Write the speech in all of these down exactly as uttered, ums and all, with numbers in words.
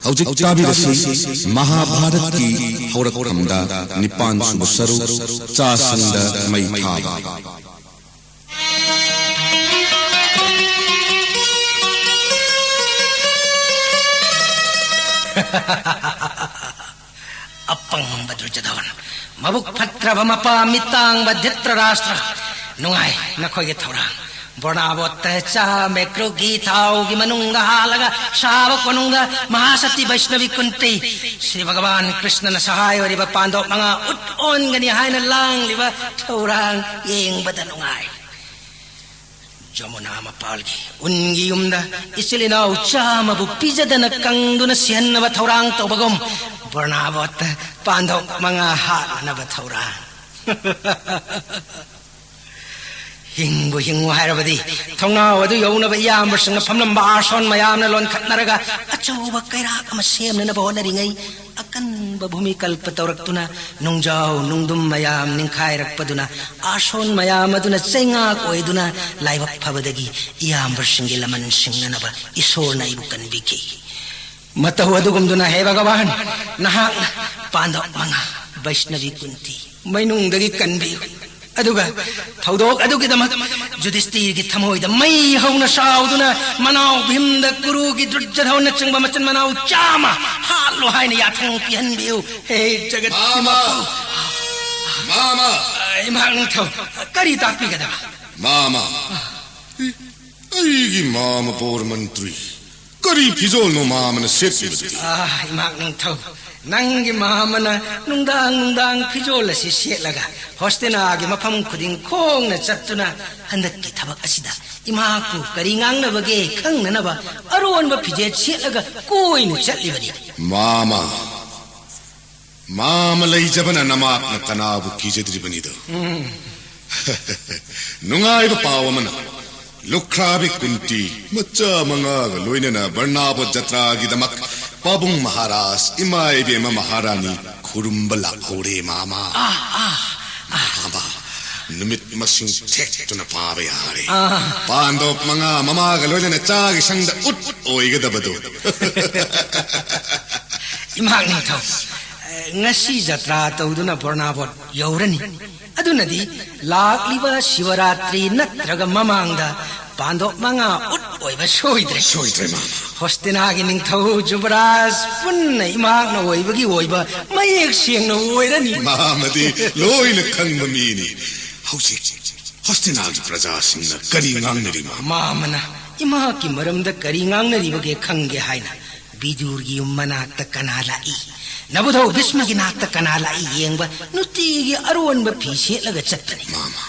ꯍꯧꯖꯤꯛ ꯇꯥꯕꯤꯔꯁꯤ ꯃꯍꯥꯚꯥꯔꯠꯀꯤ ꯍꯧꯔꯛꯐꯝꯗ ꯅꯤꯄꯥꯟ ꯁꯨꯕ ꯁꯔꯨꯛ, ꯆꯥꯁꯤꯡꯗ ꯃꯩ ꯊꯥꯕ꯫ ꯑꯄꯪꯕ ꯗꯨꯔꯖꯣꯙꯟ, ꯃꯕꯨꯛ ꯐꯠꯇ꯭ꯔꯕ ꯃꯄꯥ ꯃꯤꯇꯥꯡꯕ ꯙ꯭ꯔꯤꯇꯔꯥꯁꯇ꯭ꯔ, ꯅꯨꯡꯉꯥꯏ ꯅꯈꯣꯏꯒꯤ ꯊꯧꯔꯥꯡ꯫ ꯕꯣꯔꯅꯥꯕꯣꯠꯇ ꯆꯥ ꯃꯦꯀ꯭ꯔꯨꯒꯤ ꯊꯥꯎꯒꯤ ꯃꯅꯨꯡꯗ ꯍꯥꯜꯂꯒ ꯁꯥꯕ ꯀꯣꯅꯨꯡꯗ ꯃꯍꯥꯁꯇꯤ ꯕꯩꯁꯅꯕꯤ ꯀꯨꯟꯇꯤ, ꯁ꯭ꯔꯤ ꯚꯒꯋꯥꯟ ꯀ꯭ꯔꯤꯁꯅꯅ ꯁꯍꯥꯏ ꯑꯣꯏꯔꯤꯕ ꯄꯥꯟꯗꯣꯞ ꯃꯉꯥ ꯎꯠ ꯑꯣꯟꯒꯅꯤ ꯍꯥꯏꯅ ꯂꯥꯡꯂꯤꯕ ꯊꯧꯔꯥꯡ ꯌꯦꯡꯕꯗ ꯅꯨꯡꯉꯥꯏ꯫ ꯖꯃꯨꯅꯥ ꯃꯄꯥꯜꯒꯤ ꯎꯟꯒꯤ ꯌꯨꯝꯗ ꯏꯆꯤꯜ ꯏꯅꯥꯎ ꯆꯥꯝꯃꯕꯨ ꯄꯤꯖꯗꯅ ꯀꯪꯗꯨꯅ ꯁꯤꯍꯟꯅꯕ ꯊꯧꯔꯥꯡ ꯇꯧꯕꯒꯨꯝ, ꯕꯣꯔꯅꯥꯕꯣꯠꯇ ꯄꯥꯟꯗꯣꯞ ꯃꯉꯥ ꯍꯥꯠꯅꯅꯕ ꯊꯧꯔꯥꯡ꯫ ꯍꯤꯡꯕꯨ ꯍꯤꯡꯉꯨ ꯍꯥꯏꯔꯕꯗꯤ, ꯊꯣꯡꯅꯥꯎ ꯑꯗꯨ ꯌꯧꯅꯕ ꯏꯌꯥꯝꯕꯁꯤꯡꯅ ꯐꯝꯂꯝꯕ ꯑꯥꯁꯣꯟ ꯃꯌꯥꯝꯅ ꯂꯣꯟꯈꯠꯅꯔꯒ ꯑꯆꯧꯕ ꯀꯩꯔꯥꯛ ꯑꯃ ꯁꯦꯝꯅꯅꯕ ꯍꯣꯠꯅꯔꯤꯉꯩ, ꯑꯀꯟꯕ ꯚꯨꯃꯤꯀꯜꯄ ꯇꯧꯔꯛꯇꯨꯅ ꯅꯨꯡꯖꯥꯎ ꯅꯨꯡꯗꯨꯝ ꯃꯌꯥꯝ ꯅꯤꯡꯈꯥꯏꯔꯛꯄꯗꯨꯅ, ꯑꯥꯁꯣꯟ ꯃꯌꯥꯝ ꯑꯗꯨꯅ ꯆꯩꯉꯥꯛ ꯑꯣꯏꯗꯨꯅ ꯂꯥꯏꯕꯛ ꯐꯕꯗꯒꯤ ꯏꯌꯥꯝꯕꯁꯤꯡꯒꯤ ꯂꯃꯟ ꯁꯤꯡꯅꯅꯕ ꯏꯁꯣꯔꯅ ꯑꯩꯕꯨ ꯀꯟꯕꯤꯈꯤ꯫ ꯃꯇꯧ ꯑꯗꯨꯒꯨꯝꯗꯨꯅ, ꯍꯦ ꯚꯒꯋꯥꯟ, ꯅꯍꯥꯛꯅ ꯄꯥꯟꯗꯕ ꯃꯉꯥ, ꯕꯩꯁꯅꯕꯤ ꯀꯨꯟꯇꯤ, ꯃꯩꯅꯨꯡꯗꯒꯤ ꯀꯟꯕꯤꯌꯨ꯫ ꯑꯗꯨꯒ ꯊꯧꯗꯣꯛ ꯑꯗꯨꯒꯤꯗꯃꯛ ꯌꯨꯙꯤꯁꯇꯤꯔꯒꯤ ꯊꯃꯣꯏꯗ ꯃꯩ ꯍꯧꯅ ꯁꯥꯎꯗꯨꯅ, ꯃꯅꯥꯎ ꯚꯤꯝꯗ, ꯀꯨꯔꯨꯒꯤ ꯗꯨꯔꯖꯙꯟꯅꯆꯤꯡꯕ ꯃꯆꯤꯟ ꯃꯅꯥꯎ ꯆꯥꯝꯃ ꯍꯥꯠꯂꯣ ꯍꯥꯏꯅ ꯌꯥꯊꯪ ꯄꯤꯍꯟꯕꯤꯌꯨ꯫ ꯍꯦ ꯖꯒꯠꯀꯤ ꯃꯥꯃ! ꯃꯄꯨ! ꯃꯥꯃ! ꯏꯃꯥ ꯅꯤꯡꯊꯧ, ꯀꯔꯤ ꯇꯥꯛꯄꯤꯒꯗꯕ? ꯃꯥꯃ! ꯑꯩꯒꯤ ꯃꯥꯃ ꯕꯣꯔ ꯃꯟꯇ꯭ꯔꯤ, ꯀꯔꯤ ꯐꯤꯖꯣꯜꯅꯣ ꯃꯥꯃꯅ ꯁꯦꯠꯂꯤꯕꯗꯨꯗꯤ? ꯑꯥ, ꯏꯃꯥ ꯅꯤꯡꯊꯧ, ꯅꯪꯒꯤ ꯃꯥꯃꯅ ꯅꯨꯡꯗꯥꯡ ꯅꯨꯡꯗꯥꯡ ꯐꯤꯖꯣꯜ ꯑꯁꯤ ꯁꯦꯠꯂꯒ ꯍꯣꯁꯇꯤꯅꯥꯒꯤ ꯃꯐꯝ ꯈꯨꯗꯤꯡ ꯈꯣꯡꯅ ꯆꯠꯇꯨꯅ, ꯍꯟꯗꯛꯀꯤ ꯊꯕꯛ ꯑꯁꯤꯗ ꯏꯃꯥꯕꯨ ꯀꯔꯤ ꯉꯥꯡꯅꯕꯒꯦ ꯈꯪꯅꯅꯕ ꯑꯔꯣꯟꯕ ꯐꯤꯖꯦꯠ ꯁꯦꯠꯂꯒ ꯀꯣꯏꯅ ꯆꯠꯂꯤꯕꯅꯤ꯫ ꯃꯥꯃ, ꯃꯥꯃ ꯂꯩꯖꯕꯅ ꯅꯃꯥꯛꯅ ꯀꯅꯥꯕꯨ ꯀꯤꯖꯗ꯭ꯔꯤꯕꯅꯤꯗꯣ? ꯎꯝ꯫ ꯅꯨꯡꯉꯥꯏꯕ ꯄꯥꯎ ꯑꯃꯅ, ꯂꯨꯈ꯭ꯔꯥꯕꯤ ꯀꯨꯟꯇꯤ ꯃꯆꯥ ꯃꯉꯥꯒ ꯂꯣꯏꯅꯅ ꯕꯔꯅꯥꯕ ꯖꯇ꯭ꯔꯥꯒꯤꯗꯃꯛ ꯄꯥꯕꯨꯡ ꯃꯍꯥꯔꯥꯖ, ꯏꯃꯥ ꯏꯕꯦꯝꯃ ꯃꯍꯥꯔꯥꯅꯤ ꯈꯨꯔꯨꯝꯕ ꯂꯥꯛꯍꯧꯔꯦ, ꯃꯥꯃ꯫ ꯑꯥ, ꯑꯥ, ꯑꯥ꯫ ꯃꯥꯃ, ꯅꯨꯃꯤꯠ ꯃꯁꯤꯡ ꯊꯦꯛꯇꯨꯅ ꯄꯥꯕ ꯌꯥꯔꯦ꯫ ꯑꯥ꯫ ꯄꯥꯟꯗꯣꯞ ꯃꯉꯥ ꯃꯃꯥꯒ ꯂꯣꯏꯅꯅ ꯆꯥꯒꯤ ꯁꯪꯗ ꯎꯠ ꯑꯣꯏꯒꯗꯕꯗꯣ꯫ ꯏꯃꯥ ꯅꯤꯡꯊꯧ, ꯑꯦ, ꯉꯁꯤ ꯖꯇ꯭ꯔꯥ ꯇꯧꯗꯨꯅ ꯕꯣꯔꯅꯥꯕꯣꯠ ꯌꯧꯔꯅꯤ꯫ ꯑꯗꯨꯅꯗꯤ ꯂꯥꯛꯂꯤꯕ ꯁꯤꯕꯔꯥꯇ꯭ꯔꯤ ꯅꯠꯇ꯭ꯔꯒ ꯃꯃꯥꯡꯗ ꯄꯥꯟꯗꯣꯞ ꯃꯉꯥ ꯎꯠ ꯑꯣꯏꯕ ꯁꯣꯏꯗ꯭ꯔꯦ꯫ ꯁꯣꯏꯗ꯭ꯔꯦ, ꯃꯥꯃ꯫ ꯍꯣꯁꯇꯤꯅꯥꯒꯤ ꯅꯤꯡꯊꯧ ꯖꯨꯕꯔꯥꯖ ꯄꯨꯟꯅ ꯏꯃꯥꯛꯅ ꯑꯣꯏꯕꯒꯤ ꯑꯣꯏꯕ ꯃꯌꯦꯛ ꯁꯦꯡꯅ ꯑꯣꯏꯔꯅꯤ꯫ ꯃꯥꯃꯗꯤ ꯂꯣꯏꯅ ꯈꯪꯕ ꯃꯤꯅꯤ꯫ ꯍꯧꯖꯤꯛ ꯍꯣꯁꯇꯤꯅꯥꯒꯤ ꯄ꯭ꯔꯖꯥꯁꯤꯡꯅ ꯀꯔꯤ ꯉꯥꯡꯅꯔꯤ, ꯃꯥꯃ? ꯃꯥꯃꯅ ꯏꯃꯥꯛꯀꯤ ꯃꯔꯝꯗ ꯀꯔꯤ ꯉꯥꯡꯅꯔꯤꯕꯒꯦ ꯈꯪꯒꯦ ꯍꯥꯏꯅ ꯕꯤꯗꯨꯔꯒꯤ ꯌꯨꯝ ꯃꯅꯥꯛꯇ ꯀꯅꯥ ꯂꯥꯛꯏ, ꯅꯕꯨꯙꯧ ꯚꯤꯁꯃꯒꯤ ꯅꯥꯛꯇ ꯀꯅꯥ ꯂꯥꯛꯏ ꯌꯦꯡꯕ ꯅꯨꯡꯇꯤꯒꯤ ꯑꯔꯣꯟꯕ ꯐꯤ ꯁꯦꯠꯂꯒ ꯆꯠꯄꯅꯤ꯫ ꯃꯥꯃ꯫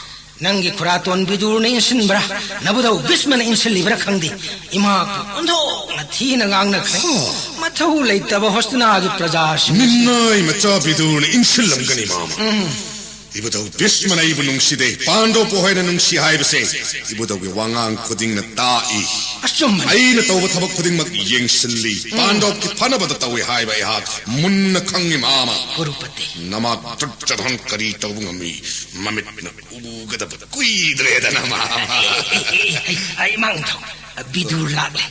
ꯅꯪꯒꯤ ꯈꯨꯔꯥꯇꯣꯟ ꯕꯤꯗꯨꯔꯅ ꯏꯟꯁꯤꯟꯕ꯭ꯔꯥ, ꯅꯕꯨꯙꯧ ꯚꯤꯁꯃꯅ ꯏꯟꯁꯤꯜꯂꯤꯕ꯭ꯔꯥ ꯈꯪꯗꯦ, ꯏꯃꯥꯕꯨ ꯑꯣꯟꯊꯣꯛꯅ ꯊꯤꯅ ꯉꯥꯡꯅꯈ꯭ꯔꯦ꯫ ꯍꯣ꯫ ꯃꯊꯧ ꯂꯩꯇꯕ ꯍꯣꯁꯇꯤꯅꯥꯒꯤ ꯄ꯭ꯔꯖꯥꯁꯤꯡ꯫ ꯃꯤꯅꯥꯏ ꯃꯆꯥ ꯕꯤꯗꯨꯔꯅ ꯏꯟꯁꯤꯜꯂꯝꯒꯅꯤ, ꯃꯥꯃ꯫ ꯎꯝ꯫ ꯏꯕꯨꯙꯧ ꯚꯤꯁꯃꯅ ꯑꯩꯕꯨ ꯅꯨꯡꯁꯤꯗꯦ, ꯄꯥꯟꯗꯣꯞꯄꯨ ꯍꯥꯏꯅ ꯅꯨꯡꯁꯤ ꯍꯥꯏꯕꯁꯦ ꯏꯕꯨꯙꯧꯒꯤ ꯋꯥꯉꯥꯡ ꯈꯨꯗꯤꯡꯅ ꯇꯥꯛꯏ꯫ ꯑꯆꯨꯝꯕꯅꯤ꯫ ꯑꯩꯅ ꯇꯧꯕ ꯊꯕꯛ ꯈꯨꯗꯤꯡꯃꯛ ꯌꯦꯡꯁꯤꯜꯂꯤ, ꯎꯝ꯫ ꯄꯥꯟꯗꯣꯞꯀꯤ ꯐꯅꯕꯗ ꯇꯧꯏ ꯍꯥꯏꯕ ꯑꯩꯍꯥꯛ ꯃꯨꯟꯅ ꯈꯪꯉꯤ, ꯃꯥꯃ꯫ ꯀꯨꯔꯨꯄꯇꯤ꯫ ꯅꯃꯥ ꯗꯨꯔꯖꯣꯙꯟ ꯀꯔꯤ ꯇꯧꯕ ꯉꯝꯃꯤ? ꯃꯃꯤꯠꯅ ꯎꯒꯗꯕ ꯀꯨꯏꯗ꯭ꯔꯦꯗꯅ, ꯃꯥꯃ꯫ ꯑꯩ, ꯑꯩ, ꯑꯩ, ꯏꯃꯥ ꯅꯤꯡꯊꯧ, ꯕꯤꯗꯨꯔ ꯂꯥꯛꯂꯦ꯫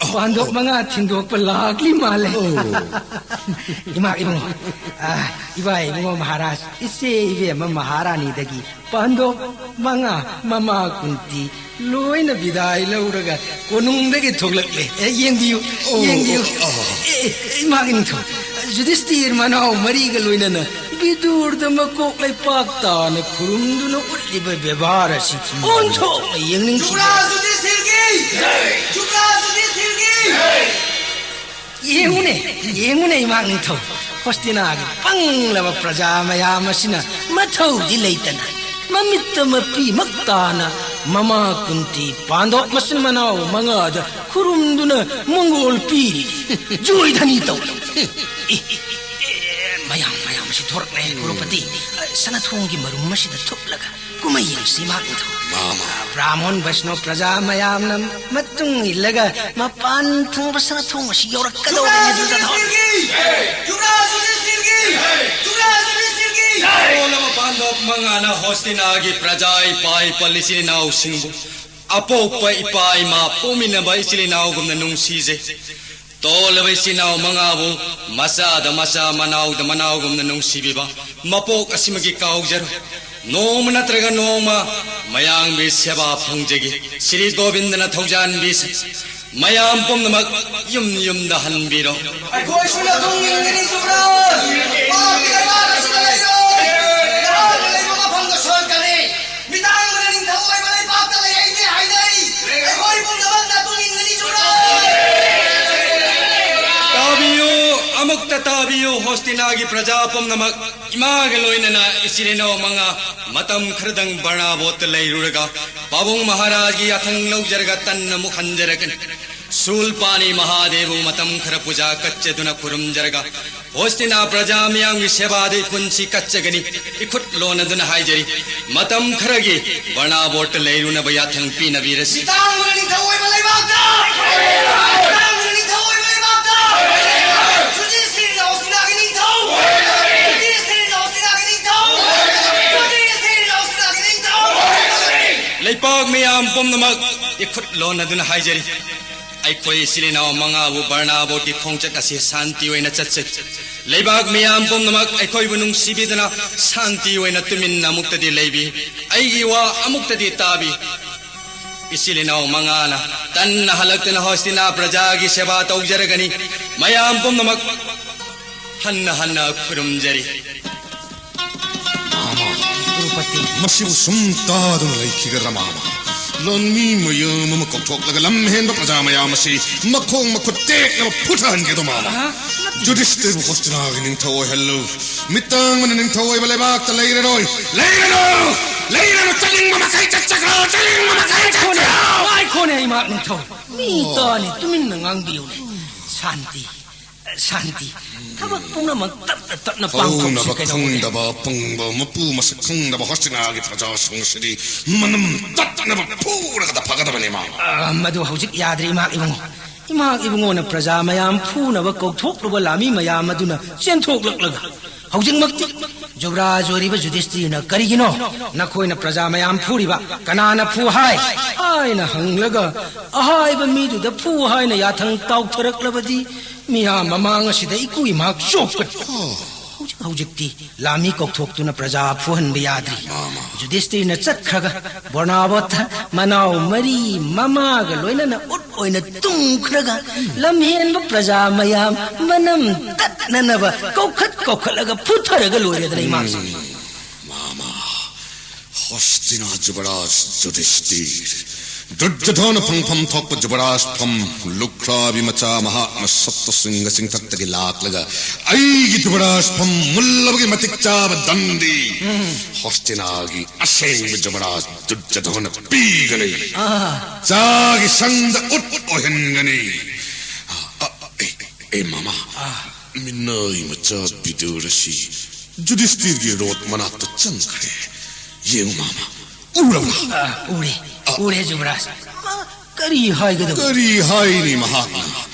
ꯑꯣ, ꯄꯥꯟꯗꯣꯞ ꯑꯣ꯫ ꯃꯉꯥ ꯊꯤꯟꯗꯣꯛꯄ ꯂꯥꯛꯂꯤ ꯃꯥꯜꯂꯦ꯫ ꯑꯣ꯫ ꯏꯃꯥ ꯏꯕꯨꯡꯉꯣ, ꯑ, ꯏꯕꯥ ꯏꯕꯨꯡꯉꯣ ꯃꯍꯥꯔꯥꯖ, ꯏꯆꯦ ꯏꯕꯦꯝꯃ ꯃꯍꯥꯔꯥꯅꯤꯗꯒꯤ ꯄꯥꯟꯗꯣꯞ ꯃꯉꯥ ꯃꯃꯥ ꯀꯨꯟꯇꯤ ꯂꯣꯏꯅ ꯕꯤꯗꯥꯏ ꯂꯧꯔꯒ ꯀꯣꯅꯨꯡꯗꯒꯤ ꯊꯣꯛꯂꯛꯂꯦ꯫ ꯑꯦ, ꯌꯦꯡꯕꯤꯌꯨ, ꯑꯣ, ꯌꯦꯡꯕꯤꯌꯨ꯫ ꯑꯣ, ꯑꯣ꯫ ꯑꯦ, ꯑꯦ, ꯏꯃꯥ ꯅꯤꯡꯊꯧ, ꯌꯨꯙꯤꯁꯇꯤꯔ ꯃꯅꯥꯎ ꯃꯔꯤꯒ ꯂꯣꯏꯅꯅ ꯕꯤꯗꯨꯔꯗ ꯃꯀꯣꯛ ꯂꯩꯄꯥꯛ ꯇꯥꯅ ꯈꯨꯔꯨꯝꯗꯨꯅ ꯎꯠꯂꯤꯕ ꯕꯦꯕꯥꯔ ꯑꯁꯤ ꯑꯣꯟꯊꯣꯛꯅ ꯌꯦꯡꯅꯤꯡꯈꯤ꯫ ꯖꯨꯕꯔꯥꯖ ꯌꯨꯙꯤꯁꯇꯤꯔꯒꯤ! ꯖꯨꯕꯔꯥꯖ ꯌꯨꯙꯤꯁꯇꯤꯔꯒꯤ! ꯌꯦꯡꯉꯨꯅꯦ, ꯌꯦꯡꯉꯨꯅꯦ, ꯏꯃꯥ ꯅꯤꯡꯊꯧ, ꯍꯣꯁꯇꯤꯅꯥꯒꯤ ꯄꯪꯂꯕ ꯄ꯭ꯔꯖꯥ ꯃꯌꯥꯝ ꯑꯁꯤꯅ ꯃꯊꯧꯗꯤ ꯂꯩꯇꯅ ꯃꯃꯤꯠꯇ ꯃꯄꯤꯃꯛ ꯇꯥꯅ ꯃꯃꯥ ꯀꯨꯟꯇꯤ ꯄꯥꯟꯗꯣꯞ ꯃꯆꯤꯟ ꯃꯅꯥꯎ ꯃꯉꯥꯗ ꯈꯨꯔꯨꯝꯗꯨꯅ ꯃꯪꯒꯣꯜ ꯄꯤꯔꯤ, ꯖꯣꯏꯙꯅꯤ ꯇꯧꯔꯤ꯫ ꯑꯦ, ꯑꯦ, ꯃꯌꯥꯝ, ꯃꯌꯥꯝ ꯑꯁꯤ ꯊꯣꯔꯛꯂꯦ, ꯀ꯭ꯔꯣꯔꯄꯇꯤ꯫ ꯁꯅꯥꯊꯣꯡꯒꯤ ꯃꯔꯨꯝ ꯑꯁꯤꯗ ꯊꯨꯞꯂꯒ ꯀꯨꯝꯍꯩ ꯌꯦꯡꯁꯤ, ꯃꯥ ꯅꯤꯡꯊꯧ꯫ ꯃꯥꯃ꯫ ꯕ꯭ꯔꯥꯍꯃꯣꯟ ꯕꯩꯁꯅꯣ ꯄ꯭ꯔꯖꯥ ꯃꯌꯥꯝꯅ ꯃꯇꯨꯡ ꯏꯜꯂꯒ ꯃꯄꯥꯟ ꯊꯪꯕ ꯁꯅꯥꯊꯣꯡ ꯑꯁꯤ ꯌꯧꯔꯛꯀꯗꯧꯔꯦ, ꯖꯨꯕꯔꯥꯖ ꯃꯦꯗꯨꯔꯖꯥꯙꯣꯔ꯫ ꯌꯨꯙꯤꯁꯇꯤꯔꯒꯤ! ꯖꯨꯕꯔꯥꯖ ꯌꯨꯙꯤꯁꯇꯤꯔꯒꯤ! ꯖꯨꯕꯔꯥꯖ ꯌꯨꯙꯤꯁꯇꯤꯔꯒꯤ! ꯂꯣꯜꯂꯕ ꯄꯥꯟꯗꯣꯞ ꯃꯉꯥꯅ ꯍꯣꯁꯇꯤꯅꯥꯒꯤ ꯄ꯭ꯔꯖꯥ ꯏꯄꯥ ꯏꯄꯜ ꯏꯆꯤꯜ ꯏꯅꯥꯎꯁꯤꯡꯕꯨ ꯑꯄꯣꯛꯄ ꯏꯄꯥ ꯏꯃꯥ ꯄꯣꯛꯃꯤꯟꯅꯕ ꯏꯆꯤꯜ ꯏꯅꯥꯎꯒꯨꯝꯅ ꯅꯨꯡꯁꯤꯖꯩ꯫ ꯂꯣꯜꯂꯕ ꯏꯆꯤꯟ ꯏꯅꯥꯎ ꯃꯉꯥꯕꯨ ꯃꯆꯥꯗ ꯃꯆꯥ, ꯃꯅꯥꯎꯗ ꯃꯅꯥꯎꯒꯨꯝꯅ ꯅꯨꯡꯁꯤꯕꯤꯕ ꯃꯄꯣꯛ ꯑꯁꯤꯃꯒꯤ ꯀꯥꯎꯖꯔꯣꯏ꯫ ꯅꯣꯡꯃ ꯅꯠꯇ꯭ꯔꯒ ꯅꯣꯡꯃ ꯃꯌꯥꯝꯒꯤ ꯁꯦꯕꯥ ꯐꯪꯖꯒꯦ꯫ ꯁ꯭ꯔꯤ ꯒꯣꯕꯤꯟꯗꯅ ꯊꯧꯖꯥꯟꯕꯤꯁ ꯃꯌꯥꯝ ꯄꯨꯝꯅꯃꯛ ꯌꯨꯝ ꯌꯨꯝꯗ ꯍꯟꯕꯤꯔꯣ꯫ ꯑꯩꯈꯣꯏꯁꯨ ꯅꯇꯨꯡ ꯏꯟꯒꯅꯤ ꯖꯨꯕ꯭ꯔꯥꯖ꯫ ꯄꯥꯞꯀꯤ ꯂꯩꯕꯥꯛ ꯑꯁꯤꯗ ꯂꯩꯔꯣꯏ꯫ ꯅꯍꯥꯛꯅ ꯂꯩꯕ ꯃꯐꯝꯗ ꯁꯣꯟꯀꯅꯤ꯫ ꯃꯤꯇꯥꯡꯕꯅ ꯅꯤꯡꯊꯧ ꯑꯣꯏꯕ ꯂꯩꯕꯥꯛꯇ ꯂꯩ ꯑꯩꯗꯤ ꯍꯥꯏꯅꯩ꯫ ꯑꯩꯈꯣꯏ ꯄꯨꯝꯅꯃꯛ ꯅꯇꯨꯡ ꯏꯟꯒꯅꯤ ꯖꯨꯕ꯭ꯔꯥꯖ꯫ ꯇꯥꯕꯤꯌꯨ, ꯑꯃꯨꯛꯇ ꯇꯥꯕꯤꯌꯨ, ꯍꯣꯁꯇꯤꯅꯥꯒꯤ ꯄ꯭ꯔꯖꯥ ꯄꯨꯝꯅꯃꯛ꯫ ꯏꯃꯥꯒ ꯂꯣꯏꯅꯅ ꯏꯆꯤꯜ ꯏꯅꯥꯎ ꯃꯉꯥ ꯃꯇꯝ ꯈꯔꯗꯪ ꯕꯔꯅꯥꯕꯣꯠꯇ ꯂꯩꯔꯨꯔꯒ ꯄꯥꯕꯨꯡ ꯃꯍꯥꯔꯥꯖꯒꯤ ꯌꯥꯊꯪ ꯂꯧꯖꯔꯒ ꯇꯟꯅ ꯑꯃꯨꯛ ꯍꯟꯖꯔꯛꯀꯅꯤ꯫ ꯁꯨꯜꯄꯥꯅꯤ ꯃꯍꯥꯗꯦꯕꯕꯨ ꯃꯇꯝ ꯈꯔ ꯄꯨꯖꯥ ꯀꯠꯆꯗꯨꯅ ꯈꯨꯔꯨꯝꯖꯔꯒ ꯍꯣꯁꯇꯤꯅꯥ ꯄ꯭ꯔꯖꯥ ꯃꯤꯌꯥꯝꯒꯤ ꯁꯦꯕꯥꯗ ꯄꯨꯟꯁꯤ ꯀꯠꯆꯒꯅꯤ꯫ ꯏꯈꯨꯠ ꯂꯣꯟꯅꯗꯨꯅ ꯍꯥꯏꯖꯔꯤ, ꯃꯇꯝ ꯈꯔꯒꯤ ꯕꯔꯅꯥꯕꯣꯠꯇ ꯂꯩꯔꯨꯅꯕ ꯌꯥꯊꯪ ꯄꯤꯅꯕꯤꯔꯁꯤ꯫ ꯃꯤꯇꯥꯡꯕꯅ ꯅꯤꯡꯊꯧ ꯑꯣꯏꯕ ꯂꯩꯕꯥꯛꯇ! ꯃꯤꯇꯥꯡꯕꯅ ꯅꯤꯡꯊꯧ ꯑꯣꯏꯕ ꯂꯩꯕꯥꯛꯇ! ꯖꯨꯗꯤꯁꯤꯌꯔꯤꯅ ꯍꯣꯁꯇꯤꯅꯥꯒꯤ ꯅꯤꯡꯊꯧ! ꯖꯨꯗꯤꯁꯤꯌꯔꯤꯅ ꯍꯣꯁꯇꯤꯅꯥꯒꯤ ꯅꯤꯡꯊꯧ! ꯖꯨꯗꯤꯁꯤꯌꯔꯤꯅ ꯍꯣꯁꯇꯤꯅꯥꯒꯤ ꯅꯤꯡꯊꯧ! ꯂꯩꯄꯥꯛ ꯃꯤꯌꯥꯝ ꯄꯨꯝꯅꯃꯛ ꯏꯈꯨꯠ ꯂꯣꯟꯅꯗꯨꯅ ꯍꯥꯏꯖꯔꯤ, ꯑꯩꯈꯣꯏ ꯏꯆꯤꯜ ꯏꯅꯥꯎ ꯃꯉꯥꯕꯨ ꯕꯔꯅꯥꯕꯣꯠꯀꯤ ꯈꯣꯡꯆꯠ ꯑꯁꯤ ꯁꯥꯟꯇꯤ ꯑꯣꯏꯅ ꯆꯠꯆꯒꯦ꯫ ꯂꯩꯕꯥꯛ ꯃꯤꯌꯥꯝ ꯄꯨꯝꯅꯃꯛ ꯑꯩꯈꯣꯏꯕꯨ ꯅꯨꯡꯁꯤꯕꯤꯗꯨꯅ ꯁꯥꯟꯇꯤ ꯑꯣꯏꯅ ꯇꯨꯃꯤꯟꯅ ꯑꯃꯨꯛꯇꯗꯤ ꯂꯩꯕꯤ꯫ ꯑꯩꯒꯤ ꯋꯥ ꯑꯃꯨꯛꯇꯗꯤ ꯇꯥꯕꯤ꯫ ꯏꯆꯤꯜ ꯏꯅꯥꯎ ꯃꯉꯥꯅ ꯇꯟꯅ ꯍꯜꯂꯛꯇꯨꯅ ꯍꯣꯁꯇꯤꯅꯥ ꯄ꯭ꯔꯖꯥꯒꯤ ꯁꯦꯕꯥ ꯇꯧꯖꯔꯒꯅꯤ꯫ ꯃꯌꯥꯝ ꯄꯨꯝꯅꯃꯛ ꯍꯟꯅ ꯍꯟꯅ ꯈꯨꯔꯨꯝꯖꯔꯤ꯫ ꯃꯥꯃ, ꯀ꯭ꯔꯨꯄꯇꯤ꯫ ꯃꯁꯤꯕꯨ ꯁꯨꯝ ꯇꯥꯗꯨꯅ ꯂꯩꯈꯤꯒꯗ꯭ꯔꯥ, ꯃꯥꯃ? ꯂꯥꯟꯃꯤ ꯃꯌꯥꯝ ꯑꯃ ꯀꯧꯊꯣꯛꯂꯒ ꯂꯝ ꯍꯦꯟꯕ ꯄ꯭ꯔꯖꯥ ꯃꯌꯥꯝ ꯑꯁꯤ ꯃꯈꯣꯡ ꯃꯈꯨꯠ ꯇꯦꯛꯅꯕ ꯐꯨꯊꯍꯟꯒꯦꯗꯣ, ꯃꯥꯃ? ꯑꯍ, ꯅꯠꯇꯦ꯫ ꯖꯨꯗꯤꯁꯇꯤꯔꯕꯨ ꯍꯣꯁꯇꯤꯅꯥꯒꯤ ꯅꯤꯡꯊꯧ ꯑꯣꯏꯍꯜꯂꯨ꯫ ꯃꯤꯇꯥꯡꯕꯅ ꯅꯤꯡꯊꯧ ꯑꯣꯏꯕ ꯂꯩꯕꯥꯛꯇ ꯂꯩꯔꯔꯣꯏ꯫ ꯂꯩꯔꯅꯨ! ꯂꯩꯔꯅꯨ! ꯆꯠꯅꯤꯡꯕ ꯃꯈꯩ ꯆꯠꯆꯈ꯭ꯔꯣ! ꯆꯠꯅꯤꯡꯕ ꯃꯈꯩ ꯉꯥꯏꯈꯣꯅꯦ, ꯆꯠꯈ꯭ꯔꯣ! ꯉꯥꯏꯈꯣꯅꯦ, ꯏꯃꯥ ꯅꯤꯡꯊꯧ꯫ ꯃꯤ ꯇꯥꯅꯤ, ꯇꯨꯃꯤꯟꯅ ꯉꯥꯡꯕꯤꯌꯨꯅꯦ꯫ ꯁꯥꯟꯇꯤ꯫ ꯁꯥꯟꯇꯤ꯫ ꯊꯕꯛ ꯄꯨꯝꯅꯃꯛ ꯇꯞꯅ ꯇꯞꯅ ꯄꯥꯡꯊꯣꯛꯁꯤ ꯍꯧꯅꯕ ꯀꯩꯗꯧꯕꯒꯦ? ꯈꯪꯗꯕ ꯑꯄꯪꯕ, ꯃꯄꯨ ꯃꯁꯛ ꯈꯪꯗꯕ ꯍꯣꯁꯇꯤꯅꯥꯒꯤ ꯄ꯭ꯔꯖꯥꯁꯤꯡ ꯑꯁꯤꯗꯤ ꯃꯅꯝ ꯇꯠꯅꯕ ꯐꯨꯔꯒꯗ ꯐꯒꯗꯕꯅꯤ, ꯃꯥꯃ꯫ ꯑ, ꯃꯗꯨ ꯍꯧꯖꯤꯛ ꯌꯥꯗ꯭ꯔꯦ, ꯏꯃꯥ ꯏꯕꯨꯡꯉꯣ꯫ ꯏꯃꯥ ꯏꯕꯨꯡꯉꯣꯅ ꯄ꯭ꯔꯖꯥ ꯃꯌꯥꯝ ꯐꯨꯅꯕ ꯀꯧꯊꯣꯛꯂꯨꯕ ꯂꯥꯟꯃꯤ ꯃꯌꯥꯝ ꯑꯗꯨꯅ ꯆꯦꯟꯊꯣꯛꯂꯛꯂꯒ ꯍꯧꯖꯤꯛꯃꯛꯇꯤ ꯌꯨꯕꯔꯥꯖ ꯑꯣꯏꯔꯤꯕ ꯌꯨꯙꯤꯁꯇꯤꯔꯅ ꯀꯔꯤꯒꯤꯅꯣ ꯅꯈꯣꯏꯅ ꯄ꯭ꯔꯖꯥ ꯃꯌꯥꯝ ꯐꯨꯔꯤꯕ? ꯀꯅꯥꯅ ꯐꯨ ꯍꯥꯏ? ꯍꯥꯏꯅ ꯍꯪꯂꯒ ꯑꯍꯥꯏꯕ ꯃꯤꯗꯨꯗ ꯐꯨ ꯍꯥꯏꯅ ꯌꯥꯊꯪ ꯇꯥꯎꯊꯔꯛꯂꯕꯗꯤ ꯃꯤꯌꯥꯝ ꯃꯃꯥꯡ ꯑꯁꯤꯗ ꯏꯀꯨ ꯏꯃꯥꯛ ꯆꯣꯞꯀꯅꯤ꯫ ꯍꯧꯖꯤꯛ ꯍꯧꯖꯤꯛꯇꯤ ꯂꯥꯃꯤ ꯀꯧꯊꯣꯛꯇꯨꯅ ꯄ꯭ꯔꯖꯥ ꯐꯨꯍꯟꯕ ꯌꯥꯗ꯭ꯔꯤ꯫ ꯃꯥꯃ꯫ ꯌꯨꯙꯤꯁꯇꯤꯔꯅ ꯆꯠꯈ꯭ꯔꯒ ꯕꯣꯔꯅꯥꯕꯣꯠꯇ ꯃꯅꯥꯎ ꯃꯔꯤ ꯃꯃꯥꯒ ꯂꯣꯏꯅꯅ ꯎꯠ ꯑꯣꯏꯅ ꯇꯨꯝꯈ꯭ꯔꯒ ꯂꯝꯍꯦꯟꯕ ꯄ꯭ꯔꯖꯥ ꯃꯌꯥꯝ ꯃꯅꯝ ꯇꯠꯅꯅꯕ ꯀꯧꯈꯠ ꯀꯧꯈꯠꯂꯒ ꯐꯨꯊꯔꯒ ꯂꯣꯏꯔꯦꯗꯅ ꯏꯃꯥꯁꯦ꯫ ꯃꯥꯃ꯫ ꯍꯣꯁꯇꯤꯅꯥ ꯖꯨꯕꯔꯥꯖ ꯌꯨꯙꯤꯁꯇꯤꯔ꯫ ꯗꯨꯔꯖꯣꯙꯅ ꯐꯪꯐꯝ ꯊꯣꯛꯄ ꯖꯨꯕꯔꯥꯖ ꯐꯝ ꯂꯨꯈ꯭ꯔꯥꯕꯤ ꯃꯆꯥ ꯃꯍꯥꯛꯅ ꯁꯞꯇꯁ꯭ꯔꯤꯡꯒ ꯆꯤꯡꯊꯛꯇꯒꯤ ꯂꯥꯛꯂꯒ ꯑꯩꯒꯤ ꯖꯨꯕꯔꯥꯖ ꯐꯝ ꯃꯨꯜꯂꯕꯒꯤ ꯃꯇꯤꯛ ꯆꯥꯕ ꯗꯟꯗꯤ ꯍꯣꯁꯇꯤꯅꯥꯒꯤ ꯑꯁꯦꯡꯕ ꯖꯨꯕꯔꯥꯖ ꯗꯨꯔꯖꯣꯙꯅ ꯄꯤꯒꯅꯤ꯫ ꯑꯥ꯫ ꯆꯥꯒꯤ ꯁꯪꯗ ꯎꯠ ꯑꯣꯏꯍꯟꯒꯅꯤ꯫ ꯑ, ꯑ, ꯑꯦ, ꯑꯦ, ꯃꯃꯥ, ꯑꯥ꯫ ꯃꯤꯅꯥꯏ ꯃꯆꯥ ꯕꯤꯗꯨꯔ ꯑꯁꯤ ꯌꯨꯙꯤꯁꯇꯤꯔꯒꯤ ꯔꯣꯠ ꯃꯅꯥꯛꯇ ꯆꯪꯈ꯭ꯔꯦ꯫ ꯌꯦꯡꯉꯨ ꯃꯃꯥ, ꯎꯔꯕ꯭ꯔꯥ? ꯑꯥ, ꯎꯔꯦ, ꯑꯥ꯫ ꯎꯔꯦ ꯖꯨꯕꯔꯥꯖ꯫ ꯃꯥ ꯀꯔꯤ ꯍꯥꯏꯒꯗꯕ? ꯀꯔꯤ ꯍꯥꯏꯅꯤ ꯃꯍꯥꯛꯅ?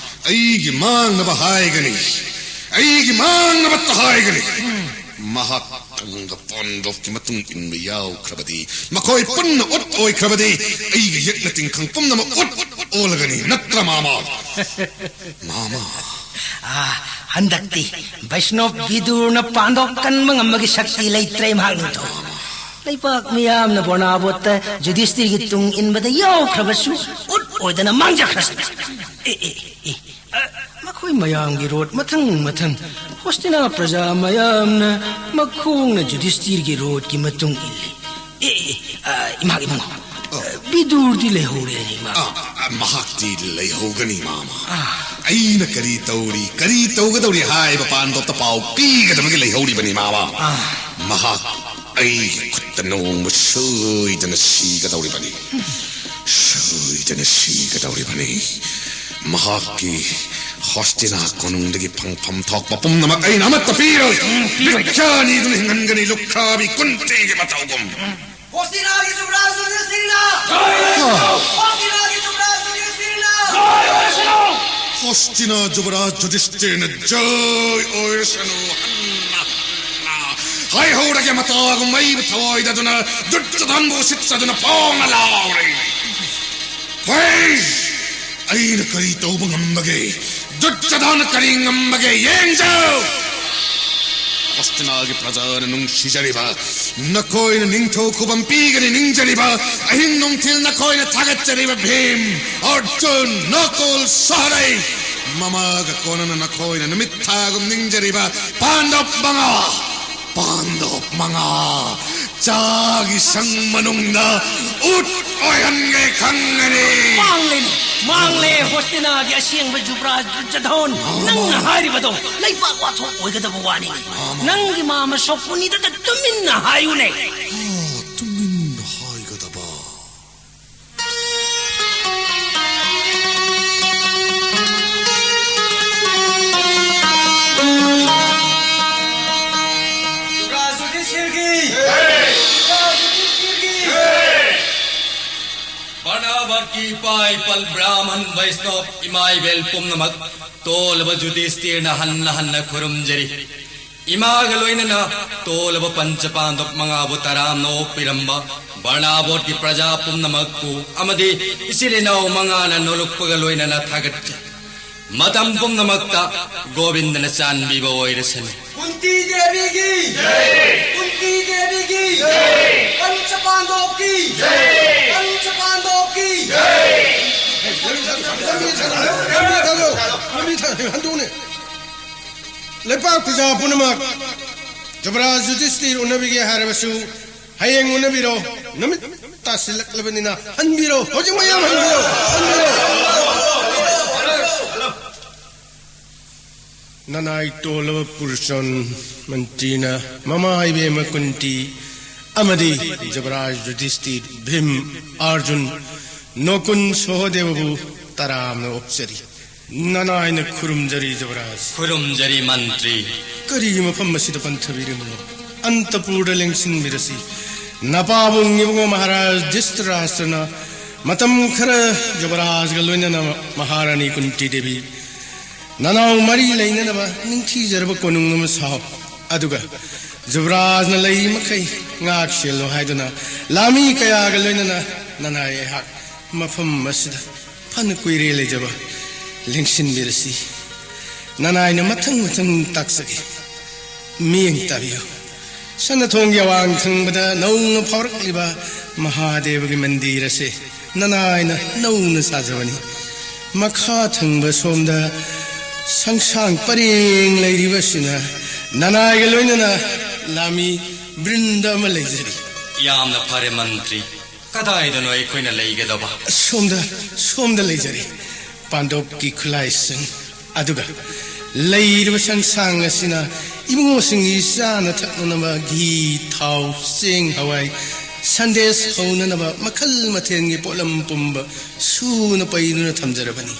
ꯑꯩꯒꯤ ꯃꯥꯡꯅꯕ ꯍꯥꯏꯒꯅꯤ꯫ ꯑꯩꯒꯤ ꯃꯥꯡꯅꯕꯇ ꯍꯥꯏꯒꯅꯤ꯫ ꯃꯍꯥꯛ ꯇꯪꯒ ꯄꯥꯟꯗꯣꯞꯀꯤ ꯃꯇꯨꯡ ꯏꯟꯕ ꯌꯥꯎꯈ꯭ꯔꯕꯗꯤ, ꯃꯈꯣꯏ ꯄꯨꯟꯅ ꯎꯠ ꯑꯣꯏꯈ꯭ꯔꯕꯗꯤ, ꯑꯩꯒꯤ ꯌꯦꯛꯅ ꯇꯤꯡꯈꯪ ꯄꯨꯝꯅꯃꯛ ꯎꯠ ꯑꯣꯜꯂꯒꯅꯤ, ꯅꯠꯇ꯭ꯔ ꯃꯥꯃ? ꯃꯥꯃ꯫ ꯑꯥ, ꯍꯟꯗꯛꯇꯤ ꯕꯩꯁꯅꯣꯞ ꯕꯤꯗꯨꯔꯅ ꯄꯥꯟꯗꯣꯞ ꯀꯟꯕ ꯉꯝꯕꯒꯤ ꯁꯛꯇꯤ ꯂꯩꯇ꯭ꯔꯦ ꯃꯍꯥꯛ ꯅꯤꯡꯊꯧ꯫ ꯂꯩꯕꯥꯛ ꯃꯤꯌꯥꯝꯅ ꯕꯣꯔꯅꯥꯕꯣꯠꯇ ꯌꯨꯙꯤꯁꯇꯤꯔꯒꯤ ꯇꯨꯡ ꯏꯟꯕꯗ ꯌꯥꯎꯈ꯭ꯔꯕꯁꯨ ꯎꯠ ꯑꯣꯏꯗꯅ ꯃꯥꯡꯖꯈ꯭ꯔꯁꯅꯨ꯫ ꯑꯦ, ꯑꯦ, ꯑꯦ, ꯑ, ꯃꯈꯣꯏ ꯃꯌꯥꯝꯒꯤ ꯔꯣꯠ ꯃꯊꯪ ꯃꯊꯪ ꯍꯣꯁꯇꯤꯅꯥ ꯄ꯭ꯔꯖꯥ ꯃꯌꯥꯝꯅ ꯃꯈꯣꯡꯅ ꯌꯨꯙꯤꯁꯇꯤꯔꯒꯤ ꯔꯣꯠꯀꯤ ꯃꯇꯨꯡ ꯏꯜꯂꯤ꯫ ꯑꯦ, ꯑꯦ, ꯑ, ꯏꯃꯥ ꯏꯕꯨꯡꯉꯣ, ꯑ, ꯕꯤꯗꯨꯔꯗꯤ ꯂꯩꯍꯧꯔꯦꯅꯦ, ꯏꯃꯥ꯫ ꯑ, ꯑ, ꯃꯍꯥꯛꯇꯤ ꯂꯩꯍꯧꯒꯅꯤ, ꯃꯥꯃ꯫ ꯑ꯫ ꯑꯩꯅ ꯀꯔꯤ ꯇꯧꯔꯤ, ꯀꯔꯤ ꯇꯧꯒꯗꯧꯔꯤ ꯍꯥꯏꯕ ꯄꯥꯟꯗꯣꯞꯇ ꯄꯥꯎ ꯄꯤꯒꯗꯕꯒꯤ ꯂꯩꯍꯧꯔꯤꯕꯅꯤ, ꯃꯥꯃ꯫ ꯑ꯫ ꯃꯍꯥꯛ ꯑꯩꯒꯤ ꯈꯨꯠꯇ ꯅꯣꯡꯃ ꯁꯣꯏꯗꯅ ꯁꯤꯒꯗꯧꯔꯤꯕꯅꯤ꯫ ꯁꯣꯏꯗꯅ ꯁꯤꯒꯗꯧꯔꯤꯕꯅꯤ꯫ ꯃꯍꯥꯛꯀꯤ ꯍꯣꯁꯇꯤꯅꯥ ꯀꯣꯅꯨꯡꯗꯒꯤ ꯐꯪꯐꯝ ꯊꯣꯛꯄ ꯄꯨꯝꯅꯃꯛ ꯑꯩꯅ ꯑꯃꯠꯇ ꯄꯤꯔꯣꯏ꯫ ꯎꯝ, ꯄꯤꯔꯣꯏ꯫ ꯕꯤꯈ꯭ꯌꯥꯅꯤꯗꯨꯅ ꯍꯤꯡꯍꯟꯒꯅꯤ, ꯂꯨꯈ꯭ꯔꯥꯕꯤ ꯀꯨꯟꯇꯤꯒꯤ ꯃꯇꯧꯒꯨꯝ꯫ ꯍꯣꯁꯇꯤꯅꯥꯒꯤ ꯖꯨꯕꯔꯥꯖ ꯌꯨꯙꯤꯁꯇꯤꯔꯅ! ꯍꯣꯁꯇꯤꯅꯥꯒꯤ ꯖꯨꯕꯔꯥꯖ ꯌꯨꯙꯤꯁꯇꯤꯔꯅ! ꯍꯣꯁꯇꯤꯅꯥ ꯖꯨꯕꯔꯥꯖ ꯌꯨꯙꯤꯁꯇꯤꯔꯅ ꯖꯣꯏ ꯑꯣꯏꯔꯁꯅꯨ! ꯍꯟꯅ, ꯍꯟꯅ! ꯀꯥꯏꯍꯧꯔꯒꯦ ꯃꯇꯥꯒꯨꯝ ꯃꯩꯕꯨ ꯊꯑꯣꯏꯗꯗꯨꯅ ꯗꯨꯠꯆꯗꯥꯟꯕꯨ ꯎꯁꯤꯠꯆꯗꯨꯅ ꯐꯣꯡꯅ ꯂꯥꯎꯔꯦ꯫ ꯍꯣꯏ! ꯑꯩꯅ ꯀꯔꯤ ꯇꯧꯕ ꯉꯝꯕꯒꯦ? ꯗꯨꯠꯆꯗꯥꯟꯅ ꯀꯔꯤ ꯉꯝꯕꯒꯦ? ꯌꯦꯡꯖꯧ! ꯍꯣꯁꯇꯤꯅꯥꯒꯤ ꯄ꯭ꯔꯖꯥꯅ ꯅꯨꯡꯁꯤꯖꯔꯤꯕ, ꯅꯈꯣꯏꯅ ꯅꯤꯡꯊꯧ ꯈꯨꯕꯝ ꯄꯤꯒꯅꯤ ꯅꯤꯡꯖꯔꯤꯕ, ꯑꯍꯤꯡ ꯅꯨꯡꯊꯤꯜ ꯅꯈꯣꯏꯅ ꯊꯥꯒꯠꯆꯔꯤꯕ ꯚꯤꯝ, ꯑꯔꯖꯨꯟ, ꯅꯀꯨꯜ, ꯁꯍꯗꯦꯕ, ꯃꯃꯥꯒ ꯀꯣꯟꯅꯅ ꯅꯈꯣꯏꯅ ꯅꯨꯃꯤꯠ ꯊꯥꯒꯨꯝ ꯅꯤꯡꯖꯔꯤꯕ ꯄꯥꯟꯗꯕ ꯃꯉꯥ, ꯄꯥꯟꯗꯕ ꯃꯉꯥ ꯆꯥꯒꯤ ꯁꯪ ꯃꯅꯨꯡꯗ ꯎꯠ ꯑꯣꯏꯍꯟꯒꯦ ꯈꯪꯒꯅꯤ꯫ ꯃꯥꯡꯂꯦꯅꯦ, ꯃꯥꯡꯂꯦ ꯍꯣꯁꯇꯤꯅꯥꯒꯤ ꯑꯁꯦꯡꯕ ꯖꯨꯕ꯭ꯔꯥꯖ ꯗꯨꯔꯖꯣꯙꯟ꯫ ꯅꯪꯅ ꯍꯥꯏꯔꯤꯕꯗꯣ ꯂꯩꯕꯥꯛ ꯋꯥꯊꯣꯛ ꯑꯣꯏꯒꯗꯕ ꯋꯥꯅꯤꯅꯦ꯫ ꯅꯪꯒꯤ ꯃꯥꯃ ꯁꯣꯛꯄꯨꯅꯤꯗꯇ ꯇꯨꯃꯤꯟꯅ ꯍꯥꯏꯌꯨꯅꯦ꯫ ꯑꯥ, ꯇꯨꯃꯤꯟꯅ ꯍꯥꯏꯒꯗꯕ꯫ ꯕꯔꯅꯥꯕꯠꯀꯤ ꯏꯄꯥ ꯏꯄꯜ ꯕ꯭ꯔꯥꯍꯃꯟ ꯕꯩꯁꯅꯕ ꯏꯃꯥ ꯏꯕꯦꯜ ꯄꯨꯝꯅꯃꯛ, ꯇꯣꯜꯂꯕ ꯌꯨꯙꯤꯁꯇꯤꯔꯅ ꯍꯟꯅ ꯍꯟꯅ ꯈꯨꯔꯨꯝꯖꯔꯤ꯫ ꯏꯃꯥꯒ ꯂꯣꯏꯅꯅ ꯇꯣꯜꯂꯕ ꯄꯟꯆ ꯄꯥꯟꯗꯕ ꯃꯉꯥꯕꯨ ꯇꯔꯥꯝꯅ ꯑꯣꯛꯄꯤꯔꯝꯕ ꯕꯔꯅꯥꯕꯣꯠꯀꯤ ꯄ꯭ꯔꯖꯥ ꯄꯨꯝꯅꯃꯛꯄꯨ ꯑꯃꯗꯤ ꯏꯆꯤꯜ ꯏꯅꯥꯎ ꯃꯉꯥꯅ ꯅꯣꯂꯨꯛꯄꯒ ꯂꯣꯏꯅꯅ ꯊꯥꯒꯠꯆꯔꯤ꯫ ꯃꯇꯝ ꯄꯨꯝꯅꯃꯛꯇ ꯒꯣꯕꯤꯟꯗꯅ ꯆꯥꯟꯕꯤꯕ ꯑꯣꯏꯔꯁꯅꯨ꯫ ꯀꯨꯟꯇꯤ ꯗꯦꯕꯤꯒꯤ ꯖꯩ! ꯀꯨꯟꯇꯤ ꯗꯦꯕꯤꯒꯤ ꯖꯩ! ꯄꯟꯆ ꯄꯥꯟꯗꯣꯞꯀꯤ ꯖꯩ! ꯄꯟꯆ ꯄꯥꯟꯗꯣꯞꯀꯤ ꯖꯩ! ꯂꯝꯕꯤ ꯊꯥꯗꯣꯛꯑꯣ! ꯂꯝꯕꯤ ꯊꯥꯗꯣꯛꯑꯣ! ꯍꯟꯗꯣꯛꯎꯅꯦ! ꯂꯩꯄꯥꯛ ꯄ꯭ꯔꯖꯥ ꯄꯨꯝꯅꯃꯛ ꯖꯨꯕꯔꯥꯖ ꯌꯨꯙꯤꯁꯇꯤꯔ ꯎꯅꯕꯤꯒꯦ ꯍꯥꯏꯔꯕꯁꯨ ꯍꯌꯦꯡ ꯎꯅꯕꯤꯔꯣ꯫ ꯅꯨꯃꯤꯠ ꯇꯥꯁꯤꯜꯂꯛꯂꯕꯅꯤꯅ ꯍꯟꯕꯤꯔꯣ꯫ ꯍꯧꯖꯤꯛ ꯃꯌꯥꯝ ꯍꯟꯕꯤꯔꯣ꯫ ꯍꯟꯕꯤꯔꯣ꯫ ꯅꯅꯥꯏ ꯇꯣꯜꯂꯕ ꯄꯨꯔꯆꯟ ꯃꯟꯇ꯭ꯔꯤꯅ ꯃꯃꯥ ꯏꯕꯦꯝꯃ ꯀꯨꯟꯇꯤ ꯑꯃꯗꯤ ꯖꯨꯕꯔꯥꯖ ꯌꯨꯙꯤꯁꯇꯤꯔ, ꯚꯤꯝ, ꯑꯔꯖꯨꯟ, ꯅꯣꯀꯨꯟ, ꯁꯣꯍꯗꯦꯕꯕꯨ ꯇꯔꯥꯝꯅ ꯑꯣꯛꯆꯔꯤ꯫ ꯅꯅꯥꯏꯅ ꯈꯨꯔꯨꯝꯖꯔꯤ ꯖꯨꯕꯔꯥꯖ꯫ ꯈꯨꯔꯨꯝꯖꯔꯤ ꯃꯟꯇ꯭ꯔꯤ꯫ ꯀꯔꯤꯒꯤ ꯃꯐꯝ ꯑꯁꯤꯗ ꯄꯟꯊꯕꯤꯔꯤꯕꯅꯣ? ꯑꯟꯇꯄꯨꯔꯗ ꯂꯦꯡꯁꯤꯟꯕꯤꯔꯁꯤ꯫ ꯅꯄꯥꯕꯨꯡ ꯏꯕꯨꯡꯉꯣ ꯃꯍꯥꯔꯥꯖ ꯙ꯭ꯔꯤꯇꯔꯥꯁꯇ꯭ꯔꯅ ꯃꯇꯝ ꯈꯔ ꯖꯨꯕꯔꯥꯖꯒ ꯂꯣꯏꯅꯅ ꯃꯍꯥꯔꯥꯅꯤ ꯀꯨꯟꯇꯤ ꯗꯦꯕꯤ ꯅꯅꯥꯎ ꯃꯔꯤ ꯂꯩꯅꯅꯕ ꯅꯤꯡꯊꯤꯖꯔꯕ ꯀꯣꯅꯨꯡ ꯑꯃ ꯁꯥꯎ꯫ ꯑꯗꯨꯒ ꯖꯨꯕꯔꯥꯖꯅ ꯂꯩꯔꯤ ꯃꯈꯩ ꯉꯥꯛ ꯁꯦꯜꯂꯣ ꯍꯥꯏꯗꯨꯅ ꯂꯥꯃꯤ ꯀꯌꯥꯒ ꯂꯣꯏꯅꯅ ꯅꯅꯥꯏ ꯑꯩꯍꯥꯛ ꯃꯐꯝ ꯑꯁꯤꯗ ꯐꯅ ꯀꯨꯏꯔꯦ ꯂꯩꯖꯕ ꯂꯦꯡꯁꯤꯟꯕꯤꯔꯁꯤ꯫ ꯅꯅꯥꯏꯅ ꯃꯊꯪ ꯃꯊꯪ ꯇꯥꯛꯆꯒꯦ꯫ ꯃꯤꯠꯌꯦꯡ ꯇꯥꯕꯤꯌꯨ꯫ ꯁꯅꯥꯊꯣꯡꯒꯤ ꯑꯋꯥꯡ ꯊꯪꯕꯗ ꯅꯧꯅ ꯐꯥꯎꯔꯛꯂꯤꯕ ꯃꯍꯥꯗꯦꯕꯒꯤ ꯃꯟꯗꯤꯔ ꯑꯁꯤ ꯅꯅꯥꯏꯅ ꯅꯧꯅ ꯁꯥꯖꯕꯅꯤ꯫ ꯃꯈꯥ ꯊꯪꯕ ꯁꯣꯝꯗ ꯁꯪꯁꯥꯡ ꯄꯔꯦꯡ ꯂꯩꯔꯤꯕꯁꯤꯅ ꯅꯅꯥꯏꯒ ꯂꯣꯏꯅꯅ ꯂꯥꯃꯤ ꯕ꯭ꯔꯤꯟꯗ ꯑꯃ ꯂꯩꯖꯔꯤ꯫ ꯌꯥꯝꯅ ꯐꯔꯦ ꯃꯟꯇ꯭ꯔꯤ꯫ ꯀꯗꯥꯏꯗꯅꯣ ꯑꯩꯈꯣꯏꯅ ꯂꯩꯒꯗꯕ? ꯁꯣꯝꯗ, ꯁꯣꯝꯗ ꯂꯩꯖꯔꯤ꯫ ꯄꯥꯟꯗꯣꯞꯀꯤ ꯈꯨꯠꯂꯥꯏꯁꯤꯡ ꯑꯗꯨꯒ ꯂꯩꯔꯤꯕ ꯁꯪꯁꯥꯡ ꯑꯁꯤꯅ ꯏꯕꯨꯡꯉꯣꯁꯤꯡꯒꯤ ꯆꯥꯅ ꯊꯛꯅꯅꯕ ꯘꯤ, ꯊꯥꯎ, ꯆꯦꯡ, ꯍꯋꯥꯏ, ꯁꯟꯗꯦꯁ ꯍꯧꯅꯅꯕ ꯃꯈꯜ ꯃꯊꯦꯜꯒꯤ ꯄꯣꯠꯂꯝ ꯄꯨꯝꯕ ꯁꯨꯅ ꯄꯩꯗꯨꯅ ꯊꯝꯖꯔꯕꯅꯤ꯫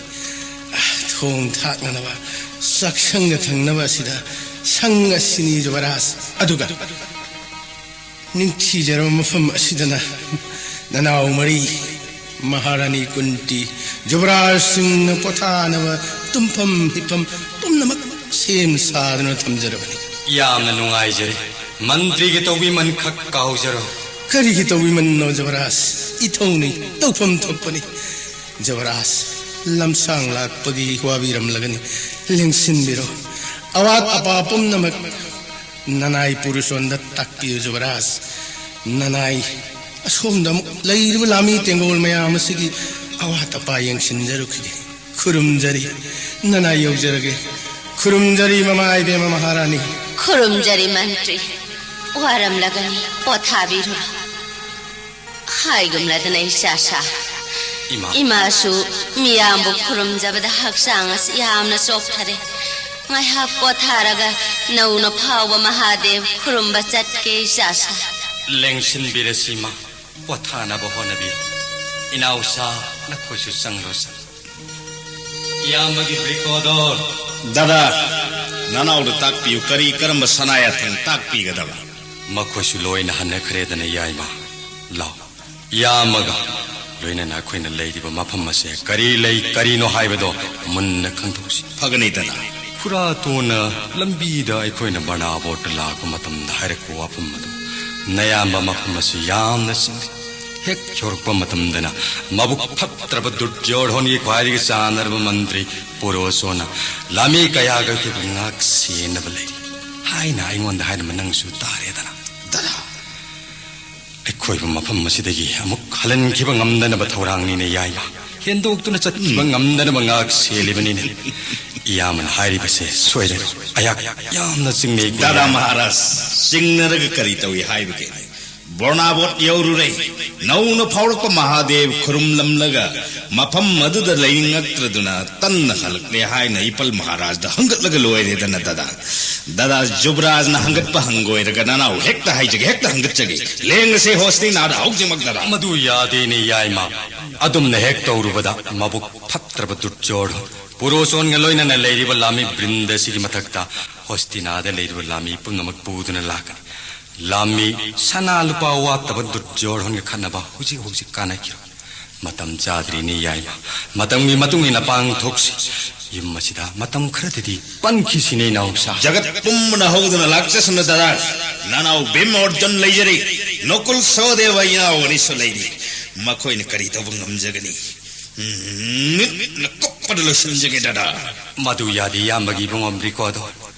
ꯑꯥ, ꯊꯣꯡ ꯊꯥꯛꯅꯅꯕ ꯆꯥꯛꯁꯪꯗ ꯊꯝꯅꯕ ꯑꯁꯤꯗ ꯁꯪ ꯑꯁꯤꯅꯤ ꯖꯨꯕꯔꯥꯖ꯫ ꯑꯗꯨꯒ ꯅꯤꯡꯊꯤꯖꯔꯕ ꯃꯐꯝ ꯑꯁꯤꯗꯅ ꯅꯅꯥꯎ ꯃꯔꯤ ꯃꯍꯥꯔꯥꯅꯤ ꯀꯨꯟꯇꯤ ꯖꯨꯕꯔꯥꯖꯁꯤꯡꯅ ꯄꯣꯊꯥꯅꯕ ꯇꯨꯝꯐꯝ ꯍꯤꯞꯐꯝ ꯄꯨꯝꯅꯃꯛ ꯁꯦꯝ ꯁꯥꯗꯨꯅ ꯊꯝꯖꯔꯕꯅꯤ꯫ ꯌꯥꯝꯅ ꯅꯨꯡꯉꯥꯏꯖꯔꯦ꯫ ꯃꯟꯇ꯭ꯔꯤꯒꯤ ꯇꯧꯕꯤꯃꯟ ꯈꯛ ꯀꯥꯎꯖꯔꯣ꯫ ꯀꯔꯤꯒꯤ ꯇꯧꯕꯤꯃꯟꯅꯣ ꯖꯨꯕꯔꯥꯖ? ꯏꯊꯧꯅꯤ, ꯇꯧꯐꯝ ꯊꯣꯛꯄꯅꯤ꯫ ꯖꯨꯕꯔꯥꯖ, ꯂꯝꯁꯥꯡ ꯂꯥꯛꯄꯒꯤ ꯋꯥꯕꯤꯔꯝꯂꯒꯅꯤ, ꯂꯦꯡꯁꯤꯟꯕꯤꯔꯣ꯫ ꯑꯋꯥꯠ ꯑꯄꯥ ꯄꯨꯝꯅꯃꯛ ꯅꯅꯥꯏ ꯄꯨꯔꯨꯁꯣꯟꯗ ꯇꯥꯛꯄꯤꯌꯨ ꯖꯨꯕꯔꯥꯖ꯫ ꯅꯅꯥꯏ ꯑꯁꯣꯝꯗ ꯑꯃꯨꯛ ꯂꯩꯔꯤꯕ ꯂꯥꯃꯤ ꯇꯦꯡꯒꯣꯜ ꯃꯌꯥꯝ ꯑꯁꯤꯒꯤ ꯑꯋꯥꯠ ꯑꯄꯥ ꯌꯦꯡꯁꯤꯟꯖꯔꯨꯈꯤꯒꯦ꯫ ꯈꯨꯔꯨꯝꯖꯔꯤ, ꯅꯅꯥꯏ ꯌꯧꯖꯔꯒꯦ꯫ ꯈꯨꯔꯨꯝꯖꯔꯤ ꯃꯃꯥ ꯏꯕꯦꯝꯃ ꯃꯍꯥꯔꯥꯅꯤ꯫ ꯈꯨꯔꯨꯝꯖꯔꯤ ꯃꯟꯇ꯭ꯔꯤ꯫ ꯋꯥꯔꯝꯂꯒꯅꯤ, ꯄꯣꯊꯥꯕꯤꯔꯨꯔꯣ꯫ ꯍꯥꯏꯒꯨꯝꯂꯗꯅ ꯏꯆꯥꯁꯥ꯫ ꯏꯃꯥ꯫ ꯏꯃꯥꯁꯨ ꯃꯤꯌꯥꯝꯕꯨ ꯈꯨꯔꯨꯝꯖꯕꯗ ꯍꯛꯆꯥꯡ ꯑꯁꯤ ꯌꯥꯝꯅ ꯆꯣꯛꯊꯔꯦ꯫ ꯉꯥꯏꯍꯥꯛ ꯄꯣꯊꯥꯔꯒ ꯅꯧꯅ ꯐꯥꯎꯕ ꯃꯍꯥꯗꯦꯕ ꯈꯨꯔꯨꯝꯕ ꯆꯠꯀꯦ ꯏꯆꯥꯁꯥ꯫ ꯂꯦꯡꯁꯤꯟꯕꯤꯔꯁꯤ ꯏꯃꯥ꯫ ꯄꯣꯊꯥꯅꯕ ꯍꯣꯠꯅꯕꯤꯌꯨ꯫ ꯏꯅꯥꯎꯁꯥ, ꯅꯈꯣꯏꯁꯨ ꯆꯪꯂꯣ ꯁꯥ꯫ ꯏꯌꯥꯝꯕꯒꯤ ꯕ꯭ꯔꯤꯀꯣꯗꯣꯔ꯫ ꯗꯥꯗꯥ, ꯅꯅꯥꯎꯗ ꯇꯥꯛꯄꯤꯌꯨ, ꯀꯔꯤ ꯀꯔꯝꯕ ꯁꯅꯥ ꯌꯥꯊꯪ ꯇꯥꯛꯄꯤꯒꯗꯕ? ꯃꯈꯣꯏꯁꯨ ꯂꯣꯏꯅ ꯍꯟꯅꯈ꯭ꯔꯦꯗꯅ, ꯌꯥꯏꯃ꯫ ꯂꯥꯎ, ꯏꯌꯥꯝꯕꯒ ꯂꯣꯏꯅꯅ ꯑꯩꯈꯣꯏꯅ ꯂꯩꯔꯤꯕ ꯃꯐꯝ ꯑꯁꯦ ꯀꯔꯤ ꯂꯩ, ꯀꯔꯤꯅꯣ ꯍꯥꯏꯕꯗꯣ ꯃꯨꯟꯅ ꯈꯪꯗꯣꯛꯁꯤ꯫ ꯐꯒꯅꯤ ꯗꯥꯗꯥ꯫ ꯈꯨꯔꯥꯇꯣꯟꯅ ꯂꯝꯕꯤꯗ ꯑꯩꯈꯣꯏꯅ ꯕꯔꯅꯥꯕꯣꯠꯇ ꯂꯥꯛꯄ ꯃꯇꯝꯗ ꯍꯥꯏꯔꯛꯄ ꯋꯥꯐꯝ ꯑꯗꯨ, ꯅꯌꯥꯝꯕ ꯃꯐꯝ ꯑꯁꯤ ꯌꯥꯝꯅ ꯆꯤꯡꯅꯩ꯫ ꯍꯦꯛ ꯌꯧꯔꯛꯄ ꯃꯇꯝꯗꯅ ꯃꯕꯨꯛ ꯐꯠꯇ꯭ꯔꯕ ꯗꯨꯔꯖꯣꯙꯣꯟꯒꯤ ꯈ꯭ꯋꯥꯏꯗꯒꯤ ꯆꯥꯟꯅꯔꯕ ꯃꯟꯇ꯭ꯔꯤ ꯄꯨꯔꯣꯁꯣꯟꯅ ꯂꯥꯃꯤ ꯀꯌꯥꯒ ꯑꯩꯈꯣꯏꯕꯨ ꯉꯥꯛ ꯁꯦꯟꯅꯕ ꯂꯩꯔꯤ ꯍꯥꯏꯅ ꯑꯩꯉꯣꯟꯗ ꯍꯥꯏꯔꯝꯕ ꯅꯪꯁꯨ ꯇꯥꯔꯦꯗꯅ꯫ ꯗꯗꯥ, ꯑꯩꯈꯣꯏꯕꯨ ꯃꯐꯝ ꯑꯁꯤꯗꯒꯤ ꯑꯃꯨꯛ ꯍꯜꯍꯟꯈꯤꯕ ꯉꯝꯗꯅꯕ ꯊꯧꯔꯥꯡꯅꯤꯅꯦ ꯌꯥꯏꯃ꯫ ꯍꯦꯟꯗꯣꯛꯇꯨꯅ ꯆꯠꯈꯤꯕ ꯉꯝꯗꯅꯕ ꯉꯥꯛ ꯁꯦꯜꯂꯤꯕꯅꯤꯅꯦ꯫ ꯏꯌꯥꯝꯕꯅ ꯍꯥꯏꯔꯤꯕꯁꯦ ꯁꯣꯏꯔꯦ꯫ ꯑꯩꯍꯥꯛ ꯌꯥꯝꯅ ꯆꯤꯡꯅꯩ꯫ ꯗꯥꯗꯥ ꯃꯍꯥꯔꯥꯖ, ꯆꯤꯡꯅꯔꯒ ꯀꯔꯤ ꯇꯧꯏ ꯍꯥꯏꯕꯒꯦ? ꯕꯣꯔꯅꯥꯕꯣꯠ ꯌꯧꯔꯨꯔꯦ꯫ ꯅꯧꯅ ꯐꯥꯎꯔꯛꯄ ꯃꯍꯥꯗꯦꯕ ꯈꯨꯔꯨꯝꯂꯝꯂꯒ ꯃꯐꯝ ꯑꯗꯨꯗ ꯂꯩꯅꯤꯡꯉꯛꯇ꯭ꯔꯗꯨꯅ ꯇꯟꯅ ꯍꯜꯂꯛꯂꯦ ꯍꯥꯏꯅ ꯏꯄꯜ ꯃꯍꯥꯔꯥꯖꯗ ꯍꯪꯒꯠꯂꯒ ꯂꯣꯏꯔꯦꯗꯅ ꯗꯥꯗꯥ꯫ ꯗꯥꯗꯥ ꯖꯨꯕꯔꯥꯖꯅ ꯍꯪꯒꯠꯄ ꯍꯪꯒꯣꯏꯔꯒ ꯅꯅꯥꯎ ꯍꯦꯛꯇ ꯍꯥꯏꯖꯒꯦ, ꯍꯦꯛꯇ ꯍꯪꯒꯠꯆꯒꯦ꯫ ꯂꯦꯡꯉꯁꯦ ꯍꯣꯁꯇꯤꯅꯥꯗ ꯍꯧꯖꯤꯛꯃꯛ ꯗꯥꯗꯥ꯫ ꯃꯗꯨ ꯌꯥꯗꯦꯅꯦ ꯌꯥꯏꯃ꯫ ꯑꯗꯨꯝꯅ ꯍꯦꯛ ꯇꯧꯔꯨꯕꯗ ꯃꯕꯨꯛ ꯐꯠꯇ꯭ꯔꯕ ꯗꯨꯔꯖꯣꯙꯣꯟ ꯄꯨꯔꯣꯁꯣꯟꯒ ꯂꯣꯏꯅꯅ ꯂꯩꯔꯤꯕ ꯂꯥꯃꯤ ꯕ꯭ꯔꯤꯟꯗ ꯑꯁꯤꯒꯤ ꯃꯊꯛꯇ ꯍꯣꯁꯇꯤꯅꯥꯗ ꯂꯩꯔꯤꯕ ꯂꯥꯃꯤ ꯄꯨꯝꯅꯃꯛ ꯄꯨꯗꯨꯅ ꯂꯥꯛꯀꯅꯤ꯫ ꯂꯥꯃꯤ ꯁꯅꯥ ꯂꯨꯄꯥ ꯋꯥꯠꯇꯕ ꯗꯨꯔꯖꯣꯙꯣꯟꯒ ꯈꯠꯅꯕ ꯍꯧꯖꯤꯛ ꯍꯧꯖꯤꯛ ꯀꯥꯟꯅꯈꯤꯔꯣꯏ꯫ ꯃꯇꯝ ꯆꯥꯗ꯭ꯔꯤꯅꯦ ꯌꯥꯏꯃ꯫ ꯃꯇꯝꯒꯤ ꯃꯇꯨꯡ ꯏꯟꯅ ꯄꯥꯡꯊꯣꯛꯁꯤ꯫ ꯌꯨꯝ ꯑꯁꯤꯗ ꯃꯇꯝ ꯈꯔꯗꯗꯤ ꯄꯟꯈꯤꯁꯤꯅꯦ ꯏꯅꯥꯎꯁꯥ꯫ ꯖꯒꯠ ꯄꯨꯝꯕꯅ ꯍꯧꯗꯨꯅ ꯂꯥꯛꯆꯁꯅꯨ ꯗꯥꯗꯥ꯫ ꯅꯅꯥꯎ ꯚꯤꯝ ꯑꯣꯔꯖꯨꯟ ꯂꯩꯖꯔꯤ꯫ ꯅꯀꯨꯜ ꯁꯍꯗꯦꯕ ꯏꯅꯥꯎ ꯑꯅꯤꯁꯨ ꯂꯩꯔꯤ꯫ ꯃꯈꯣꯏꯅ ꯀꯔꯤ ꯇꯧꯕ ꯉꯝꯖꯒꯅꯤ? ꯎꯝ, ꯃꯤꯠꯅ ꯀꯨꯞꯄꯗ ꯂꯣꯏꯁꯤꯟꯖꯒꯦ ꯗꯥꯗꯥ꯫ ꯃꯗꯨ ꯌꯥꯗꯦ ꯏꯌꯥꯝꯕꯒꯤ ꯏꯕꯨꯡꯉꯣ ꯕ꯭ꯔꯤꯀꯣꯗꯣ꯫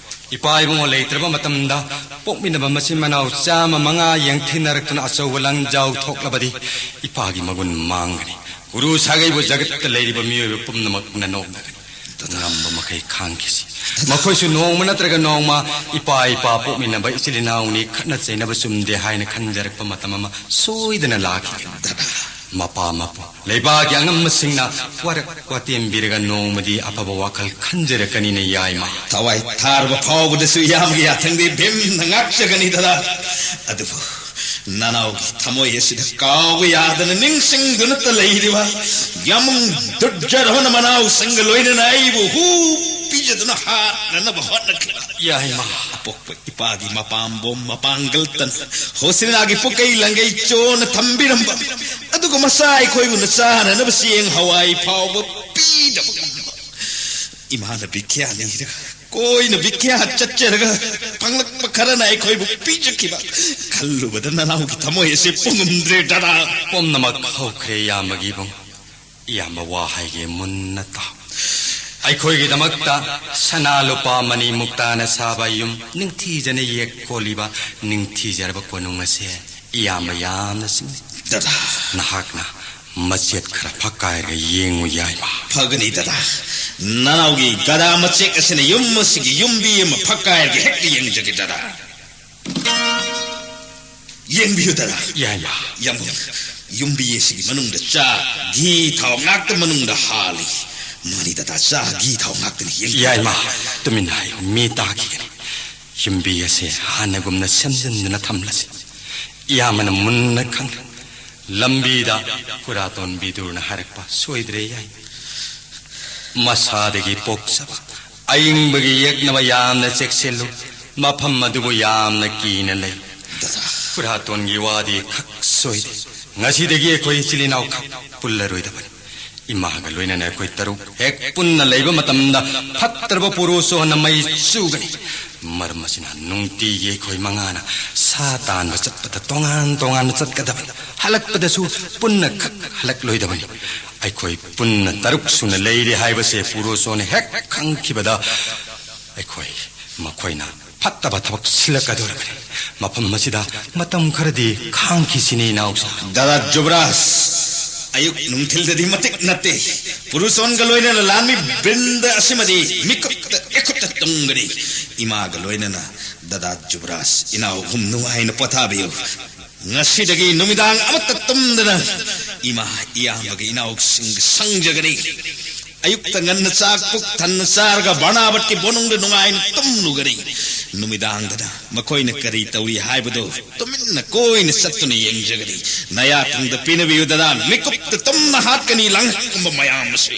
ꯏꯄꯥ ꯏꯕꯨꯡꯉꯣ ꯂꯩꯇ꯭ꯔꯕ ꯃꯇꯝꯗ ꯄꯣꯛꯃꯤꯟꯅꯕ ꯃꯆꯤꯟ ꯃꯅꯥꯎ ꯆꯥꯝꯃ ꯃꯉꯥ ꯌꯦꯡꯊꯤꯅꯔꯛꯇꯨꯅ ꯑꯆꯧꯕ ꯂꯥꯟꯖꯥꯎ ꯊꯣꯛꯂꯕꯗꯤ ꯏꯄꯥꯒꯤ ꯃꯒꯨꯟ ꯃꯥꯡꯒꯅꯤ꯫ ꯒꯨꯔꯨ ꯁꯥꯒꯩꯕꯨ ꯖꯒꯠꯇ ꯂꯩꯔꯤꯕ ꯃꯤꯑꯣꯏꯕ ꯄꯨꯝꯅꯃꯛꯅ ꯅꯣꯛꯅꯒꯅꯤ꯫ ꯉꯝꯕ ꯃꯈꯩ ꯈꯥꯡꯈꯤꯁꯤ꯫ ꯃꯈꯣꯏꯁꯨ ꯅꯣꯡꯃ ꯅꯠꯇ꯭ꯔꯒ ꯅꯣꯡꯃ ꯏꯄꯥ ꯏꯄꯥ ꯄꯣꯛꯃꯤꯟꯅꯕ ꯏꯆꯤꯜ ꯏꯅꯥꯎꯅꯤ, ꯈꯠꯅ ꯆꯩꯅꯕ ꯆꯨꯝꯗꯦ ꯍꯥꯏꯅ ꯈꯟꯖꯔꯛꯄ ꯃꯇꯝ ꯑꯃ ꯁꯣꯏꯗꯅ ꯂꯥꯛꯈꯤꯒꯅꯤ꯫ ꯃꯄꯥ ꯃꯄꯨ ꯂꯩꯕꯥꯛꯀꯤ ꯑꯉꯝꯕꯁꯤꯡꯅ ꯋꯥꯔꯛ ꯋꯥꯇꯦꯝꯕꯤꯔꯒ ꯅꯣꯡꯃꯗꯤ ꯑꯐꯕ ꯋꯥꯈꯜ ꯈꯟꯖꯔꯛꯀꯅꯤꯅ ꯌꯥꯏꯃ꯫ ꯊꯋꯥꯏ ꯊꯥꯔꯕ ꯐꯥꯎꯕꯗꯁꯨ ꯏꯌꯥꯝꯕꯒꯤ ꯌꯥꯊꯪꯗꯤ ꯚꯤꯝꯅ ꯉꯥꯛꯆꯒꯅꯤ ꯗꯥꯗꯥ꯫ ꯑꯗꯨꯕꯨ ꯅꯅꯥꯎꯒꯤ ꯊꯃꯣꯏ ꯑꯁꯤꯗ ꯀꯥꯎꯕ ꯌꯥꯗꯅ ꯅꯤꯡꯁꯤꯡꯗꯨꯅꯇ ꯂꯩꯔꯤꯕ ꯌꯥꯃꯨꯡ ꯗꯨꯔꯖꯣꯙꯣꯟ ꯃꯅꯥꯎꯁꯤꯡꯒ ꯂꯣꯏꯅꯅ ꯑꯩꯕꯨ ꯍꯨ ꯄꯤꯖꯗꯨꯅ ꯍꯥꯠꯅꯅꯕ ꯍꯣꯠꯅꯈꯤꯕ ꯌꯥꯏꯃ꯫ ꯑꯄꯣꯛꯄ ꯏꯄꯥꯒꯤ ꯃꯄꯥꯝꯕꯣꯝ ꯃꯄꯥꯡꯒꯜ ꯇꯟ ꯍꯣꯁꯤꯅꯥꯒꯤ ꯄꯨꯀꯩ ꯂꯪꯒꯩ ꯆꯣꯟꯅ ꯊꯝꯕꯤꯔꯝꯕ, ꯑꯗꯨꯒ ꯃꯆꯥ ꯑꯩꯈꯣꯏꯕꯨꯅ ꯆꯥꯅꯅꯕ ꯆꯦꯡ ꯍꯋꯥꯏ ꯐꯥꯎꯕ ꯄꯤꯗꯕ ꯉꯝꯕ ꯏꯃꯥꯅ ꯕꯤꯈ꯭ꯌꯥ ꯅꯤꯔꯒ ꯀꯣꯏꯅ ꯕꯤꯈ꯭ꯌꯥꯠ ꯆꯠꯆꯔꯒ ꯐꯪꯂꯛꯄ ꯈꯔꯅ ꯑꯩꯈꯣꯏꯕꯨ ꯄꯤꯖꯈꯤꯕ꯫ ꯈꯜꯂꯨꯕꯗ ꯅꯅꯥꯎꯒꯤ ꯊꯃꯣꯏ ꯑꯁꯤ ꯄꯨꯡꯉꯝꯗ꯭ꯔꯦ, ꯗꯗꯥ꯫ ꯄꯨꯝꯅꯃꯛ ꯍꯧꯈ꯭ꯔꯦ, ꯏꯌꯥꯝꯕꯒꯤ ꯏꯕꯨꯡ꯫ ꯏꯌꯥꯝꯕ, ꯋꯥ ꯍꯥꯏꯒꯦ, ꯃꯨꯟꯅ ꯇꯥꯎ꯫ ꯑꯩꯈꯣꯏꯒꯤꯗꯃꯛꯇ ꯁꯅꯥ ꯂꯨꯄꯥ ꯃꯅꯤ ꯃꯨꯛꯇꯥꯅ ꯁꯥꯕ ꯌꯨꯝ, ꯅꯤꯡꯊꯤꯖꯅ ꯌꯦꯛ ꯀꯣꯜꯂꯤꯕ ꯅꯤꯡꯊꯤꯖꯔꯕ ꯀꯣꯅꯨꯡ ꯑꯁꯦ ꯏꯌꯥꯝꯕ ꯌꯥꯝꯅ ꯆꯤꯡꯅꯩ꯫ ꯗꯗꯥ꯫ ꯅꯍꯥꯛꯅ ꯃꯆꯦꯠ ꯈꯔ ꯐꯛꯀꯥꯏꯔꯒ ꯌꯦꯡꯉꯨ, ꯌꯥꯏꯃ꯫ ꯐꯒꯅꯤ, ꯗꯗꯥ꯫ ꯅꯅꯥꯎꯒꯤ ꯒꯗꯥ ꯃꯆꯦꯛ ꯑꯁꯤꯅ ꯌꯨꯝ ꯑꯁꯤꯒꯤ ꯌꯨꯝꯕꯤ ꯑꯃ ꯐꯛꯀꯥꯏꯔꯒ ꯍꯦꯛꯇ ꯌꯦꯡꯖꯒꯦ, ꯗꯗꯥ꯫ ꯌꯦꯡꯕꯤꯌꯨ, ꯗꯗꯥ꯫ ꯌꯥꯏꯃ꯫ ꯌꯥꯝꯕꯨꯡ, ꯌꯨꯝꯕꯤ ꯑꯁꯤꯒꯤ ꯃꯅꯨꯡꯗ ꯆꯥ, ꯘꯤ, ꯊꯥꯎ ꯉꯥꯛꯇ ꯃꯅꯨꯡꯗ ꯍꯥꯜꯂꯤ꯫ ꯃꯥꯅꯤ, ꯗꯗꯥ, ꯆꯥ, ꯘꯤ, ꯊꯥꯎ ꯉꯥꯛꯇꯅꯤ꯫ ꯌꯦꯡꯕꯤꯌꯨ, ꯌꯥꯏꯃ, ꯗꯗꯥ꯫ ꯇꯨꯃꯤꯟꯅ ꯍꯥꯏꯌꯨ, ꯃꯤ ꯇꯥꯈꯤꯒꯅꯤ꯫ ꯌꯨꯝꯕꯤ ꯑꯁꯦ ꯍꯥꯟꯅꯒꯨꯝꯅ ꯁꯦꯝꯖꯤꯟꯗꯨꯅ ꯊꯝꯂꯁꯤ꯫ ꯏꯌꯥꯝꯕꯅ ꯃꯨꯟꯅ ꯈꯪꯂꯦ꯫ ꯂꯝꯕꯤꯗ ꯈꯨꯔꯥꯇꯣꯟ ꯕꯤꯗꯨꯔꯅ ꯍꯥꯏꯔꯛꯄ ꯁꯣꯏꯗ꯭ꯔꯦ, ꯌꯥꯏ꯫ ꯃꯁꯥꯗꯒꯤ ꯄꯣꯛꯆꯕ ꯑꯏꯪꯕꯒꯤ ꯌꯦꯛꯅꯕ ꯌꯥꯝꯅ ꯆꯦꯛꯁꯤꯜꯂꯨ꯫ ꯃꯐꯝ ꯑꯗꯨꯕꯨ ꯌꯥꯝꯅ ꯀꯤꯅ ꯂꯩ꯫ ꯗꯗꯥ꯫ ꯈꯨꯔꯥꯇꯣꯟꯒꯤ ꯋꯥꯗꯤ ꯈꯛ ꯁꯣꯏꯗꯦ꯫ ꯉꯁꯤꯗꯒꯤ ꯑꯩꯈꯣꯏ ꯏꯆꯤꯜ ꯏꯅꯥꯎ ꯈꯛ ꯄꯨꯜꯂꯔꯣꯏꯗꯕꯅꯤ꯫ ꯏꯃꯥꯒ ꯂꯣꯏꯅꯅ ꯑꯩꯈꯣꯏ ꯇꯔꯨꯛ ꯍꯦꯛ ꯄꯨꯟꯅ ꯂꯩꯕ ꯃꯇꯝꯗ ꯐꯠꯇ꯭ꯔꯕ ꯄꯨꯔꯨꯁꯣꯟꯅ ꯃꯩ ꯆꯨꯒꯅꯤ꯫ ꯃꯔꯝ ꯑꯁꯤꯅ ꯅꯨꯡꯇꯤꯒꯤ ꯑꯩꯈꯣꯏ ꯃꯉꯥꯅ ꯁꯥ ꯇꯥꯟꯕ ꯆꯠꯄꯗ ꯇꯣꯉꯥꯟ ꯇꯣꯉꯥꯟꯅ ꯆꯠꯀꯗꯕꯅꯤ꯫ ꯍꯜꯂꯛꯄꯗꯁꯨ ꯄꯨꯟꯅ ꯈꯛ ꯍꯜꯂꯛꯂꯣꯏꯗꯕꯅꯤ꯫ ꯑꯩꯈꯣꯏ ꯄꯨꯟꯅ ꯇꯔꯨꯛ ꯁꯨꯅ ꯂꯩꯔꯦ ꯍꯥꯏꯕꯁꯦ ꯄꯨꯔꯨꯁꯣꯟꯅ ꯍꯦꯛ ꯈꯪꯈꯤꯕꯗ ꯑꯩꯈꯣꯏ ꯃꯈꯣꯏꯅ ꯐꯠꯇꯕ ꯊꯕꯛ ꯁꯤꯜꯂꯛꯀꯗꯧꯔꯕꯅꯤ꯫ ꯃꯐꯝ ꯑꯁꯤꯗ ꯃꯇꯝ ꯈꯔꯗꯤ ꯈꯥꯡꯈꯤꯁꯤꯅꯦ, ꯏꯅꯥꯎꯁꯥ꯫ ꯗꯥꯗꯥ ꯖꯨꯕꯔꯥꯖ, ꯑꯌꯨꯛ ꯅꯨꯡꯊꯤꯜꯗꯗꯤ ꯃꯇꯤꯛ ꯅꯠꯇꯦ꯫ ꯄꯨꯔꯨꯁꯣꯟꯒ ꯂꯣꯏꯅꯅ ꯂꯥꯟꯃꯤ ꯕ꯭ꯔꯤꯟꯗ ꯑꯁꯤꯃꯗꯤ ꯃꯤꯀꯨꯞꯇ ꯏꯈꯨꯠꯇ ꯇꯨꯝꯒꯅꯤ꯫ ꯏꯃꯥꯒ ꯂꯣꯏꯅꯅ ꯗꯥꯗꯥ ꯖꯨꯕꯔꯥꯖ, ꯏꯅꯥꯎ ꯑꯍꯨꯝ ꯅꯨꯡꯉꯥꯏꯅ ꯄꯣꯊꯥꯕꯤꯌꯨ꯫ ꯉꯁꯤꯗꯒꯤ ꯅꯨꯃꯤꯗꯥꯡ ꯑꯃꯠꯇ ꯇꯨꯝꯗꯅ ꯏꯃꯥ, ꯏꯌꯥꯝꯕꯒ ꯏꯅꯥꯎꯁꯤꯡꯒ ꯁꯪꯖꯒꯅꯤ꯫ ꯑꯌꯨꯛꯇ ꯉꯟꯅ ꯆꯥꯛ ꯄꯨꯛ ꯊꯟꯅ ꯆꯥꯔꯒ ꯕꯔꯅꯥꯕꯠꯀꯤ ꯕꯣꯅꯨꯡꯗ ꯅꯨꯡꯉꯥꯏꯅ ꯇꯨꯝꯂꯨꯒꯅꯤ꯫ ꯅꯨꯃꯤꯗꯥꯡꯗꯅ ꯃꯈꯣꯏꯅ ꯀꯔꯤ ꯇꯧꯔꯤ ꯍꯥꯏꯕꯗꯨ ꯇꯨꯃꯤꯟꯅ ꯀꯣꯏꯅ ꯆꯠꯇꯨꯅ ꯌꯦꯡꯖꯒꯅꯤ꯫ ꯅꯌꯥ ꯊꯪꯗ ꯄꯤꯅꯕꯤꯌꯨ ꯗꯗꯥ, ꯃꯤꯀꯨꯞꯇ ꯇꯨꯝꯅ ꯍꯥꯠꯀꯅꯤ ꯂꯥꯡꯍꯟꯒꯨꯝꯕ ꯃꯌꯥꯝ ꯑꯁꯤ꯫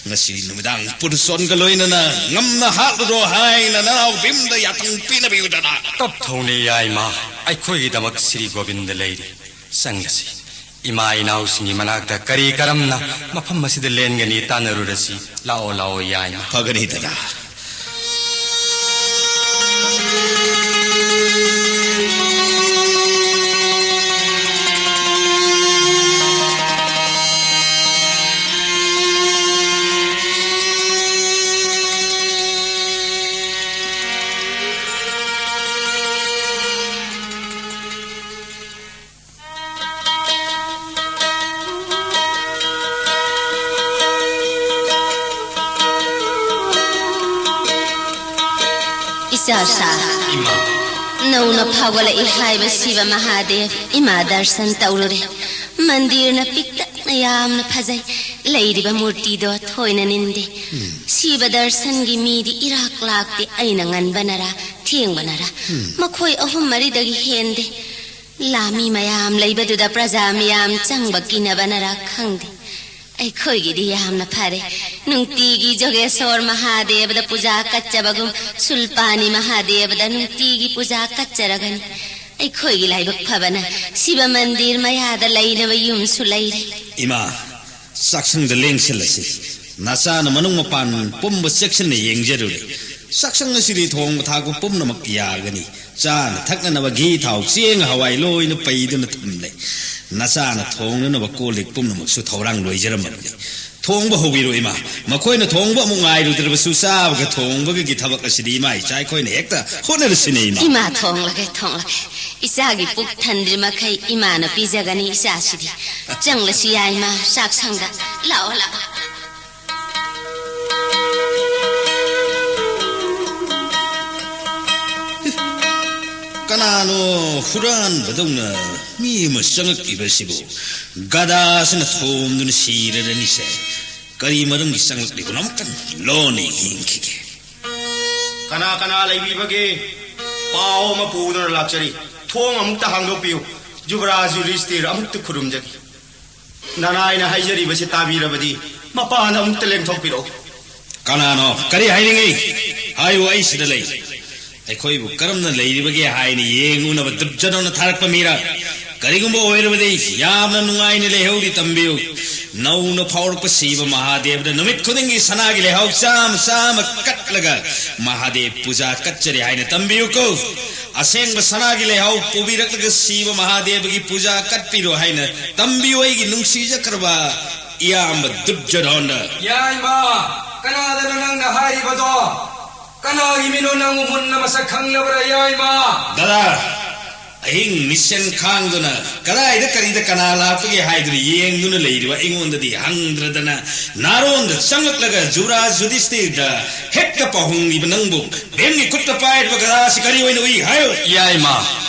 ꯉꯁꯤ ꯅꯨꯃꯤꯗꯥꯡ ꯄꯨꯔꯨꯁꯣꯟꯒ ꯂꯣꯏꯅꯅ ꯉꯝꯅ ꯍꯥꯠꯂꯨꯔꯣ ꯍꯥꯏꯅ ꯅꯅꯥꯎ ꯚꯤꯝꯗ ꯌꯥꯊꯪ ꯄꯤꯅꯕꯤꯌꯨ ꯗꯗꯥ꯫ ꯇꯞꯊꯧꯅꯦ ꯌꯥꯏꯃ, ꯑꯩꯈꯣꯏꯒꯤꯗꯃꯛ ꯁ꯭ꯔꯤ ꯒꯣꯕꯤꯟꯗ ꯂꯩꯔꯤ꯫ ꯆꯪꯂꯁꯤ꯫ ꯏꯃꯥ ꯏꯅꯥꯎꯁꯤꯡꯒꯤ ꯃꯅꯥꯛꯇ ꯀꯔꯤ ꯀꯔꯝꯅ ꯃꯐꯝ ꯑꯁꯤꯗ ꯂꯦꯟꯒꯅꯤ ꯇꯥꯟꯅꯔꯨꯔꯁꯤ꯫ ꯂꯥꯛꯑꯣ, ꯂꯥꯛꯑꯣ, ꯌꯥꯏꯃ꯫ ꯐꯒꯅꯤ ꯗꯗꯥ꯫ ꯏꯆꯥꯁꯥ, ꯏꯃꯥ꯫ ꯅꯧꯅ ꯐꯥꯎꯒꯠꯂꯛꯏ ꯍꯥꯏꯕ ꯁꯤꯕ ꯃꯍꯥꯗꯦꯕ ꯏꯃꯥ ꯗꯔꯁꯟ ꯇꯧꯔꯨꯔꯦ꯫ ꯃꯟꯗꯤꯔꯅ ꯄꯤꯛꯇꯛꯅ ꯌꯥꯝꯅ ꯐꯖꯩ꯫ ꯂꯩꯔꯤꯕ ꯃꯨꯔꯇꯤꯗꯣ ꯊꯣꯏꯅ ꯅꯤꯟꯗꯦ꯫ ꯁꯤꯕ ꯗꯔꯁꯟꯒꯤ ꯃꯤꯗꯤ ꯏꯔꯥꯛ ꯂꯥꯛꯇꯦ꯫ ꯑꯩꯅ ꯉꯟꯕꯅꯔꯥ ꯊꯦꯡꯕꯅꯔꯥ ꯃꯈꯣꯏ ꯑꯍꯨꯝ ꯃꯔꯤꯗꯒꯤ ꯍꯦꯟꯗꯦ꯫ ꯂꯥꯃꯤ ꯃꯌꯥꯝ ꯂꯩꯕꯗꯨꯗ ꯄ꯭ꯔꯖꯥ ꯃꯤꯌꯥꯝ ꯆꯪꯕ ꯀꯤꯅꯕꯅꯔꯥ ꯈꯪꯗꯦ꯫ ꯑꯩꯈꯣꯏꯒꯤꯗꯤ ꯌꯥꯝꯅ ꯐꯔꯦ꯫ ꯅꯨꯡꯇꯤꯒꯤ ꯖꯣꯒꯦꯁꯣꯔ ꯃꯍꯥꯗꯦꯕꯗ ꯄꯨꯖꯥ ꯀꯠꯆꯕꯒꯨꯝ, ꯁꯨꯜꯄꯥꯅꯤ ꯃꯍꯥꯗꯦꯕꯗ ꯅꯨꯡꯇꯤꯒꯤ ꯄꯨꯖꯥ ꯀꯠꯆꯔꯒꯅꯤ꯫ ꯑꯩꯈꯣꯏꯒꯤ ꯂꯥꯏꯕꯛ ꯐꯕꯅ ꯁꯤꯕ ꯃꯟꯗꯤꯔ ꯃꯌꯥꯗ ꯂꯩꯅꯕ ꯌꯨꯝꯁꯨ ꯂꯩꯔꯦ꯫ ꯏꯃꯥ, ꯆꯥꯛꯁꯪꯗ ꯂꯦꯡꯁꯤꯜꯂꯁꯤ꯫ ꯅꯆꯥꯅ ꯃꯅꯨꯡ ꯃꯄꯥꯟ ꯄꯨꯝꯕ ꯆꯦꯛꯁꯤꯟꯅ ꯌꯦꯡꯖꯔꯨꯔꯦ꯫ ꯆꯥꯛꯁꯪ ꯑꯁꯤꯗꯤ ꯊꯣꯡꯕ ꯊꯥꯛꯄ ꯄꯨꯝꯅꯃꯛ ꯌꯥꯒꯅꯤ꯫ ꯆꯥꯅ ꯊꯛꯅꯅꯕ ꯘꯤ, ꯊꯥꯎ, ꯆꯦꯡ, ꯍꯋꯥꯏ ꯂꯣꯏꯅ ꯄꯩꯗꯨꯅ ꯊꯝꯂꯦ꯫ ꯅꯆꯥꯅ ꯊꯣꯡꯅꯅꯕ ꯀꯣꯜ ꯂꯤꯛ ꯄꯨꯝꯅꯃꯛꯁꯨ ꯊꯧꯔꯥꯡ ꯂꯣꯏꯖꯔꯝꯃꯕꯅꯤ꯫ ꯊꯣꯡꯕ ꯍꯧꯕꯤꯔꯣ, ꯏꯃꯥ꯫ ꯃꯈꯣꯏꯅ ꯊꯣꯡꯕ ꯑꯃꯨꯛ ꯉꯥꯏꯔꯨꯗ꯭ꯔꯕꯁꯨ, ꯆꯥꯕꯒ ꯊꯣꯡꯕꯒꯒꯤ ꯊꯕꯛ ꯑꯁꯤꯗꯤ ꯏꯃꯥ ꯏꯆꯥ ꯑꯩꯈꯣꯏꯅ ꯍꯦꯛꯇ ꯍꯣꯠꯅꯔꯁꯤꯅꯦ, ꯏꯃꯥ꯫ ꯏꯃꯥ, ꯊꯣꯡꯂꯒꯦ, ꯊꯣꯡꯂꯒꯦ꯫ ꯏꯆꯥꯒꯤ ꯄꯨꯛ ꯊꯟꯗ꯭ꯔꯤ ꯃꯈꯩ ꯏꯃꯥꯅ ꯄꯤꯖꯒꯅꯤ ꯏꯆꯥꯁꯤꯗꯤ꯫ ꯆꯪꯂꯁꯤ ꯌꯥꯏ, ꯏꯃꯥ, ꯆꯥꯛꯁꯪꯗ꯫ ꯂꯥꯛꯑꯣ, ꯂꯥꯛꯑꯣ꯫ ꯀꯅꯥꯅꯣ ꯍꯨꯔꯥꯟꯕꯗꯧꯅ ꯃꯤ ꯑꯃ ꯆꯪꯉꯛꯂꯤꯕꯁꯤꯕꯨ? ꯒꯗꯥꯁꯤꯅ ꯊꯣꯝꯗꯨꯅ ꯁꯤꯔꯔꯅꯤꯁꯦ꯫ ꯀꯔꯤ ꯃꯔꯝꯒꯤ ꯆꯪꯂꯛꯂꯤꯕꯅꯣ? ꯑꯃꯨꯛꯇꯪ ꯂꯣꯟꯅ ꯌꯦꯡꯈꯤꯒꯦ꯫ ꯀꯅꯥ ꯀꯅꯥ ꯂꯩꯕꯤꯕꯒꯦ? ꯄꯥꯎ ꯑꯃ ꯄꯨꯗꯨꯅ ꯂꯥꯛꯆꯔꯤ꯫ ꯊꯣꯡ ꯑꯃꯨꯛꯇ ꯍꯥꯡꯗꯣꯛꯄꯤꯌꯨ꯫ ꯖꯨꯕꯔꯥꯖ ꯌꯨꯙꯤꯁꯇꯤꯔ ꯑꯃꯨꯛꯇ ꯈꯨꯔꯨꯝꯖꯒꯦ꯫ ꯅꯅꯥꯏꯅ ꯍꯥꯏꯖꯔꯤꯕꯁꯤ ꯇꯥꯕꯤꯔꯕꯗꯤ ꯃꯄꯥꯟꯗ ꯑꯃꯨꯛꯇ ꯂꯦꯡꯊꯣꯛꯄꯤꯔꯛꯎ꯫ ꯀꯅꯥꯅꯣ? ꯀꯔꯤ ꯍꯥꯏꯅꯤꯡꯉꯤ? ꯍꯥꯏꯌꯨ, ꯑꯩ ꯁꯤꯗ ꯂꯩ꯫ ꯑꯩꯈꯣꯏꯕꯨ ꯀꯔꯝꯅ ꯂꯩꯔꯤꯕꯒꯦ ꯍꯥꯏꯅ ꯌꯦꯡꯉꯨꯅꯕ ꯗꯨꯔꯖꯣꯙꯅꯅ ꯊꯥꯔꯛꯄ ꯃꯤꯔ? ꯀꯔꯤꯒꯨꯝꯕ ꯑꯣꯏꯔꯕꯗꯤ ꯌꯥꯝꯅ ꯅꯨꯡꯉꯥꯏꯅ ꯂꯩꯍꯧꯔꯤ꯫ ꯇꯝꯕꯤꯌꯨ꯫ ꯅꯧꯅ ꯐꯥꯎꯔꯛꯄ ꯁꯤꯕ ꯃꯍꯥꯗꯦꯕꯗ ꯅꯨꯃꯤꯠ ꯈꯨꯗꯤꯡꯒꯤ ꯁꯅꯥꯒꯤ ꯂꯩꯍꯥꯎ ꯆꯥꯝꯃ ꯆꯥꯝꯃ ꯀꯠꯂꯒ ꯃꯍꯥꯗꯦꯕ ꯄꯨꯖꯥ ꯀꯠꯆꯔꯤ ꯍꯥꯏꯅ ꯇꯝꯕꯤꯌꯨꯀꯣ꯫ ꯑꯁꯦꯡꯕ ꯁꯅꯥꯒꯤ ꯂꯩꯍꯥꯎ ꯄꯨꯕꯤꯔꯛꯂꯒ ꯁꯤꯕ ꯃꯍꯥꯗꯦꯕꯒꯤ ꯄꯨꯖꯥ ꯀꯠꯄꯤꯔꯣ ꯍꯥꯏꯅ ꯇꯝꯕꯤꯌꯨ, ꯑꯩꯒꯤ ꯅꯨꯡꯁꯤꯖꯈ꯭ꯔꯕ ꯏꯌꯥꯝꯕ ꯗꯨꯔꯖꯣꯙꯅ꯫ ꯌꯥꯏꯃ, ꯀꯅꯥꯗꯅꯣ ꯅꯪꯅ ꯍꯥꯏꯔꯤꯕꯗꯣ? ꯀꯅꯥꯒꯤ ꯃꯤꯅꯣ ꯅꯪꯕꯨ ꯃꯨꯟꯅ ꯃꯁꯛ ꯈꯪꯂꯕ꯭ꯔꯥ, ꯌꯥꯏꯃ? ꯗꯗꯥ, ꯑꯍꯤꯡ ꯃꯤꯁꯦꯜ ꯈꯥꯡꯗꯨꯅ ꯀꯗꯥꯏꯗ ꯀꯔꯤꯗ ꯀꯅꯥ ꯂꯥꯛꯄꯒꯦ ꯍꯥꯏꯗꯨꯅ ꯌꯦꯡꯗꯨꯅ ꯂꯩꯔꯤꯕ ꯑꯩꯉꯣꯟꯗꯗꯤ ꯍꯪꯗ꯭ꯔꯗꯅ ꯅꯥꯔꯣꯟꯗ ꯆꯪꯂꯛꯂꯒ ꯖꯨꯕꯔꯥꯖ ꯌꯨꯙꯤꯁꯇꯤꯔꯗ ꯍꯦꯛꯇ ꯄꯥꯎꯍꯣꯡꯂꯤꯕ ꯅꯪꯕꯨ ꯚꯤꯝꯒꯤ ꯈꯨꯠꯇ ꯄꯥꯏꯔꯤꯕ ꯒꯗꯥꯁꯤ ꯀꯔꯤ ꯑꯣꯏꯅ ꯎꯏ ꯍꯥꯏꯌꯨ? ꯌꯥꯏꯃ,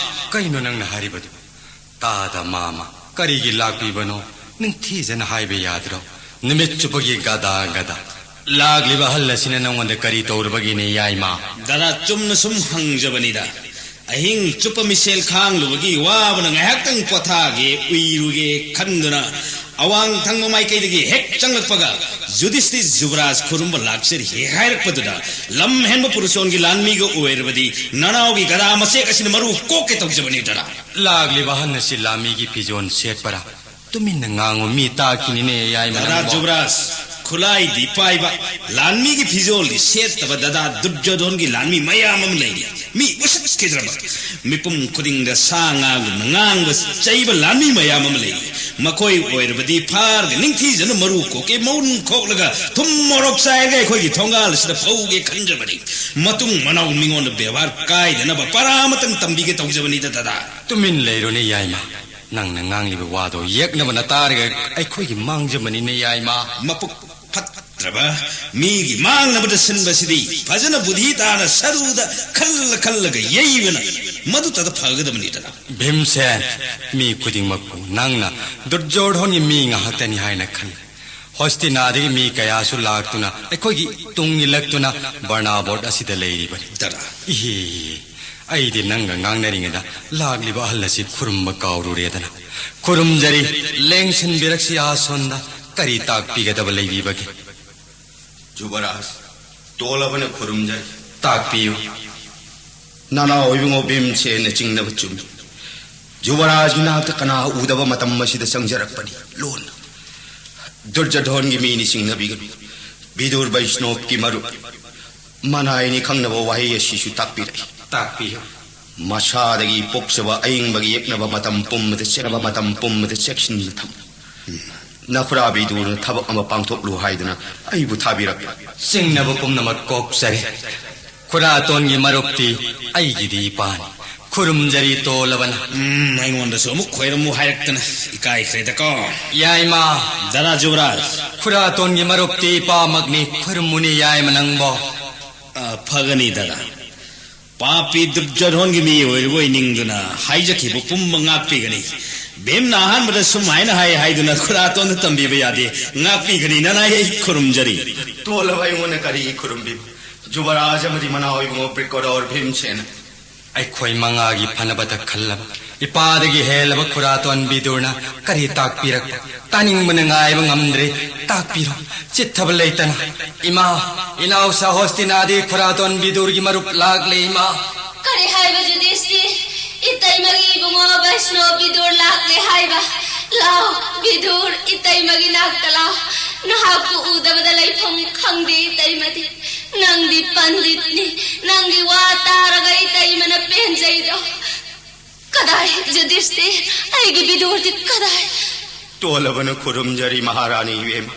ꯀꯩꯅꯣ ꯅꯪꯅ ꯍꯥꯏꯔꯤꯕꯗꯨ? ꯇꯥꯗ ꯃꯥꯃ, ꯀꯔꯤꯒꯤ ꯂꯥꯛꯄꯤꯕꯅꯣ? ꯅꯤꯡꯊꯤꯖꯅ ꯍꯥꯏꯕ ꯌꯥꯗ꯭ꯔꯣ? ꯅꯨꯃꯤꯠ ꯆꯨꯞꯄꯒꯤ ꯒꯗꯥ ꯒꯗꯥ꯫ ꯂꯥꯛꯂꯤꯕ ꯑꯍꯜ ꯑꯁꯤꯅ ꯅꯪꯉꯣꯟꯗ ꯀꯔꯤ ꯇꯧꯔꯨꯕꯒꯤꯅꯦ, ꯌꯥꯏꯃ? ꯗꯗꯥ, ꯆꯨꯝꯅ ꯁꯨꯝ ꯍꯪꯖꯕꯅꯤꯗ꯫ ꯑꯍꯤꯡ ꯆꯨꯞꯄ ꯃꯤꯁꯦꯜ ꯈꯥꯡꯂꯨꯕꯒꯤ ꯋꯥꯕꯅ ꯉꯥꯏꯍꯥꯛꯇꯪ ꯄꯣꯊꯥꯒꯦ, ꯎꯏꯔꯨꯒꯦ ꯈꯟꯗꯨꯅ ꯑꯋꯥꯡ ꯊꯪꯕ ꯃꯥꯏꯀꯩꯗꯒꯤ ꯍꯦꯛ ꯆꯪꯂꯛꯄꯒ ꯌꯨꯙꯤꯁꯇꯤꯔ ꯖꯨꯕꯔꯥꯖ ꯈꯨꯔꯨꯝꯕ ꯂꯥꯛꯆꯔꯤ ꯍꯦꯛ ꯍꯥꯏꯔꯛꯄꯗꯨꯗ, ꯂꯝ ꯍꯦꯟꯕ ꯄꯨꯔꯨꯁꯣꯟꯒꯤ ꯂꯥꯟꯃꯤꯒ ꯑꯣꯏꯔꯕꯗꯤ ꯅꯅꯥꯎꯒꯤ ꯒꯗꯥ ꯃꯆꯦꯛ ꯑꯁꯤꯅ ꯃꯔꯨ ꯀꯣꯛꯀꯦ ꯇꯧꯖꯕꯅꯤ, ꯗꯗꯥ꯫ ꯂꯥꯛꯂꯤꯕ ꯑꯍꯟ ꯑꯁꯤ ꯂꯥꯟꯃꯤꯒꯤ ꯐꯤꯖꯣꯜ ꯁꯦꯠꯄꯔꯥ? ꯇꯨꯃꯤꯟꯅ ꯉꯥꯡꯉꯨ, ꯃꯤ ꯇꯥꯈꯤꯅꯤꯅꯦ, ꯌꯥꯏꯃ ꯗꯗꯥ ꯅꯪꯕꯣ꯫ ꯖꯨꯕꯔꯥꯖ, ꯈꯨꯠꯂꯥꯏꯗꯤ ꯄꯥꯏꯕ, ꯂꯥꯟꯃꯤꯒꯤ ꯐꯤꯖꯣꯜꯗꯤ ꯁꯦꯠꯇꯕ ꯗꯗꯥ ꯗꯨꯔꯖꯣꯙꯣꯟꯒꯤ ꯂꯥꯟꯃꯤ ꯃꯌꯥꯝ ꯑꯃ ꯂꯩꯔꯤ꯫ ꯃꯤ ꯎꯁꯤꯠꯈꯤꯗ꯭ꯔꯕ, ꯃꯤꯄꯨꯝ ꯈꯨꯗꯤꯡꯗ ꯁꯥ ꯉꯥꯒꯨꯝꯅ ꯉꯥꯡꯕ ꯆꯩꯕ ꯂꯥꯟꯃꯤ ꯃꯌꯥꯝ ꯑꯃ ꯂꯩꯔꯤ꯫ ꯃꯈꯣꯏ ꯑꯣꯏꯔꯕꯗꯤ ꯐꯥꯔꯒ ꯅꯤꯡꯊꯤꯖꯅ ꯃꯔꯨ ꯀꯣꯛꯀꯦ, ꯃꯎꯟ ꯈꯣꯛꯂꯒ ꯊꯨꯝ ꯃꯣꯔꯣꯛ ꯆꯥꯏꯔꯒ ꯑꯩꯈꯣꯏꯒꯤ ꯊꯣꯡꯒꯥꯜ ꯑꯁꯤꯗ ꯐꯧꯒꯦ ꯈꯟꯖꯕꯅꯤ꯫ ꯃꯇꯨꯡ ꯃꯅꯥꯎ ꯃꯤꯉꯣꯟꯗ ꯕꯦꯕꯥꯔ ꯀꯥꯏꯗꯅꯕ ꯄꯔꯥ ꯑꯃꯇꯪ ꯇꯝꯕꯤꯒꯦ ꯇꯧꯖꯕꯅꯤꯗ, ꯗꯗꯥ꯫ ꯇꯨꯃꯤꯟ ꯂꯩꯔꯣꯅꯦ, ꯌꯥꯏꯃ꯫ ꯅꯪꯅ ꯉꯥꯡꯂꯤꯕ ꯋꯥꯗꯣ ꯌꯦꯛꯅꯕꯅ ꯇꯥꯔꯒ ꯑꯩꯈꯣꯏꯒꯤ ꯃꯥꯡꯖꯕꯅꯤꯅꯦ, ꯌꯥꯏꯃ꯫ ꯃꯄꯨꯛ ꯐꯠꯇ꯭ꯔꯕ ꯃꯤꯒꯤ ꯃꯥꯡꯅꯕꯗ ꯁꯤꯟꯕꯁꯤꯗꯤ ꯐꯖꯅ ꯕꯨꯙꯤ ꯇꯥꯅ ꯁꯔꯨꯗ ꯈꯜꯂ ꯈꯜꯂꯒ ꯌꯩꯕꯅ ꯃꯗꯨꯇꯗ ꯐꯒꯗꯕꯅꯤꯗꯅ꯫ ꯚꯤꯝꯁꯦꯟ, ꯃꯤ ꯈꯨꯗꯤꯡꯃꯛꯄꯨ ꯅꯪꯅ ꯗꯨꯔꯖꯣꯙꯣꯟꯒꯤ ꯃꯤ ꯉꯥꯛꯇꯅꯤ ꯍꯥꯏꯅ ꯈꯜꯂꯤ꯫ ꯍꯣꯁꯇꯤꯅꯥꯗꯒꯤ ꯃꯤ ꯀꯌꯥꯁꯨ ꯂꯥꯛꯇꯨꯅ ꯑꯩꯈꯣꯏꯒꯤ ꯇꯨꯡ ꯏꯜꯂꯛꯇꯨꯅ ꯕꯔꯅꯥꯕꯣꯠ ꯑꯁꯤꯗ ꯂꯩꯔꯤꯕꯅꯤ꯫ ꯗꯗꯥ꯫ ꯏꯍꯦ, ꯑꯩꯗꯤ ꯅꯪꯒ ꯉꯥꯡꯅꯔꯤꯉꯩꯗ ꯂꯥꯛꯂꯤꯕ ꯑꯍꯜ ꯑꯁꯤ ꯈꯨꯔꯨꯝꯕ ꯀꯥꯎꯔꯨꯔꯦꯗꯅ꯫ ꯈꯨꯔꯨꯝꯖꯔꯤ, ꯂꯦꯡꯁꯤꯟꯕꯤꯔꯛꯁꯤ ꯑꯥꯁꯣꯟꯗ꯫ ꯀꯔꯤ ꯇꯥꯛꯄꯤꯒꯗꯕ ꯂꯩꯕꯤꯕꯒꯦ? ꯖꯨꯕꯔꯥꯖ, ꯇꯣꯜꯂꯕꯅ ꯈꯨꯔꯨꯝꯖꯔꯤ꯫ ꯇꯥꯛꯄꯤꯌꯨ꯫ ꯅꯅꯥꯎ ꯏꯕꯨꯡꯉꯣ ꯚꯤꯝꯁꯦꯟꯅ ꯆꯤꯡꯅꯕ ꯆꯨꯝꯃꯤ꯫ ꯖꯨꯕꯔꯥꯖꯒꯤ ꯅꯥꯛꯇ ꯀꯅꯥ ꯎꯗꯕ ꯃꯇꯝ ꯑꯁꯤꯗ ꯆꯪꯖꯔꯛꯄꯅꯤ ꯂꯣꯟꯅ꯫ ꯗꯨꯔꯖꯣꯙꯣꯟꯒꯤ ꯃꯤꯅꯤ ꯆꯤꯡꯅꯕꯤꯒꯅꯨ꯫ ꯕꯤꯗꯨꯔ ꯕꯩꯁꯅꯣꯞꯀꯤ ꯃꯔꯨꯞ꯫ ꯃꯅꯥꯏꯅꯤ ꯈꯪꯅꯕ ꯋꯥꯍꯩ ꯑꯁꯤꯁꯨ ꯇꯥꯛꯄꯤꯔꯛꯏ꯫ ꯇꯥꯛꯄꯤꯌꯨ꯫ ꯃꯁꯥꯗꯒꯤ ꯄꯣꯛꯆꯕ ꯑꯏꯪꯕꯒꯤ ꯌꯦꯛꯅꯕ ꯃꯇꯝ ꯄꯨꯝꯕꯗ ꯆꯦꯛꯅꯕ ꯃꯇꯝ ꯄꯨꯝꯕꯗ ꯆꯦꯛꯁꯤꯟꯅ ꯊꯝꯃꯨ꯫ ꯅꯈꯨꯔꯥ ꯕꯤꯗꯨꯔꯅ ꯊꯕꯛ ꯑꯃ ꯄꯥꯡꯊꯣꯛꯂꯨ ꯍꯥꯏꯗꯨꯅ ꯑꯩꯕꯨ ꯊꯥꯕꯤꯔꯛꯄ꯫ ꯆꯤꯡꯅꯕ ꯄꯨꯝꯅꯃꯛ ꯀꯣꯛꯆꯔꯦ꯫ ꯈꯨꯔꯥꯇꯣꯟꯒꯤ ꯃꯔꯨꯞꯇꯤ ꯑꯩꯒꯤꯗꯤ ꯏꯄꯥꯅꯤ꯫ ꯈꯨꯔꯨꯝꯖꯔꯤ ꯇꯣꯜꯂꯕꯅ꯫ ꯎꯝ, ꯑꯩꯉꯣꯟꯗꯁꯨ ꯑꯃꯨꯛ ꯈꯣꯏꯔꯝꯃꯨ ꯍꯥꯏꯔꯛꯇꯅ ꯏꯀꯥꯏꯈ꯭ꯔꯦꯗꯀꯣ꯫ ꯌꯥꯏꯃ꯫ ꯗꯥꯗꯥ ꯖꯨꯕꯔꯥꯖ꯫ ꯈꯨꯔꯥꯇꯣꯟꯒꯤ ꯃꯔꯨꯞꯇꯤ ꯏꯄꯥꯃꯛꯅꯤ, ꯈꯨꯔꯨꯝꯃꯨꯅꯤ ꯌꯥꯏꯃ ꯅꯪꯕꯣ꯫ ꯑ, ꯐꯒꯅꯤ ꯗꯥꯗꯥ꯫ ꯄꯥꯄꯤ ꯗꯨꯔꯖꯣꯙꯣꯟꯒꯤ ꯃꯤ ꯑꯣꯏꯔꯨꯕꯣꯏ ꯅꯤꯡꯗꯨꯅ ꯍꯥꯏꯖꯈꯤꯕ ꯄꯨꯝꯕ ꯉꯥꯛꯄꯤꯒꯅꯤ꯫ ꯚꯤꯝꯅ ꯑꯍꯥꯟꯕꯗ ꯁꯨꯝ ꯍꯥꯏꯅ ꯍꯥꯏ ꯍꯥꯏꯗꯨꯅ ꯈꯨꯔꯥꯇꯣꯟꯗ ꯇꯝꯕꯤꯕ ꯌꯥꯗꯦ꯫ ꯉꯥꯛꯄꯤꯒꯅꯤ ꯅꯅꯥꯏ, ꯑꯩ ꯈꯨꯔꯨꯝꯖꯔꯤ꯫ ꯇꯣꯜꯂꯕ ꯑꯩꯉꯣꯟꯗ ꯀꯔꯤꯒꯤ ꯈꯨꯔꯨꯝꯕꯤꯕ? ꯖꯨꯕꯔꯥꯖ ꯑꯃꯗꯤ ꯃꯅꯥꯎ ꯏꯕꯨꯡꯉꯣ ꯕ꯭ꯔꯤꯀꯣꯗꯣꯔ ꯚꯤꯝꯁꯦꯟ꯫ ꯑꯩꯈꯣꯏ ꯃꯉꯥꯒꯤ ꯐꯅꯕꯗ ꯈꯜꯂꯕ ꯏꯄꯥꯗꯒꯤ ꯍꯦꯜꯂꯕ ꯈꯨꯔꯥꯇꯣꯟ ꯕꯤꯗꯨꯔꯅ ꯀꯔꯤ ꯇꯥꯛꯄꯤꯔꯛꯄ? ꯇꯥꯅꯤꯡꯕꯅ ꯉꯥꯏꯕ ꯉꯝꯗ꯭ꯔꯦ꯫ ꯇꯥꯛꯄꯤꯔꯣ, ꯆꯤꯠꯊꯕ ꯂꯩꯇꯅ꯫ ꯏꯃꯥ, ꯏꯅꯥꯎ ꯁꯥꯍꯣꯁꯇꯤꯅꯥꯗꯤ ꯈꯨꯔꯥꯇꯣꯟ ꯕꯤꯗꯨꯔꯒꯤ ꯃꯔꯨꯞ ꯂꯥꯛꯂꯦ, ꯏꯃꯥ꯫ ꯀꯔꯤ ꯍꯥꯏꯕ ꯖꯨꯗꯤꯁꯇꯤ? ꯏꯇꯩꯃꯒꯤ ꯏꯕꯨꯡꯉꯣ ꯕꯩꯁꯅꯣ ꯕꯤꯗꯨꯔ ꯂꯥꯛꯂꯦ ꯍꯥꯏꯕ? ꯂꯥꯎ, ꯕꯤꯗꯨꯔ, ꯏꯇꯩꯃꯒꯤ ꯅꯥꯛꯇ ꯂꯥꯎ꯫ ꯅꯍꯥꯛꯄꯨ ꯎꯗꯕꯗ ꯂꯩꯐꯝ ꯈꯪꯗꯦ ꯏꯇꯩꯃꯗꯤ꯫ ꯅꯪꯗꯤ ꯄꯟꯗꯤꯠꯅꯤ, ꯅꯪꯒꯤ ꯋꯥ ꯇꯥꯔꯒ ꯏꯇꯩꯃꯅ ꯄꯦꯟꯖꯩꯗꯣ꯫ ꯀꯗꯥꯏ ꯖꯨꯗꯤꯁꯇꯤ? ꯑꯩꯒꯤ ꯕꯤꯗꯨꯔꯗꯤ ꯀꯗꯥꯏ? ꯇꯣꯜꯂꯕꯅ ꯈꯨꯔꯨꯝꯖꯔꯤ ꯃꯍꯥꯔꯥꯅꯤ ꯏꯕꯦꯝꯃ꯫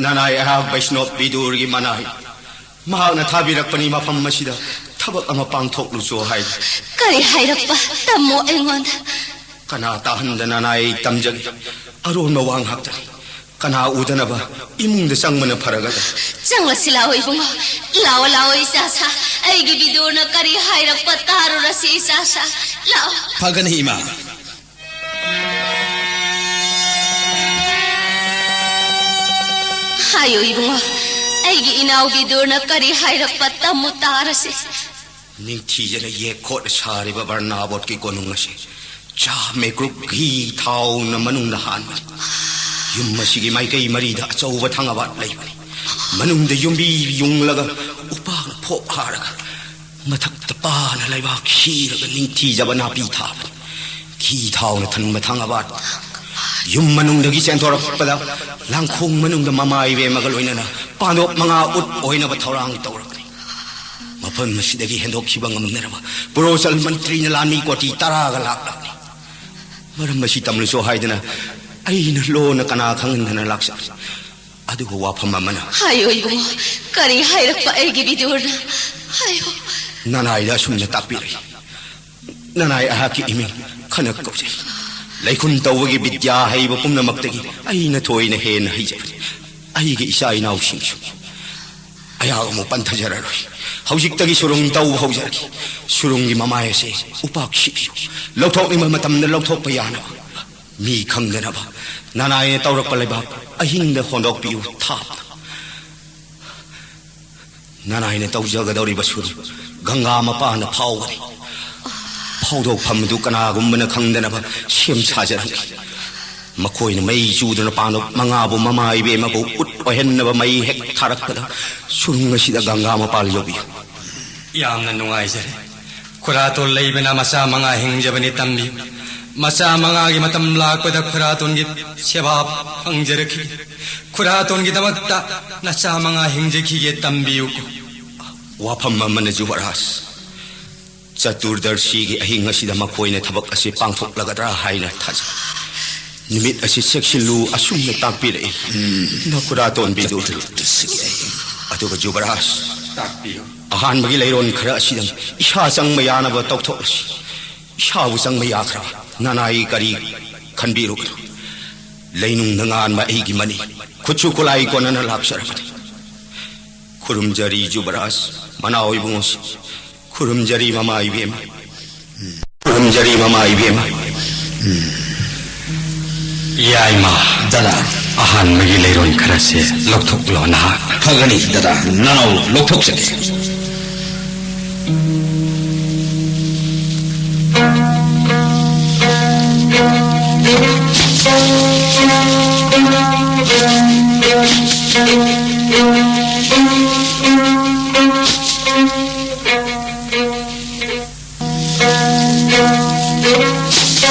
ꯅꯅꯥꯏ ꯑꯩꯍꯥꯛ ꯕꯩꯁꯅꯣꯞ ꯕꯤꯗꯨꯔꯒꯤ ꯃꯅꯥꯏ꯫ ꯃꯍꯥꯛꯅ ꯊꯥꯕꯤꯔꯛꯄꯅꯤ ꯃꯐꯝ ꯑꯁꯤꯗ ꯊꯕꯛ ꯑꯃ ꯄꯥꯡꯊꯣꯛꯂꯨꯆꯣ ꯍꯥꯏ꯫ ꯀꯔꯤ ꯍꯥꯏꯔꯛꯄ? ꯇꯝꯃꯣ ꯑꯩꯉꯣꯟꯗ꯫ ꯀꯅꯥ ꯇꯥꯍꯟꯗꯅ ꯅꯅꯥꯏ ꯇꯝꯖꯒꯦ꯫ ꯑꯔꯣꯟꯕ ꯋꯥ ꯉꯥꯛꯇꯅꯤ꯫ ꯀꯅꯥ ꯎꯗꯅꯕ ꯏꯃꯨꯡꯗ ꯆꯪꯕꯅ ꯐꯔꯒꯗ꯭ꯔꯥ? ꯆꯪꯂꯁꯤ ꯂꯥꯛꯑꯣ ꯏꯕꯨꯡꯉꯣ꯫ ꯂꯥꯛꯑꯣ, ꯂꯥꯛꯑꯣ ꯏꯆꯥꯁꯥ꯫ ꯑꯩꯒꯤ ꯕꯤꯗꯨꯔꯅ ꯀꯔꯤ ꯍꯥꯏꯔꯛꯄ ꯇꯥꯔꯨꯔꯁꯤ ꯏꯆꯥꯁꯥ꯫ ꯂꯥꯛꯑꯣ꯫ ꯐꯒꯅꯤ ꯏꯃꯥ꯫ ꯍꯥꯏꯌꯨ ꯏꯕꯨꯡꯉꯣ, ꯑꯩꯒꯤ ꯏꯅꯥꯎ ꯕꯤꯗꯨꯔꯅ ꯀꯔꯤ ꯍꯥꯏꯔꯛꯄ ꯇꯝꯃꯨ ꯇꯥꯔꯁꯤ꯫ ꯅꯤꯡꯊꯤꯖꯅ ꯌꯦꯛ ꯈꯣꯠꯅ ꯁꯥꯔꯤꯕ ꯕꯔꯅꯥꯕꯣꯠꯀꯤ ꯀꯣꯅꯨꯡ ꯑꯁꯤ ꯆꯥ ꯃꯦꯀ꯭ꯔꯨꯛ ꯘꯤ ꯊꯥꯎꯅ ꯃꯅꯨꯡꯗ ꯍꯥꯟꯕꯅꯤ꯫ ꯌꯨꯝ ꯑꯁꯤꯒꯤ ꯃꯥꯏꯀꯩ ꯃꯔꯤꯗ ꯑꯆꯧꯕ ꯊꯪꯒꯥꯕꯥꯠ ꯂꯩꯕꯅꯤ꯫ ꯃꯅꯨꯡꯗ ꯌꯨꯝꯕꯤ ꯌꯨꯡꯂꯒ ꯎꯄꯥꯛꯅ ꯐꯣꯞ ꯍꯥꯔꯒ ꯃꯊꯛꯇ ꯄꯥꯅ ꯂꯩꯕꯥꯛ ꯁꯤꯔꯒ ꯅꯤꯡꯊꯤꯖꯕ ꯅꯥꯄꯤ ꯊꯥꯕꯅꯤ꯫ ꯘꯤ ꯊꯥꯎꯅ ꯊꯟꯕ ꯊꯪꯒꯥꯕꯥꯠ ꯌꯨꯝ ꯃꯅꯨꯡꯗꯒꯤ ꯆꯦꯟꯊꯣꯔꯛꯄꯗ ꯂꯥꯡꯈꯣꯡ ꯃꯅꯨꯡꯗ ꯃꯃꯥ ꯏꯕꯦꯝꯃꯒ ꯂꯣꯏꯅꯅ ꯄꯥꯟꯗꯣꯞ ꯃꯉꯥ ꯎꯠ ꯑꯣꯏꯅꯕ ꯊꯧꯔꯥꯡ ꯇꯧꯔꯕꯅꯤ꯫ ꯃꯐꯝ ꯑꯁꯤꯗꯒꯤ ꯍꯦꯟꯗꯣꯛꯈꯤꯕ ꯉꯝꯅꯔꯕ ꯄꯨꯔꯣꯆꯜ ꯃꯟꯇ꯭ꯔꯤꯅ ꯂꯥꯟꯃꯤ ꯀꯣꯇꯤ ꯇꯔꯥꯒ ꯂꯥꯛꯂꯕꯅꯤ꯫ ꯃꯔꯝ ꯑꯁꯤ ꯇꯝꯂꯨꯁꯣ ꯍꯥꯏꯗꯅ ꯑꯩꯅ ꯂꯣꯟꯅ ꯀꯅꯥ ꯈꯪꯍꯟꯗꯅ ꯂꯥꯛꯆꯕꯅꯤ꯫ ꯑꯗꯨꯒ ꯋꯥꯐꯝ ꯑꯃꯅ ꯍꯥꯏꯌꯣ ꯏꯕꯨꯡꯉꯣ, ꯀꯔꯤ ꯍꯥꯏꯔꯛꯄ ꯑꯩꯒꯤ ꯕꯤꯗꯨꯔꯅ? ꯍꯥꯏꯌꯣ꯫ ꯅꯅꯥꯏꯗ ꯑꯁꯨꯝꯅ ꯇꯥꯛꯄꯤꯔꯛꯏ꯫ ꯅꯅꯥꯏ ꯑꯩꯍꯥꯛꯀꯤ ꯏꯃꯤꯡ ꯈꯅ ꯀꯧꯖꯩ꯫ ꯂꯩꯈꯨꯟ ꯇꯧꯕꯒꯤ ꯕꯤꯗ꯭ꯌꯥ ꯍꯩꯕ ꯄꯨꯝꯅꯃꯛꯇꯒꯤ ꯑꯩꯅ ꯊꯣꯏꯅ ꯍꯦꯟꯅ ꯍꯩꯖꯕꯅꯤ꯫ ꯑꯩꯒꯤ ꯏꯆꯥ ꯏꯅꯥꯎꯁꯤꯡꯁꯨ ꯑꯩꯍꯥꯛ ꯑꯃꯨꯛ ꯄꯟꯊꯖꯔꯔꯣꯏ꯫ ꯍꯧꯖꯤꯛꯇꯒꯤ ꯁꯨꯔꯨꯡ ꯇꯧꯕ ꯍꯧꯖꯔꯒꯦ꯫ ꯁꯨꯔꯨꯡꯒꯤ ꯃꯃꯥꯏ ꯑꯁꯦ ꯎꯄꯥꯛ ꯁꯤꯕꯤꯌꯨ꯫ ꯂꯧꯊꯣꯛꯅꯤꯡꯕ ꯃꯇꯝꯗ ꯂꯧꯊꯣꯛꯄ ꯌꯥꯅꯕ, ꯃꯤ ꯈꯪꯗꯅꯕ, ꯅꯅꯥꯏꯅ ꯇꯧꯔꯛꯄ ꯂꯩꯕꯥꯛ ꯑꯍꯤꯡꯗ ꯍꯣꯟꯗꯣꯛꯄꯤꯌꯨ ꯊꯥꯞꯅ꯫ ꯅꯅꯥꯏꯅ ꯇꯧꯖꯒꯗꯧꯔꯤꯕ ꯁꯨꯔꯨꯡ ꯒꯪꯒꯥ ꯃꯄꯥꯟꯗ ꯐꯥꯎꯒꯅꯤ꯫ ꯐꯥꯎꯗꯣꯛꯐꯝ ꯑꯗꯨ ꯀꯅꯥꯒꯨꯝꯕꯅ ꯈꯪꯗꯅꯕ ꯁꯦꯝ ꯁꯥꯖꯔꯝꯈꯤ꯫ ꯃꯈꯣꯏꯅ ꯃꯩ ꯆꯨꯗꯨꯅ ꯄꯥꯟꯗꯣꯞ ꯃꯉꯥꯕꯨ ꯃꯃꯥ ꯏꯕꯦꯝꯃꯕꯨ ꯎꯠ ꯑꯣꯏꯍꯟꯅꯕ ꯃꯩ ꯍꯦꯛ ꯊꯥꯔꯛꯄꯗ ꯁꯨꯔꯨꯡ ꯑꯁꯤꯗ ꯒꯪꯒꯥ ꯃꯄꯥꯜ ꯌꯧꯕꯤꯌꯨ꯫ ꯌꯥꯝꯅ ꯅꯨꯡꯉꯥꯏꯖꯔꯦ꯫ ꯈꯨꯔꯥꯇꯣꯟ ꯂꯩꯕꯅ ꯃꯆꯥ ꯃꯉꯥ ꯍꯤꯡꯖꯕꯅꯤ ꯇꯝꯕꯤꯌꯨ꯫ ꯃꯆꯥ ꯃꯉꯥꯒꯤ ꯃꯇꯝ ꯂꯥꯛꯄꯗ ꯈꯨꯔꯥꯇꯣꯟꯒꯤ ꯁꯦꯕꯥ ꯐꯪꯖꯔꯛꯈꯤ꯫ ꯈꯨꯔꯥꯇꯣꯟꯒꯤꯗꯃꯛꯇ ꯅꯆꯥ ꯃꯉꯥ ꯍꯤꯡꯖꯈꯤꯒꯦ ꯇꯝꯕꯤꯌꯨ꯫ ꯋꯥꯐꯝ ꯑꯃꯅ ꯖꯨꯕꯔꯥꯖ, ꯆꯇꯨꯔꯗꯔꯁꯤꯒꯤ ꯑꯍꯤꯡ ꯑꯁꯤꯗ ꯃꯈꯣꯏꯅ ꯊꯕꯛ ꯑꯁꯤ ꯄꯥꯡꯊꯣꯛꯂꯒꯗ꯭ꯔꯥ ꯍꯥꯏꯅ ꯊꯥꯖꯩ꯫ ꯅꯨꯃꯤꯠ ꯑꯁꯤ ꯆꯦꯛꯁꯤꯜꯂꯨ ꯑꯁꯨꯝꯅ ꯇꯥꯛꯄꯤꯔꯛꯏ꯫ ꯅꯈꯨꯔꯥꯇꯣꯟꯕꯤꯗꯨ꯫ ꯆꯇꯨꯔꯗꯁꯤꯒꯤ ꯑꯍꯤꯡ꯫ ꯑꯗꯨꯒ ꯖꯨꯕꯔꯥꯖ, ꯇꯥꯛꯄꯤꯌꯨ꯫ ꯑꯍꯥꯟꯕꯒꯤ ꯂꯩꯔꯣꯟ ꯈꯔ ꯑꯁꯤꯗꯪ ꯏꯁꯥ ꯆꯪꯕ ꯌꯥꯅꯕ ꯇꯧꯊꯣꯛꯂꯁꯤ꯫ ꯏꯁꯥꯕꯨ ꯆꯪꯕ ꯌꯥꯈ꯭ꯔꯕ ꯅꯅꯥꯏ ꯀꯔꯤ ꯈꯟꯕꯤꯔꯨꯒꯅꯨ꯫ ꯂꯩꯅꯨꯡꯗ ꯉꯥꯟꯕ ꯑꯩꯒꯤ ꯃꯅꯤ ꯈꯨꯠꯁꯨ ꯈꯨꯠꯂꯥꯏ ꯀꯣꯟꯅꯅ ꯂꯥꯛꯆꯔꯕꯅꯤ꯫ ꯈꯨꯔꯨꯝꯖꯔꯤ ꯖꯨꯕꯔꯥꯖ, ꯃꯅꯥꯎ ꯏꯕꯨꯡꯉꯣꯁꯤ꯫ ꯈꯨꯔꯨꯝꯖꯔꯤ ꯃꯃꯥ ꯏꯕꯦꯝꯃ꯫ ꯈꯨꯔꯨꯝꯖꯔꯤ ꯃꯃꯥ ꯏꯕꯦꯝꯃ꯫ ꯌꯥꯏꯃ꯫ ꯗꯗꯥ꯫ ꯑꯍꯥꯟꯕꯒꯤ ꯂꯩꯔꯣꯟ ꯈꯔꯁꯦ ꯂꯧꯊꯣꯛꯂꯣ ꯅꯍꯥꯛ꯫ ꯐꯒꯅꯤ ꯗꯗꯥ, ꯅꯅꯥꯎ ꯂꯧꯊꯣꯛꯆꯒꯦ꯫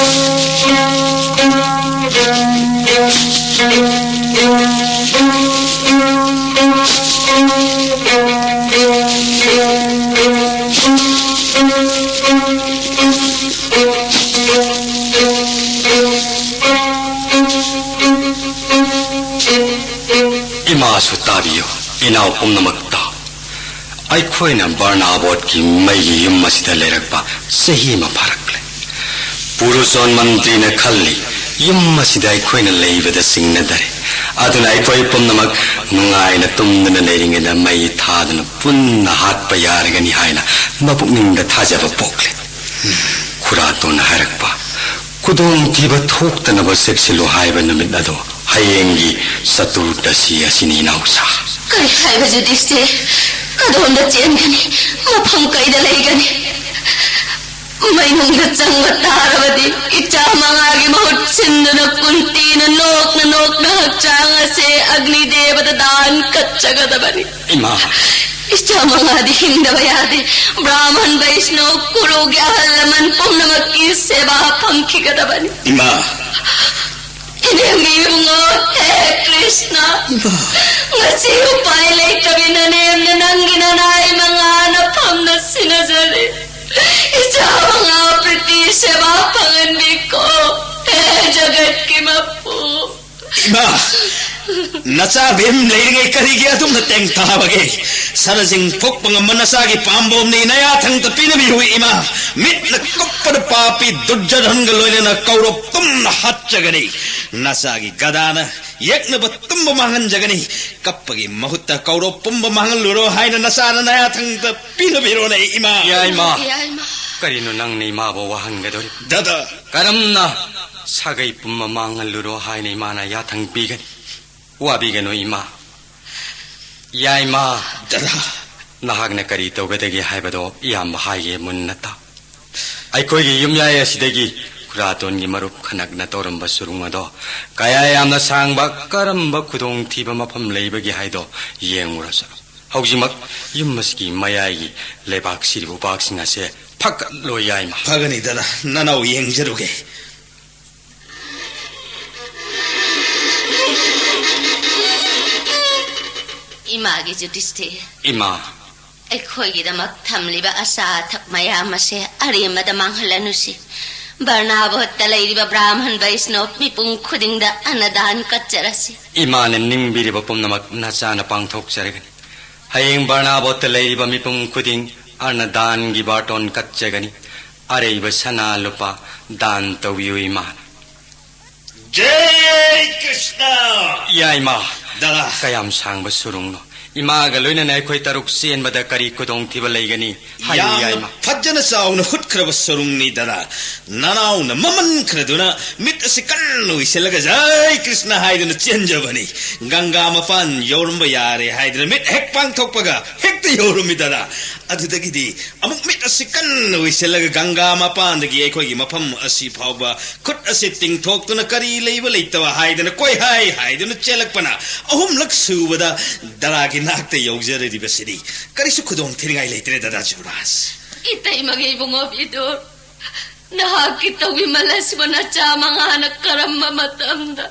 ꯏꯃꯥꯁꯨ ꯇꯥꯕꯤꯌꯨ, ꯏꯅꯥꯎ ꯄꯨꯝꯅꯃꯛꯇ꯫ ꯑꯩꯈꯣꯏꯅ ꯕꯔꯅꯥꯕꯣꯠꯀꯤ ꯃꯩꯒꯤ ꯌꯨꯝ ꯑꯁꯤꯗ ꯂꯩꯔꯛꯄ ꯆꯍꯤ ꯑꯃ ꯐꯥꯔꯛꯂꯦ꯫ ꯄꯨꯔꯨꯆꯣꯟ ꯃꯟꯇ꯭ꯔꯤꯅ ꯈꯜꯂꯤ, ꯌꯨꯝ ꯑꯁꯤꯗ ꯑꯩꯈꯣꯏꯅ ꯂꯩꯕꯗ ꯆꯤꯡꯅꯗꯔꯦ꯫ ꯑꯗꯨꯅ ꯑꯩꯈꯣꯏ ꯄꯨꯝꯅꯃꯛ ꯅꯨꯡꯉꯥꯏꯅ ꯇꯨꯝꯗꯨꯅ ꯂꯩꯔꯤꯉꯩꯗ ꯃꯩ ꯊꯥꯗꯨꯅ ꯄꯨꯟꯅ ꯍꯥꯠꯄ ꯌꯥꯔꯒꯅꯤ ꯍꯥꯏꯅ ꯃꯄꯨꯛꯅꯤꯡꯗ ꯊꯥꯖꯕ ꯄꯣꯛꯂꯦ꯫ ꯈꯨꯔꯥꯇꯣꯟꯅ ꯍꯥꯏꯔꯛꯄ, "ꯈꯨꯗꯣꯡꯊꯤꯕ ꯊꯣꯛꯇꯅꯕ ꯆꯦꯛꯁꯤꯜꯂꯨ ꯍꯥꯏꯕ ꯅꯨꯃꯤꯠ ꯑꯗꯣ ꯍꯌꯦꯡꯒꯤ ꯆꯇꯨꯔꯗꯁꯤ ꯑꯁꯤꯅꯤ, ꯏꯅꯥꯎꯆꯥ꯫" ꯀꯔꯤ ꯍꯥꯏꯕ ꯌꯨꯙꯤꯁꯇꯤꯔ? ꯀꯗꯣꯝꯗ ꯆꯦꯟꯒꯅꯤ? ꯃꯐꯝ ꯀꯩꯗ ꯂꯩꯒꯅꯤ? ꯃꯩꯅꯨꯡꯗ ꯆꯪꯕ ꯇꯥꯔꯕꯗꯤ ꯏꯆꯥ ꯃꯉꯥꯒꯤ ꯃꯍꯨꯠ ꯁꯤꯟꯗꯨꯅ ꯀꯨꯟꯇꯤꯅ ꯅꯣꯛꯅ ꯅꯣꯛꯅ ꯍꯛꯆꯥꯡ ꯑꯁꯦ ꯑꯒꯅꯤ ꯗꯦꯕꯗ ꯗꯥꯟ ꯀꯠꯆꯒꯗꯕꯅꯤ꯫ ꯏꯃꯥ! ꯏꯆꯥ ꯃꯉꯥꯗꯤ ꯍꯤꯡꯗꯕ ꯌꯥꯗꯦ꯫ ꯕ꯭ꯔꯥꯍꯃꯟ, ꯕꯩꯁꯅꯣ, ꯀꯨꯔꯨꯒꯤ ꯑꯍꯜ ꯂꯃꯟ ꯄꯨꯝꯅꯃꯛꯀꯤ ꯁꯦꯕꯥ ꯐꯪꯈꯤꯒꯗꯕꯅꯤ꯫ ꯏꯃꯥ! ꯏꯅꯦꯝꯒꯤ ꯏꯕꯨꯡꯉꯣ, ꯍꯦ ꯀ꯭ꯔꯤꯁꯅ, ꯏꯃꯥ! ꯉꯁꯤ ꯎꯄꯥꯏ ꯂꯩꯇꯕꯤ ꯅꯅꯦꯝꯅ ꯅꯪꯒꯤ ꯅꯅꯥꯏ ꯃꯉꯥꯅ ꯐꯝꯅ ꯁꯤꯟꯅꯖꯔꯦ꯫ ꯏꯆꯥ ꯃꯉꯥ ꯄ꯭ꯔꯤꯇꯤ ꯁꯦꯕꯥ ꯐꯪꯍꯟꯕꯤꯀꯣ, ꯍꯦ ꯖꯒꯠꯀꯤ ꯃꯄꯨ꯫ ꯏꯃꯥ! ꯅꯆꯥ ꯚꯤꯝ ꯂꯩꯔꯤꯉꯩ ꯀꯔꯤꯒꯤ ꯑꯗꯨꯝꯅ ꯇꯦꯡꯊꯥꯕꯒꯦ? ꯁꯅꯥꯖꯤꯡ ꯐꯨꯛꯄ ꯉꯝꯕ ꯅꯆꯥꯒꯤ ꯄꯥꯝꯕꯣꯝꯅꯤ, ꯅꯌꯥꯊꯪꯗ ꯄꯤꯅꯕꯤꯌꯨ ꯏꯃꯥ꯫ ꯃꯤꯠꯅ ꯀꯨꯞꯄꯗ ꯄꯥꯄꯤ ꯗꯨꯔꯖꯣꯙꯟꯒ ꯂꯣꯏꯅꯅ ꯀꯧꯔꯣꯞ ꯇꯨꯝꯅ ꯍꯥꯠꯆꯒꯅꯤ꯫ ꯅꯆꯥꯒꯤ ꯒꯗꯥꯅ ꯌꯦꯛꯅꯕ ꯇꯨꯝꯕ ꯃꯥꯡꯍꯟꯖꯒꯅꯤ꯫ ꯀꯞꯄꯒꯤ ꯃꯍꯨꯠꯇ ꯀꯧꯔꯣꯞ ꯄꯨꯝꯕ ꯃꯥꯡꯍꯜꯂꯨꯔꯣ ꯍꯥꯏꯅ ꯅꯆꯥꯅ ꯅꯌꯥꯊꯪꯗ ꯄꯤꯅꯕꯤꯔꯣꯅꯦ ꯏꯃꯥ꯫ ꯌꯥꯏꯃ꯫ ꯌꯥꯏꯃ꯫ ꯀꯔꯤꯅꯣ ꯅꯪꯅ ꯏꯃꯥꯕꯨ ꯋꯥꯍꯟꯒꯗꯧꯔꯤꯕ? ꯗꯥꯗꯥ꯫ ꯀꯔꯝꯅ ꯁꯥꯒꯩ ꯄꯨꯝꯕ ꯃꯥꯡꯍꯜꯂꯨꯔꯣ ꯍꯥꯏꯅ ꯏꯃꯥꯅ ꯌꯥꯊꯪ ꯄꯤꯒꯅꯤ? ꯋꯥꯕꯤꯒꯅꯨ ꯏꯃꯥ꯫ ꯌꯥꯏꯃ꯫ ꯗꯥꯗꯥ꯫ ꯅꯍꯥꯛꯅ ꯀꯔꯤ ꯇꯧꯒꯗꯒꯦ ꯍꯥꯏꯕꯗꯣ ꯏꯌꯥꯝꯕ ꯍꯥꯏꯒꯦ ꯃꯨꯟꯅ ꯇꯥꯎ꯫ ꯑꯩꯈꯣꯏꯒꯤ ꯌꯨꯝꯌꯥꯏ ꯑꯁꯤꯗꯒꯤ ꯈꯨꯔꯥꯇꯣꯟꯒꯤ ꯃꯔꯨꯞ ꯈꯅꯛꯅ ꯇꯧꯔꯝꯕ ꯁꯨꯔꯨꯡ ꯑꯗꯣ ꯀꯌꯥ ꯌꯥꯝꯅ ꯁꯥꯡꯕ, ꯀꯔꯝꯕ ꯈꯨꯗꯣꯡꯊꯤꯕ ꯃꯐꯝ ꯂꯩꯕꯒꯦ ꯍꯥꯏꯗꯣ ꯌꯦꯡꯉꯨꯔꯁꯤ꯫ ꯍꯧꯖꯤꯛꯃꯛ ꯌꯨꯝ ꯑꯁꯤꯒꯤ ꯃꯌꯥꯏꯒꯤ ꯂꯩꯕꯥꯛ ꯁꯤꯔꯤꯕ ꯎꯄꯥꯛꯁꯤꯡ ꯑꯁꯦ ꯐꯒꯠꯂꯣ ꯌꯥꯏꯃ꯫ ꯐꯒꯅꯤ ꯗꯥꯗꯥ, ꯅꯅꯥꯎ ꯌꯦꯡꯖꯔꯨꯒꯦ꯫ ꯏꯃꯥꯒꯤ ꯌꯨꯙꯤꯁꯇꯤꯔ꯫ ꯏꯃꯥ꯫ ꯑꯩꯈꯣꯏꯒꯤꯗꯃꯛ ꯊꯝꯂꯤꯕ ꯑꯆꯥ ꯑꯊꯛ ꯃꯌꯥꯝ ꯑꯁꯦ ꯑꯔꯦꯝꯕꯗ ꯃꯥꯡꯍꯜꯂꯅꯨꯁꯤ꯫ ꯕꯔꯅꯥꯕꯣꯠꯇ ꯂꯩꯔꯤꯕ ꯕ꯭ꯔꯥꯍꯃꯟ ꯕꯩꯁꯅꯣꯞ ꯃꯤꯄꯨꯝ ꯈꯨꯗꯤꯡꯗ ꯑꯟꯅꯗꯥꯟ ꯀꯠꯆꯔꯁꯤ꯫ ꯏꯃꯥꯅ ꯅꯤꯡꯕꯤꯔꯤꯕ ꯄꯨꯝꯅꯃꯛ ꯅꯆꯥꯅ ꯄꯥꯡꯊꯣꯛꯆꯔꯒꯅꯤ꯫ ꯍꯌꯦꯡ ꯕꯔꯅꯥꯕꯣꯠꯇ ꯂꯩꯔꯤꯕ ꯃꯤꯄꯨꯝ ꯈꯨꯗꯤꯡ ꯑꯔꯅꯗꯥꯟꯒꯤ ꯕꯥꯔꯇꯣꯟ ꯀꯠꯆꯒꯅꯤ꯫ ꯑꯔꯩꯕ ꯁꯅꯥ ꯂꯨꯄꯥ ꯗꯥꯟ ꯇꯧꯕꯤꯌꯨ, ꯏꯃꯥ꯫ ꯖꯩ ꯀ꯭ꯔꯤꯁꯅ! ꯌꯥꯏꯃ! ꯗꯥꯗꯥ! ꯀꯌꯥꯝ ꯁꯥꯡꯕ ꯁꯨꯔꯨꯡꯅꯣ? ꯏꯃꯥꯒ ꯂꯣꯏꯅꯅ ꯑꯩꯈꯣꯏ ꯇꯔꯨꯛ ꯆꯦꯟꯕꯗ ꯀꯔꯤ ꯈꯨꯗꯣꯡꯊꯤꯕ ꯂꯩꯒꯅꯤ? ꯍꯥꯏꯌꯨ, ꯌꯥꯝꯅ ꯌꯥꯏꯃ꯫ ꯐꯖꯅ ꯆꯥꯎꯅ ꯍꯨꯠꯈ꯭ꯔꯕ ꯁꯨꯔꯨꯡꯅꯤ, ꯗꯥꯗꯥ꯫ ꯅꯅꯥꯎꯅ ꯃꯃꯟ ꯈꯔꯗꯨꯅ ꯃꯤꯠ ꯑꯁꯤ ꯀꯟꯅ ꯎꯏꯁꯤꯜꯂꯒ "ꯖꯩ ꯀ꯭ꯔꯤꯁꯅ" ꯍꯥꯏꯗꯨꯅ ꯆꯦꯟꯖꯕꯅꯤ꯫ ꯒꯪꯒꯥ ꯃꯄꯥꯟ ꯌꯧꯔꯝꯕ ꯌꯥꯔꯦ ꯍꯥꯏꯗꯨꯅ ꯃꯤꯠ ꯍꯦꯛ ꯄꯥꯡꯊꯣꯛꯄꯒ ꯍꯦꯛꯇ ꯌꯧꯔꯝꯃꯤ, ꯗꯥꯗꯥ꯫ ꯑꯗꯨꯗꯒꯤꯗꯤ ꯑꯃꯨꯛ ꯃꯤꯠ ꯑꯁꯤ ꯀꯟꯅ ꯎꯏꯁꯤꯜꯂꯒ ꯒꯪꯒꯥ ꯃꯄꯥꯟꯗꯒꯤ ꯑꯩꯈꯣꯏꯒꯤ ꯃꯐꯝ ꯑꯁꯤ ꯐꯥꯎꯕ ꯈꯨꯠ ꯑꯁꯤ ꯇꯤꯡꯊꯣꯛꯇꯨꯅ ꯀꯔꯤ ꯂꯩꯕ ꯂꯩꯇꯕ ꯍꯥꯏꯗꯅ ꯀꯣꯏꯍꯥꯏ ꯍꯥꯏꯗꯨꯅ ꯆꯦꯜꯂꯛꯄꯅ ꯑꯍꯨꯝꯂꯛ ꯁꯨꯕꯗ ꯗꯥꯗꯥꯒꯤ ꯅꯥꯛꯇ ꯌꯧꯖꯔꯤꯕꯁꯤꯗꯤ꯫ ꯀꯔꯤꯁꯨ ꯈꯨꯗꯣꯡ ꯊꯤꯅꯤꯡꯉꯥꯏ ꯂꯩꯇ꯭ꯔꯦ, ꯗꯥꯗꯥ ꯖꯨꯕꯔꯥꯖ꯫ ꯏꯇꯩꯃꯒꯤ ꯏꯕꯨꯡꯉꯣ ꯕꯤꯗꯨꯔ, ꯅꯍꯥꯛꯀꯤ ꯇꯧꯕꯤꯃꯜ ꯑꯁꯤꯕꯨ ꯅꯆꯥ ꯃꯉꯥꯅ ꯀꯔꯝꯕ ꯃꯇꯝꯗ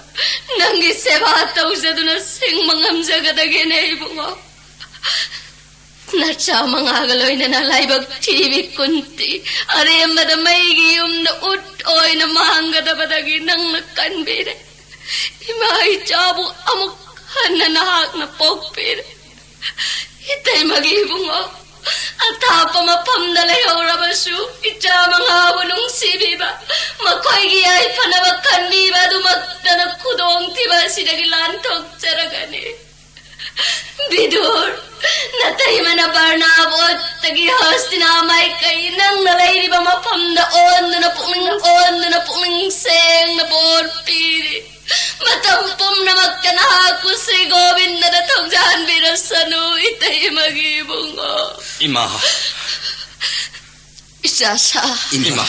ꯅꯪꯒꯤ ꯁꯦꯕꯥ ꯇꯧꯖꯗꯨꯅ ꯁꯤꯡꯕ ꯉꯝꯖꯒꯗꯒꯦꯅꯦ ꯏꯕꯨꯡꯉꯣ? ꯅꯆꯥ ꯃꯉꯥꯒ ꯂꯣꯏꯅꯅ ꯂꯥꯏꯕꯛ ꯊꯤꯕꯤ ꯀꯨꯟꯇꯤ ꯑꯔꯦꯝꯕꯗ ꯃꯩꯒꯤ ꯌꯨꯝꯗ ꯎꯠ ꯑꯣꯏꯅ ꯃꯥꯡꯒꯗꯕꯗꯒꯤ ꯅꯪꯅ ꯀꯟꯕꯤꯔꯦ꯫ ꯏꯃꯥ ꯏꯆꯥꯕꯨ ꯑꯃꯨꯛ ꯍꯟꯅ ꯅꯍꯥꯛꯅ ꯄꯣꯛꯄꯤꯔꯦ꯫ ꯏꯇꯩꯃꯒꯤ ꯏꯕꯨꯡꯉꯣ, ꯑꯊꯥꯞꯄ ꯃꯐꯝꯗ ꯂꯩꯍꯧꯔꯕꯁꯨ ꯏꯆꯥ ꯃꯉꯥꯕꯨ ꯅꯨꯡꯁꯤꯕꯤꯕ, ꯃꯈꯣꯏꯒꯤ ꯌꯥꯏꯐꯅꯕ ꯈꯟꯕꯤꯕ ꯑꯗꯨꯃꯛꯇꯅ ꯈꯨꯗꯣꯡꯊꯤꯕ ꯑꯁꯤꯗꯒꯤ ꯂꯥꯟꯊꯣꯛꯆꯔꯒꯅꯤ꯫ ꯕꯤꯗꯨꯔ, ꯅꯇꯩꯃꯅ ꯕꯔꯅꯥꯕꯣꯠꯇꯒꯤ ꯍꯁꯇꯤꯅꯥ ꯃꯥꯏꯀꯩ ꯅꯪꯅ ꯂꯩꯔꯤꯕ ꯃꯐꯝꯗ ꯑꯣꯟꯗꯨꯅ ꯄꯨꯛꯅꯤꯡ, ꯑꯣꯟꯗꯨꯅ ꯄꯨꯛꯅꯤꯡ ꯁꯦꯡꯅ ꯕꯣꯔ ꯄꯤꯔꯤ꯫ ꯃꯇꯝ ꯄꯨꯝꯅꯃꯛꯇ ꯅꯍꯥꯛꯄꯨ ꯁ꯭ꯔꯤ ꯒꯣꯕꯤꯟꯗꯅ ꯊꯧꯖꯥꯟꯕꯤꯔꯁꯅꯨ, ꯏꯇꯩꯃꯒꯤ ꯏꯕꯨꯡꯉꯣ꯫ ꯏꯃꯥ꯫ ꯏꯆꯥꯁꯥ꯫ ꯏꯃꯥ꯫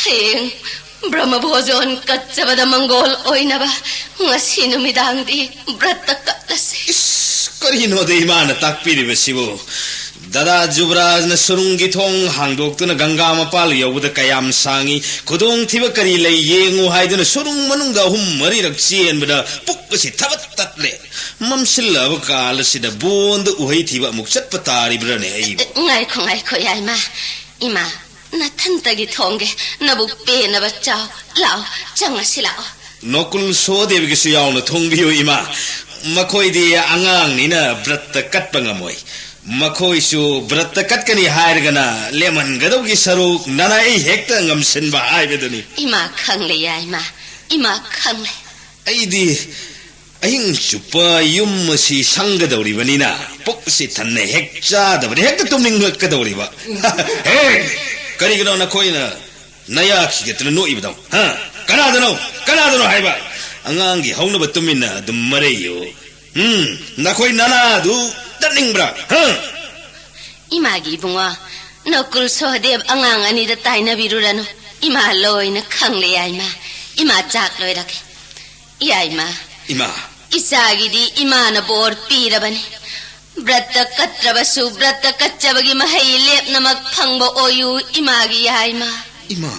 ꯍꯌꯦꯡ ꯕ꯭ꯔꯍ꯭ꯃ ꯚꯣꯖꯣꯟ ꯀꯠꯆꯕꯗ ꯃꯪꯒꯣꯜ ꯑꯣꯏꯅꯕ ꯉꯁꯤ ꯅꯨꯃꯤꯗꯥꯡꯗꯤ ꯕ꯭ꯔꯠꯇ ꯀꯠꯂꯁꯤ꯫ ꯏꯁ, ꯀꯔꯤꯅꯣꯗ ꯏꯃꯥꯅ ꯇꯥꯛꯄꯤꯔꯤꯕꯁꯤꯕꯨ? ꯗꯥꯗꯥ ꯖꯨꯕꯔꯥꯖꯅ ꯁꯨꯔꯨꯡꯒꯤ ꯊꯣꯡ ꯍꯥꯡꯗꯣꯛꯇꯨꯅ ꯒꯪꯒꯥ ꯃꯄꯥꯜ ꯌꯧꯕꯗ ꯀꯌꯥꯝ ꯁꯥꯡꯉꯤ, ꯈꯨꯗꯣꯡꯊꯤꯕ ꯀꯔꯤ ꯂꯩ ꯌꯦꯡꯉꯨ ꯍꯥꯏꯗꯨꯅ ꯁꯨꯔꯨꯡ ꯃꯅꯨꯡꯗ ꯑꯍꯨꯝ ꯃꯔꯤꯔꯛ ꯆꯦꯟꯕꯗ ꯄꯨꯛ ꯑꯁꯤ ꯊꯕꯠ ꯇꯠꯂꯦ꯫ ꯃꯝꯁꯤꯜꯂꯛꯑꯕ ꯀꯥꯜ ꯑꯁꯤꯗ ꯕꯣꯟꯗ ꯎꯍꯩ ꯊꯤꯕ ꯑꯃꯨꯛ ꯆꯠꯄ ꯇꯥꯔꯤꯕ꯭ꯔꯥꯅꯦ ꯑꯩꯕꯨ? ꯉꯥꯏꯈꯣ, ꯉꯥꯏꯈꯣ, ꯌꯥꯏꯃ꯫ ꯏꯃꯥ, ꯅꯊꯟꯇꯒꯤ ꯊꯣꯡꯒꯦ꯫ ꯅꯕꯨꯛ ꯄꯦꯟꯅꯕ ꯆꯥꯎ꯫ ꯂꯥꯛꯑꯣ, ꯆꯪꯉꯁꯤ ꯂꯥꯛꯑꯣ꯫ ꯅꯣꯀꯨꯜ ꯁꯣꯍꯗꯦꯕꯒꯤꯁꯨ ꯌꯥꯎꯅ ꯊꯣꯡꯕꯤꯌꯨ, ꯏꯃꯥ꯫ ꯃꯈꯣꯏꯗꯤ ꯑꯉꯥꯡꯅꯤꯅ ꯕ꯭ꯔꯠꯇ ꯀꯠꯄ ꯉꯝꯃꯣꯏ꯫ ꯃꯈꯣꯏꯁꯨ ꯕ꯭ꯔꯠꯇ ꯀꯠꯀꯅꯤ ꯍꯥꯏꯔꯒꯅ ꯂꯦꯝꯍꯟꯒꯗꯧꯒꯤ ꯁꯔꯨꯛ ꯅꯅꯥꯏ ꯍꯦꯛꯇ ꯉꯝꯁꯤꯟꯕ ꯍꯥꯏꯕꯗꯨꯅꯤ꯫ ꯏꯃꯥ ꯈꯪꯂꯦ, ꯌꯥꯏꯃ꯫ ꯏꯃꯥ ꯈꯪꯂꯦ꯫ ꯑꯩꯗꯤ ꯑꯍꯤꯡ ꯆꯨꯞꯄ ꯌꯨꯝ ꯑꯁꯤ ꯁꯪꯒꯗꯧꯔꯤꯕꯅꯤꯅ ꯄꯨꯛꯁꯤ ꯊꯟꯅ ꯍꯦꯛ ꯆꯥꯗꯕꯗꯤ ꯍꯦꯛꯇ ꯇꯨꯝꯅꯤꯡꯂꯛꯀꯗꯧꯔꯤꯕ꯫ ꯍꯦ! ꯀꯔꯤꯒꯤꯅꯣ ꯅꯈꯣꯏꯅ ꯅꯌꯥ ꯈꯤꯒꯠꯇꯅ ꯅꯣꯛꯏꯕꯗꯣ? ꯍꯥ? ꯀꯅꯥꯗꯅꯣ? ꯀꯅꯥꯗꯅꯣ ꯍꯥꯏꯕ? ꯑꯉꯥꯡꯒꯤ ꯍꯧꯅꯕ ꯇꯨꯃꯤꯟꯅ ꯑꯗꯨꯝ ꯃꯔꯩꯌꯨ꯫ ꯎꯝ, ꯅꯈꯣꯏ ꯅꯅꯥꯗꯨ ꯇꯠꯅꯤꯡꯕ꯭ꯔꯥ? ꯍꯥ? ꯏꯃꯥꯒꯤ ꯏꯕꯨꯡꯉꯣ, ꯅꯀꯨꯜ ꯁꯣꯍꯗꯦꯕ ꯑꯉꯥꯡ ꯑꯅꯤꯗ ꯇꯥꯏꯅꯕꯤꯔꯨꯔꯅꯨ꯫ ꯏꯃꯥ ꯂꯣꯏꯅ ꯈꯪꯂꯦ, ꯌꯥꯏꯃ꯫ ꯏꯃꯥ ꯆꯥꯛ ꯂꯣꯏꯔꯒꯦ꯫ ꯌꯥꯏꯃ꯫ ꯏꯃꯥ꯫ ꯏꯆꯥꯒꯤꯗꯤ ꯏꯃꯥꯅ ꯕꯣꯔ ꯄꯤꯔꯕꯅꯤ꯫ ꯕ꯭ꯔꯠꯇ ꯀꯠꯇ꯭ꯔꯕꯁꯨ ꯕ꯭ꯔꯠꯇ ꯀꯠꯆꯕꯒꯤ ꯃꯍꯩ ꯂꯦꯞꯅꯃꯛ ꯐꯪꯕ ꯑꯣꯏꯌꯨ, ꯏꯃꯥꯒꯤ ꯌꯥꯏꯃ꯫ ꯏꯃꯥ꯫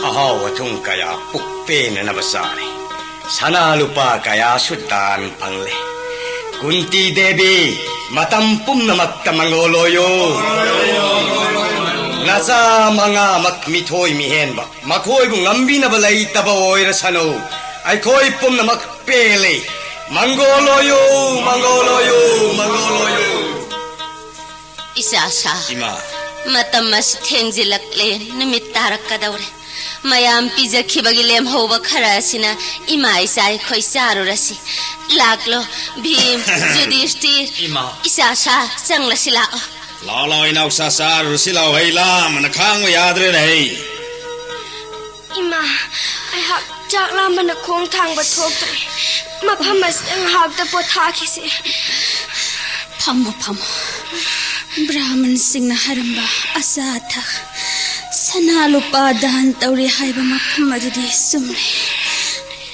ꯑꯍꯥꯎ ꯑꯊꯨꯝ ꯀꯌꯥ ꯄꯨꯛ ꯄꯦꯟꯅꯅꯕ ꯆꯥꯔꯦ꯫ ꯁꯅꯥ ꯂꯨꯄꯥ ꯀꯌꯥꯁꯨ ꯗꯥꯟ ꯐꯪꯂꯦ꯫ ꯀꯨꯟꯇꯤ ꯗꯦꯕꯤ, ꯃꯇꯝ ꯄꯨꯝꯅꯃꯛꯇ ꯃꯪꯒꯣꯜ ꯑꯣꯏꯌꯨ꯫ ꯅꯆꯥ ꯃꯉꯥꯃꯛ ꯃꯤꯊꯣꯏ ꯃꯤꯍꯦꯟꯕ, ꯃꯈꯣꯏꯕꯨ ꯉꯝꯕꯤꯅꯕ ꯂꯩꯇꯕ ꯑꯣꯏꯔꯁꯅꯨ꯫ ꯑꯩꯈꯣꯏ ꯄꯨꯝꯅꯃꯛ ꯄꯦꯜꯂꯤ꯫ ꯃꯪꯒꯣꯜ ꯑꯣꯏꯌꯨ, ꯃꯪꯒꯣꯜ ꯑꯣꯏꯌꯨ, ꯃꯪꯒꯣꯜ ꯑꯣꯏꯌꯨ꯫ ꯏꯆꯥ ꯁꯥ꯫ ꯏꯃꯥ꯫ ꯃꯇꯝ ꯑꯁꯤ ꯊꯦꯡꯖꯤꯜꯂꯛꯂꯦ, ꯅꯨꯃꯤꯠ ꯇꯥꯔꯛꯀꯗꯧꯔꯦ꯫ ꯃꯌꯥꯝ ꯄꯤꯖꯈꯤꯕꯒꯤ ꯂꯦꯝꯍꯧꯕ ꯈꯔ ꯑꯁꯤꯅ ꯏꯃꯥ ꯏꯆꯥ ꯑꯩꯈꯣꯏ ꯆꯥꯔꯨꯔꯁꯤ꯫ ꯂꯥꯛꯂꯣ, ꯚꯤꯝ, ꯖꯨꯙꯤꯁꯇꯤꯔ, ꯏꯃꯥ꯫ ꯏꯆꯥ ꯁꯥ, ꯆꯪꯂꯁꯤ ꯂꯥꯛꯑꯣ꯫ ꯂꯥꯛꯑꯣ, ꯂꯥꯛꯑꯣ, ꯏꯅꯥꯎꯆꯥ, ꯆꯥꯔꯨꯔꯁꯤ ꯂꯥꯛꯑꯣ, ꯍꯩ ꯂꯥꯝꯕꯅ ꯈꯥꯡꯕ ꯌꯥꯗ꯭ꯔꯦꯅꯦ, ꯍꯩ꯫ ꯏꯃꯥ, ꯑꯩꯍꯥꯛ ꯆꯥꯛ ꯂꯥꯝꯕꯅ ꯈꯣꯡ ꯊꯥꯡꯕ ꯊꯣꯛꯇ꯭ꯔꯦ꯫ ꯃꯐꯝ ꯑꯁꯤꯗ ꯉꯥꯏꯍꯥꯛꯇ ꯄꯣꯊꯥꯈꯤꯁꯤ꯫ ꯐꯝꯃꯣ, ꯐꯝꯃꯣ꯫ ꯕ꯭ꯔꯥꯍꯃꯟꯁꯤꯡꯅ ꯍꯥꯏꯔꯝꯕ ꯑꯆꯥ ꯑꯊꯛ, ꯁꯅꯥ ꯂꯨꯄꯥ ꯗꯥꯟ ꯇꯧꯔꯤ ꯍꯥꯏꯕ ꯃꯐꯝ ꯑꯗꯨꯗꯤ ꯆꯨꯝꯂꯦ꯫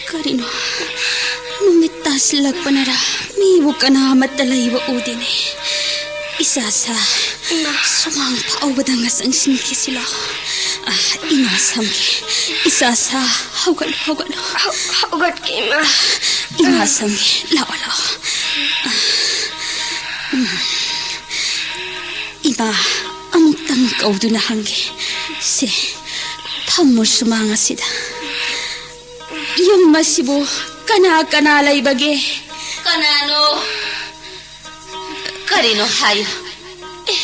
ꯀꯔꯤꯅꯣ, ꯅꯨꯃꯤꯠ ꯇꯥꯁꯤꯜꯂꯛꯄꯅꯔꯥ? ꯃꯤꯕꯨ ꯀꯅꯥꯃꯠꯇ ꯂꯩꯕ ꯎꯗꯦꯅꯦ꯫ ꯏꯆꯥꯁꯥ, ꯏꯃꯥ꯫ ꯁꯨꯃꯥꯡ ꯐꯥꯎꯕꯗ ꯉꯁꯪ ꯁꯤꯟꯈꯤꯁꯤ ꯂꯥꯎ꯫ ꯑ, ꯏꯃꯥ ꯁꯝꯒꯦ꯫ ꯏꯆꯥꯁꯥ, ꯍꯧꯒꯠꯂꯣ, ꯍꯧꯒꯠꯂꯣ꯫ ꯍꯧ-, ꯍꯧꯒꯠꯀꯦ, ꯏꯃꯥ꯫ ꯏꯃꯥ ꯁꯝꯒꯦ, ꯂꯥꯛꯑꯣ, ꯂꯥꯛꯑꯣ꯫ ꯑ, ꯎꯝ꯫ ꯏꯃꯥ, ꯑꯃꯨꯛꯇꯪ ꯀꯧꯗꯨꯅ ꯍꯪꯒꯦ꯫ ꯁꯦ, ꯐꯝꯃꯨ ꯁꯨꯃꯥꯡ ꯑꯁꯤꯗ꯫ ꯌꯨꯝ ꯑꯁꯤꯕꯨ ꯀꯅꯥ ꯀꯅꯥ ꯂꯩꯕꯒꯦ? ꯀꯅꯥꯅꯣ? ꯀꯔꯤꯅꯣ ꯍꯥꯏꯌꯨ꯫ ꯑꯦ,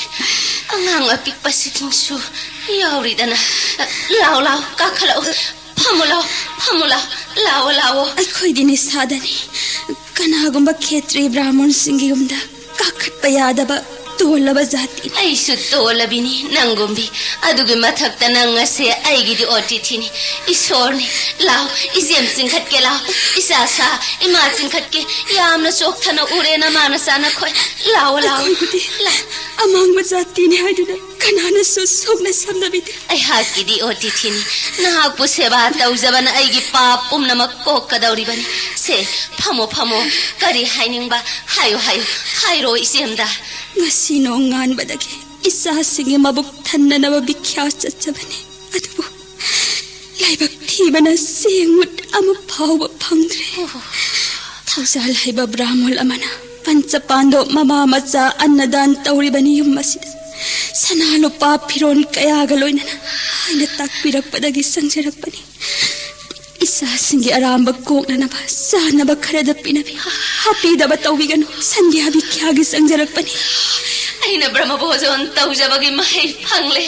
ꯑꯉꯥꯡ ꯑꯄꯤꯛꯄꯁꯤꯡꯁꯨ ꯌꯥꯎꯔꯤꯗꯅ꯫ ꯂꯥꯎ, ꯂꯥꯎ, ꯀꯥꯈꯠꯂꯛꯎ꯫ ꯐꯝꯃꯨ ꯂꯥꯎ, ꯐꯝꯃꯨ ꯂꯥꯎ, ꯂꯥꯎꯑꯣ, ꯂꯥꯎꯑꯣ꯫ ꯑꯩꯈꯣꯏꯗꯤ ꯅꯤꯁꯥꯗꯅꯤ꯫ ꯀꯅꯥꯒꯨꯝꯕ ꯈꯦꯇ꯭ꯔꯤ ꯕ꯭ꯔꯥꯍꯃꯣꯟꯁꯤꯡꯒꯤ ꯌꯨꯝꯗ ꯀꯥꯈꯠꯄ ꯌꯥꯗꯕ ꯇꯣꯜꯂꯕ ꯖꯥꯇꯤꯅꯤ꯫ ꯑꯩꯁꯨ ꯇꯣꯜꯂꯕꯤꯅꯤ ꯅꯪꯒꯨꯝꯕꯤ꯫ ꯑꯗꯨꯒꯤ ꯃꯊꯛꯇ ꯅꯪ ꯑꯁꯦ ꯑꯩꯒꯤꯗꯤ ꯑꯣꯇꯤꯊꯤꯅꯤ, ꯏꯁꯣꯔꯅꯤ꯫ ꯂꯥꯎ, ꯏꯆꯦꯝ ꯆꯤꯡꯈꯠꯀꯦ ꯂꯥꯎ꯫ ꯏꯆꯥꯁꯥ, ꯏꯃꯥ ꯆꯤꯡꯈꯠꯀꯦ꯫ ꯌꯥꯝꯅ ꯆꯣꯛꯊꯅ ꯎꯔꯦ ꯅꯃꯥ ꯅꯆꯥ ꯅꯈꯣꯏ꯫ ꯂꯥꯎꯑꯣ, ꯂꯥꯎꯑꯣ꯫ ꯑꯩꯈꯣꯏꯕꯨꯗꯤ ꯂꯥꯎ꯫ ꯑꯃꯥꯡꯕ ꯖꯥꯇꯤꯅꯤ ꯍꯥꯏꯗꯨꯅ ꯀꯅꯥꯅꯁꯨ ꯁꯣꯛꯅ ꯁꯝꯅꯕꯤꯗꯦ꯫ ꯑꯩꯍꯥꯛꯀꯤꯗꯤ ꯑꯣꯇꯤꯊꯤꯅꯤ꯫ ꯅꯍꯥꯛꯄꯨ ꯁꯦꯕꯥ ꯇꯧꯖꯕꯅ ꯑꯩꯒꯤ ꯄꯥꯞ ꯄꯨꯝꯅꯃꯛ ꯀꯣꯛꯀꯗꯧꯔꯤꯕꯅꯤ꯫ ꯁꯦ, ꯐꯝꯃꯣ, ꯐꯝꯃꯣ꯫ ꯀꯔꯤ ꯍꯥꯏꯅꯤꯡꯕ? ꯍꯥꯏꯌꯨ, ꯍꯥꯏꯌꯨ꯫ ꯍꯥꯏꯔꯣ, ꯏꯆꯦꯝꯗ꯫ ꯉꯁꯤ ꯅꯣꯡꯉꯥꯟꯕꯗꯒꯤ ꯏꯆꯥꯁꯤꯡꯒꯤ ꯃꯕꯨꯛ ꯊꯟꯅꯅꯕ ꯚꯤꯈ꯭ꯌꯥ ꯆꯠꯆꯕꯅꯤ꯫ ꯑꯗꯨꯕꯨ ꯂꯥꯏꯕꯛ ꯊꯤꯕꯅ ꯆꯦꯡ ꯃꯨꯠ ꯑꯃ ꯐꯥꯎꯕ ꯐꯪꯗ꯭ꯔꯦ꯫ ꯑꯣꯍꯣ꯫ ꯊꯧꯖꯥꯜ ꯍꯥꯏꯕ ꯕ꯭ꯔꯥꯍꯃꯣꯜ ꯑꯃꯅ ꯄꯟꯆꯄꯥꯟꯗꯣ ꯃꯃꯥ ꯃꯆꯥ ꯑꯟꯅꯗꯥꯟ ꯇꯧꯔꯤꯕꯅꯤ ꯌꯨꯝ ꯑꯁꯤꯗ꯫ ꯁꯅꯥ ꯂꯨꯄꯥ ꯐꯤꯔꯣꯜ ꯀꯌꯥꯒ ꯂꯣꯏꯅꯅ ꯍꯥꯏꯅ ꯇꯥꯛꯄꯤꯔꯛꯄꯗꯒꯤ ꯆꯪꯖꯔꯛꯄꯅꯤ꯫ ꯏꯆꯥꯁꯤꯡꯒꯤ ꯑꯔꯥꯝꯕ ꯀꯣꯛꯅꯅꯕ ꯆꯥꯅꯕ ꯈꯔꯗ ꯄꯤꯅꯕꯤ꯫ ꯍꯥꯄꯤꯗꯕ ꯇꯧꯕꯤꯒꯅꯨ꯫ ꯁꯟꯙ꯭ꯌꯥ ꯚꯤꯈ꯭ꯌꯥꯒꯤ ꯆꯪꯖꯔꯛꯄꯅꯤ꯫ ꯑꯩꯅ ꯕ꯭ꯔꯍ꯭ꯃ ꯚꯣꯖꯣꯟ ꯇꯧꯖꯕꯒꯤ ꯃꯍꯩ ꯐꯪꯂꯦ꯫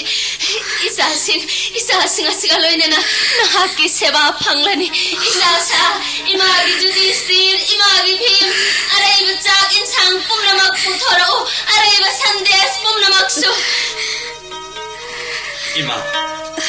ꯏꯆꯥꯁꯤꯡ, ꯏꯆꯥꯁꯤꯡ ꯑꯁꯤꯒ ꯂꯣꯏꯅꯅ ꯅꯍꯥꯛꯀꯤ ꯁꯦꯕꯥ ꯐꯪꯂꯅꯤ꯫ ꯏꯆꯥꯁꯥ, ꯏꯃꯥꯒꯤ ꯖꯨꯗꯤꯁꯇꯤꯔ, ꯏꯃꯥꯒꯤ ꯚꯤꯝ, ꯑꯔꯩꯕ ꯆꯥꯛ ꯏꯟꯁꯥꯡ ꯄꯨꯝꯅꯃꯛ ꯄꯨꯊꯣꯔꯛꯎ꯫ ꯑꯔꯩꯕ ꯁꯟꯗꯦꯁ ꯄꯨꯝꯅꯃꯛꯁꯨ꯫ ꯏꯃꯥ,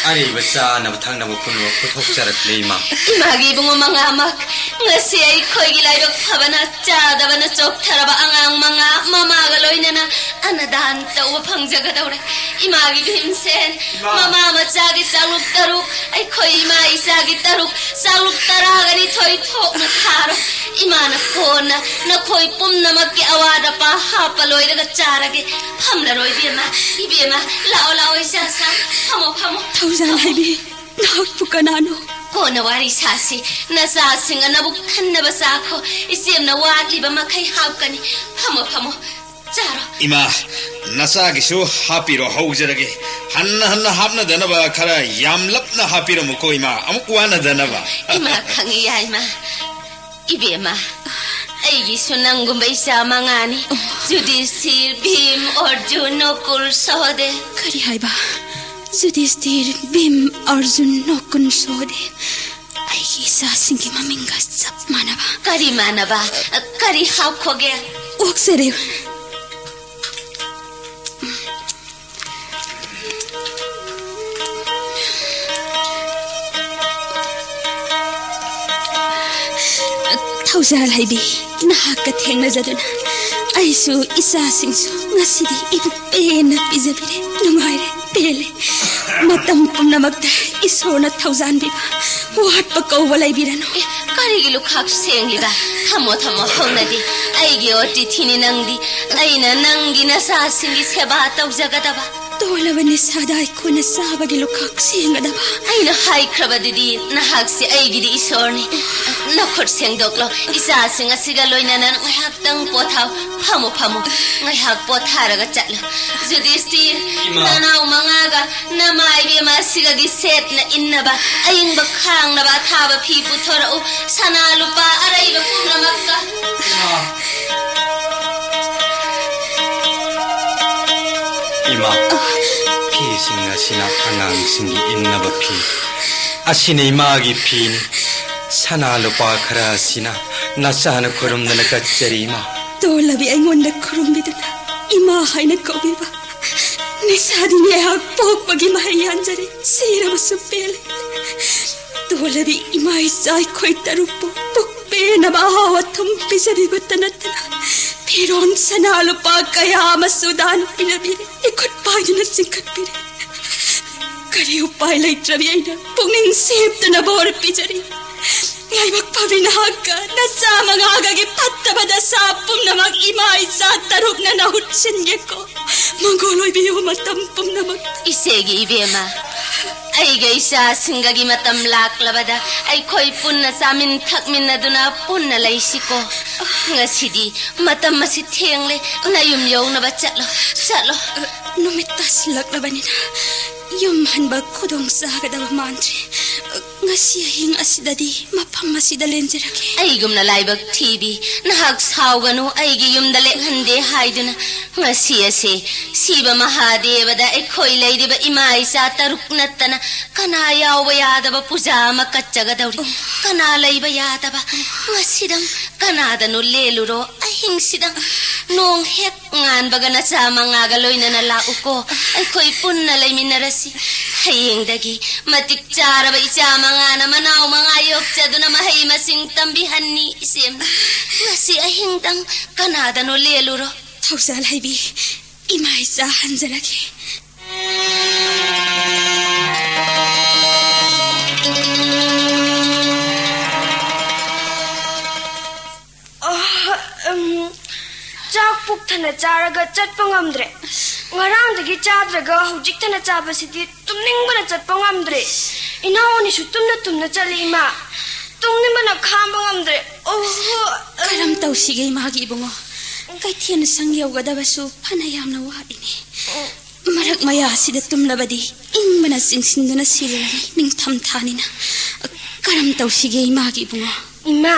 ꯑꯔꯩꯕ ꯆꯥꯅꯕ ꯊꯛꯅꯕ ꯄꯨꯝꯅꯃꯛ ꯄꯨꯊꯣꯛꯆꯔꯛꯂꯦ, ꯏꯃꯥ꯫ ꯏꯃꯥꯒꯤ ꯏꯕꯨꯡꯉꯣ ꯃꯉꯥꯃꯛ, ꯉꯁꯤ ꯑꯩꯈꯣꯏꯒꯤ ꯂꯥꯏꯕꯛ ꯐꯕꯅ ꯆꯥꯗꯕꯅ ꯆꯣꯛꯊꯔꯕ ꯑꯉꯥꯡ ꯃꯉꯥ ꯃꯃꯥꯒ ꯂꯣꯏꯅꯅ ꯑꯟꯅꯗꯥꯟ ꯇꯧꯕ ꯐꯪꯖꯒꯗꯧꯔꯦ꯫ ꯏꯃꯥꯒꯤ ꯚꯤꯝꯁꯦꯟ, ꯏꯃꯥ꯫ ꯃꯃꯥ ꯏꯆꯥꯒꯤ ꯆꯥꯛꯂꯨꯛ ꯇꯔꯨꯛ, ꯑꯩꯈꯣꯏ ꯏꯃꯥ ꯏꯆꯥꯒꯤ ꯇꯔꯨꯛ, ꯆꯥꯛꯂꯨꯛ ꯇꯔꯥꯒ ꯅꯤꯊꯣꯏ ꯊꯣꯛꯅ ꯊꯥꯔꯣ꯫ ꯏꯃꯥꯅ ꯀꯣꯟꯅ ꯅꯈꯣꯏ ꯄꯨꯝꯅꯃꯛꯀꯤ ꯑꯋꯥꯠ ꯑꯄꯥ ꯍꯥꯞꯄ ꯂꯣꯏꯔꯒ ꯆꯥꯔꯒꯦ꯫ ꯐꯝꯂꯔꯣꯏ ꯏꯕꯦꯝꯃ, ꯏꯕꯦꯝꯃ, ꯂꯥꯛꯑꯣ, ꯂꯥꯛꯑꯣ, ꯏꯆꯥ ꯁꯥ, ꯐꯝꯃꯣ, ꯐꯝꯃꯣ꯫ ꯊꯧꯖꯥꯜ ꯍꯥꯏꯕꯤ, ꯅꯍꯥꯛꯄꯨ ꯀꯅꯥꯅꯣ? ꯀꯣꯟꯅ ꯋꯥꯔꯤ ꯁꯥꯁꯤ꯫ ꯅꯆꯥꯁꯤꯡ ꯑꯅꯕꯨ ꯈꯟꯅꯕ ꯆꯥꯈꯣ꯫ ꯏꯆꯦꯝꯅ ꯋꯥꯠꯂꯤꯕ ꯃꯈꯩ ꯍꯥꯞꯀꯅꯤ꯫ ꯐꯝꯃꯣ, ꯐꯝꯃꯣ꯫ ꯆꯥꯔꯣ꯫ ꯏꯃꯥ, ꯅꯆꯥꯒꯤꯁꯨ ꯍꯥꯞꯄꯤꯔꯣ, ꯍꯧꯖꯔꯒꯦ꯫ ꯍꯟꯅ ꯍꯟꯅ ꯍꯥꯞꯅꯗꯅꯕ ꯈꯔ ꯌꯥꯝꯂꯞꯅ ꯍꯥꯞꯄꯤꯔꯝꯃꯨꯀꯣ, ꯏꯃꯥ, ꯑꯃꯨꯛ ꯋꯥꯅꯗꯅꯕ꯫ ꯏꯃꯥ ꯈꯪꯉꯤ, ꯌꯥꯏꯃ꯫ ꯏꯕꯦꯝꯃ, ꯑꯩꯒꯤꯁꯨ ꯅꯪꯒꯨꯝꯕ ꯏꯆꯥ ꯃꯉꯥꯅꯤ꯫ ꯌꯨꯙꯤꯁꯊꯤꯔ, ꯚꯤꯝ, ꯑꯔꯖꯨꯟ, ꯅꯀꯨꯜ, ꯁꯍꯗꯦꯕ꯫ ꯀꯔꯤ ꯍꯥꯏꯕ? ꯌꯨꯙꯤꯁꯊꯤꯔ, ꯚꯤꯝ, ꯑꯔꯖꯨꯟ, ꯅꯀꯨꯜ, ꯁꯍꯗꯦꯕ꯫ ꯑꯩꯒꯤ ꯏꯆꯥꯁꯤꯡꯒꯤ ꯃꯃꯤꯡꯒ ꯆꯞ ꯃꯥꯟꯅꯕ꯫ ꯀꯔꯤ ꯃꯥꯟꯅꯕ? ꯀꯔꯤ ꯍꯥꯞꯈꯣꯒꯦ? ꯑꯣꯛꯆꯔꯦ꯫ ꯊꯧꯖꯥꯜ ꯍꯩꯕꯤ, ꯅꯍꯥꯛꯀ ꯊꯦꯡꯅꯖꯗꯨꯅ ꯑꯩꯁꯨ ꯏꯆꯥꯁꯤꯡꯁꯨ ꯉꯁꯤꯗꯤ ꯏꯕꯨꯛ ꯄꯦꯟꯅ ꯄꯤꯖꯕꯤꯔꯦ꯫ ꯅꯨꯡꯉꯥꯏꯔꯦ, ꯄꯦꯜꯂꯦ꯫ ꯃꯇꯝ ꯄꯨꯝꯅꯃꯛꯇ ꯏꯁꯣꯔꯅ ꯊꯧꯖꯥꯟꯕꯤꯕ, ꯋꯥꯠꯄ ꯀꯧꯕ ꯂꯩꯕꯤꯔꯅꯨ꯫ ꯑꯦ, ꯀꯔꯤꯒꯤ ꯂꯨꯈꯥꯛ ꯁꯦꯡꯂꯤꯕ? ꯊꯝꯃꯣ, ꯊꯝꯃꯣ, ꯍꯧꯅꯗꯦ꯫ ꯑꯩꯒꯤ ꯑꯣꯇꯤꯊꯤꯅꯤ ꯅꯪꯗꯤ꯫ ꯑꯩꯅ ꯅꯪꯒꯤ ꯅꯆꯥꯁꯤꯡꯒꯤ ꯁꯦꯕꯥ ꯇꯧꯖꯒꯗꯕ꯫ ꯇꯣꯜꯂꯕ ꯅꯤꯁꯥꯗ ꯑꯩꯈꯣꯏꯅ ꯆꯥꯕꯒꯤ ꯂꯨꯈꯥꯛ ꯁꯦꯡꯒꯗꯕ꯫ ꯑꯩꯅ ꯍꯥꯏꯈ꯭ꯔꯕꯗꯨꯗꯤ, ꯅꯍꯥꯛꯁꯦ ꯑꯩꯒꯤꯗꯤ ꯏꯁꯣꯔꯅꯤ꯫ ꯅꯈꯨꯠ ꯁꯦꯡꯗꯣꯛꯂꯣ꯫ ꯏꯆꯥꯁꯤꯡ ꯑꯁꯤꯒ ꯂꯣꯏꯅꯅ ꯉꯥꯏꯍꯥꯛꯇꯪ ꯄꯣꯊꯥꯎ꯫ ꯐꯝꯃꯨ, ꯐꯝꯃꯨ꯫ ꯉꯥꯏꯍꯥꯛ ꯄꯣꯊꯥꯔꯒ ꯆꯠꯂꯨ꯫ ꯌꯨꯙꯤꯁꯊꯤꯔ, ꯏꯃꯥ꯫ ꯅꯅꯥꯎ ꯃꯉꯥꯒ ꯅꯃꯥ ꯏꯕꯦꯝꯃ ꯑꯁꯤꯒꯒꯤ ꯁꯦꯠꯅ ꯏꯟꯅꯕ ꯑꯏꯪꯕ ꯈꯥꯡꯅꯕ ꯑꯊꯥꯕ ꯐꯤ ꯄꯨꯊꯣꯔꯛꯎ꯫ ꯁꯅꯥ ꯂꯨꯄꯥ ꯑꯔꯩꯕ ꯄꯨꯝꯅꯃꯛꯀ꯫ ꯏꯃꯥ꯫ ꯏꯃꯥ, ꯐꯤꯁꯤꯡ ꯑꯁꯤꯅ ꯑꯉꯥꯡꯁꯤꯡꯒꯤ ꯏꯟꯅꯕ ꯐꯤ꯫ ꯑꯁꯤꯅ ꯏꯃꯥꯒꯤ ꯐꯤꯅꯤ꯫ ꯁꯅꯥ ꯂꯨꯄꯥ ꯈꯔ ꯑꯁꯤꯅ ꯅꯆꯥꯅ ꯈꯨꯔꯨꯝꯗꯅ ꯀꯠꯆꯔꯤ, ꯏꯃꯥ꯫ ꯇꯣꯜꯂꯕꯤ ꯑꯩꯉꯣꯟꯗ ꯈꯨꯔꯨꯝꯕꯤꯗꯨꯅ ꯏꯃꯥ ꯍꯥꯏꯅ ꯀꯧꯕꯤꯕ꯫ ꯅꯤꯁꯥꯗꯤ ꯉꯥꯏꯍꯥꯛ ꯄꯣꯛꯄꯒꯤ ꯃꯍꯩ ꯌꯥꯟꯖꯔꯦ, ꯁꯤꯔꯕꯁꯨ ꯄꯦꯜꯂꯦ꯫ ꯇꯣꯜꯂꯕꯤ ꯏꯃꯥ ꯏꯆꯥ ꯑꯩꯈꯣꯏ ꯇꯔꯨꯛꯄꯨ ꯄꯨꯛ ꯄꯦꯟꯅꯕ ꯑꯍꯥꯎ ꯑꯊꯨꯝ ꯄꯤꯖꯕꯤꯕꯇ ꯅꯠꯇꯅ ꯐꯤꯔꯣꯟ ꯁꯅꯥ ꯂꯨꯄꯥ ꯀꯌꯥ ꯑꯃꯁꯨ ꯗꯥꯟ ꯄꯤꯔꯕꯤꯔꯦ, ꯏꯈꯨꯠ ꯄꯥꯏꯗꯨꯅ ꯆꯤꯡꯈꯠꯄꯤꯔꯦ꯫ ꯀꯔꯤ ꯎꯄꯥꯏ ꯂꯩꯇ꯭ꯔꯕꯤ ꯑꯩꯅ ꯄꯨꯛꯅꯤꯡ ꯁꯦꯞꯇꯅ ꯕꯣꯔ ꯄꯤꯖꯔꯤ꯫ ꯂꯥꯏꯕꯛ ꯐꯕꯤ ꯅꯍꯥꯛꯀ ꯅꯆꯥ ꯃꯉꯥꯒꯒꯤ ꯐꯠꯇꯕ ꯗꯁꯥ ꯄꯨꯝꯅꯃꯛ ꯏꯃꯥ ꯏꯆꯥ ꯇꯔꯨꯛꯅ ꯅꯍꯨꯠ ꯁꯤꯟꯒꯦꯀꯣ꯫ ꯃꯪꯒꯣꯜ ꯑꯣꯏꯕꯤꯌꯨ ꯃꯇꯝ ꯄꯨꯝꯅꯃꯛ꯫ ꯏꯆꯦꯒꯤ ꯏꯕꯦꯝꯃ, ꯑꯩꯒ ꯏꯆꯥꯁꯤꯡꯒꯒꯤ ꯃꯇꯝ ꯂꯥꯛꯂꯕꯗ ꯑꯩꯈꯣꯏ ꯄꯨꯟꯅ ꯆꯥꯃꯤꯟ ꯊꯛꯃꯤꯟꯅꯗꯨꯅ ꯄꯨꯟꯅ ꯂꯩꯁꯤꯀꯣ꯫ ꯉꯁꯤꯗꯤ ꯃꯇꯝ ꯑꯁꯤ ꯊꯦꯡꯂꯦ, ꯅꯌꯨꯝ ꯌꯧꯅꯕ ꯆꯠꯂꯣ, ꯆꯠꯂꯣ꯫ ꯅꯨꯃꯤꯠ ꯇꯥꯁꯤꯜꯂꯛꯂꯕꯅꯤꯅ ꯌꯨꯝ ꯍꯟꯕ ꯈꯨꯗꯣꯡ ꯆꯥꯒꯗꯕ ꯃꯥꯟꯗ꯭ꯔꯦ꯫ ꯉꯁꯤ ꯑꯍꯤꯡ ꯑꯁꯤꯗꯗꯤ ꯃꯐꯝ ꯑꯁꯤꯗ ꯂꯦꯟꯖꯔꯒꯦ꯫ ꯑꯩꯒꯨꯝꯅ ꯂꯥꯏꯕꯛ ꯊꯤꯕꯤ ꯅꯍꯥꯛ ꯁꯥꯎꯒꯅꯨ, ꯑꯩꯒꯤ ꯌꯨꯝꯗ ꯂꯦꯛꯍꯟꯗꯦ ꯍꯥꯏꯗꯨꯅ꯫ ꯉꯁꯤ ꯑꯁꯦ ꯁꯤꯕ ꯃꯍꯥꯗꯦꯕꯗ ꯑꯩꯈꯣꯏ ꯂꯩꯔꯤꯕ ꯏꯃꯥ ꯏꯆꯥ ꯇꯔꯨꯛ ꯅꯠꯇꯅ ꯀꯅꯥ ꯌꯥꯎꯕ ꯌꯥꯗꯕ ꯄꯨꯖꯥ ꯑꯃ ꯀꯠꯆꯒꯗꯧꯔꯤ꯫ ꯀꯅꯥ ꯂꯩꯕ ꯌꯥꯗꯕ? ꯉꯁꯤꯗꯪ ꯀꯅꯥꯗꯅꯣ ꯂꯦꯜꯂꯨꯔꯣ꯫ ꯑꯍꯤꯡꯁꯤꯗꯪ ꯅꯣꯡ ꯍꯦꯛ ꯉꯥꯟꯕꯒ ꯅꯆꯥ ꯃꯉꯥꯒ ꯂꯣꯏꯅꯅ ꯂꯥꯛꯎꯀꯣ꯫ ꯑꯩꯈꯣꯏ ꯄꯨꯟꯅ ꯂꯩꯃꯤꯟꯅꯔꯁꯤ꯫ ꯍꯌꯦꯡꯗꯒꯤ ꯃꯇꯤꯛ ꯆꯥꯔꯕ ꯏꯆꯥ ꯃꯉꯥꯅ ꯃꯅꯥꯎ ꯃꯉꯥ ꯌꯣꯛꯆꯗꯨꯅ ꯃꯍꯩ ꯃꯁꯤꯡ ꯇꯝꯕꯤꯍꯟꯅꯤ꯫ ꯏꯆꯦꯝ, ꯉꯁꯤ ꯑꯍꯤꯡꯗꯪ ꯀꯅꯥꯗꯅꯣ ꯂꯦꯜꯂꯨꯔꯣ꯫ ꯊꯧꯖꯥꯜ ꯍꯩꯕꯤ, ꯏꯃꯥ ꯏꯆꯥ ꯍꯟꯖꯔꯒꯦ꯫ ꯑ, ꯎꯝ, ꯆꯥꯛ ꯄꯨꯛ ꯊꯟꯅ ꯆꯥꯔꯒ ꯆꯠꯄ ꯉꯝꯗ꯭ꯔꯦ꯫ ꯉꯔꯥꯡꯗꯒꯤ ꯆꯥꯗ꯭ꯔꯒ ꯍꯧꯖꯤꯛ ꯊꯟꯅ ꯆꯥꯕꯁꯤꯗꯤ ꯇꯨꯝꯅꯤꯡꯕꯅ ꯆꯠꯄ ꯉꯝꯗ꯭ꯔꯦ꯫ ꯏꯅꯥꯎ ꯑꯅꯤꯁꯨ ꯇꯨꯝꯅ ꯇꯨꯝꯅ ꯆꯠꯂꯤ, ꯏꯃꯥ꯫ ꯇꯨꯝꯅꯤꯡꯕꯅ ꯈꯥꯡꯕ ꯉꯝꯗ꯭ꯔꯦ꯫ ꯑꯣꯍꯣ꯫ ꯀꯔꯝ ꯇꯧꯁꯤꯒꯦ, ꯏꯃꯥꯒꯤ ꯏꯕꯨꯡꯉꯣ? ꯀꯩꯊꯦꯜ ꯁꯪ ꯌꯧꯒꯗꯕꯁꯨ ꯐꯅ ꯌꯥꯝꯅ ꯋꯥꯠꯂꯤꯅꯦ꯫ ꯃꯔꯛ ꯃꯌꯥ ꯑꯁꯤꯗ ꯇꯨꯝꯂꯕꯗꯤ ꯏꯪꯕꯅ ꯆꯤꯡꯁꯤꯟꯗꯨꯅ ꯁꯤꯔꯅꯤ, ꯅꯤꯡꯊꯝ ꯊꯥꯅꯤꯅ꯫ ꯀꯔꯝ ꯇꯧꯁꯤꯒꯦ, ꯏꯃꯥꯒꯤ ꯏꯕꯨꯡꯉꯣ? ꯏꯃꯥ,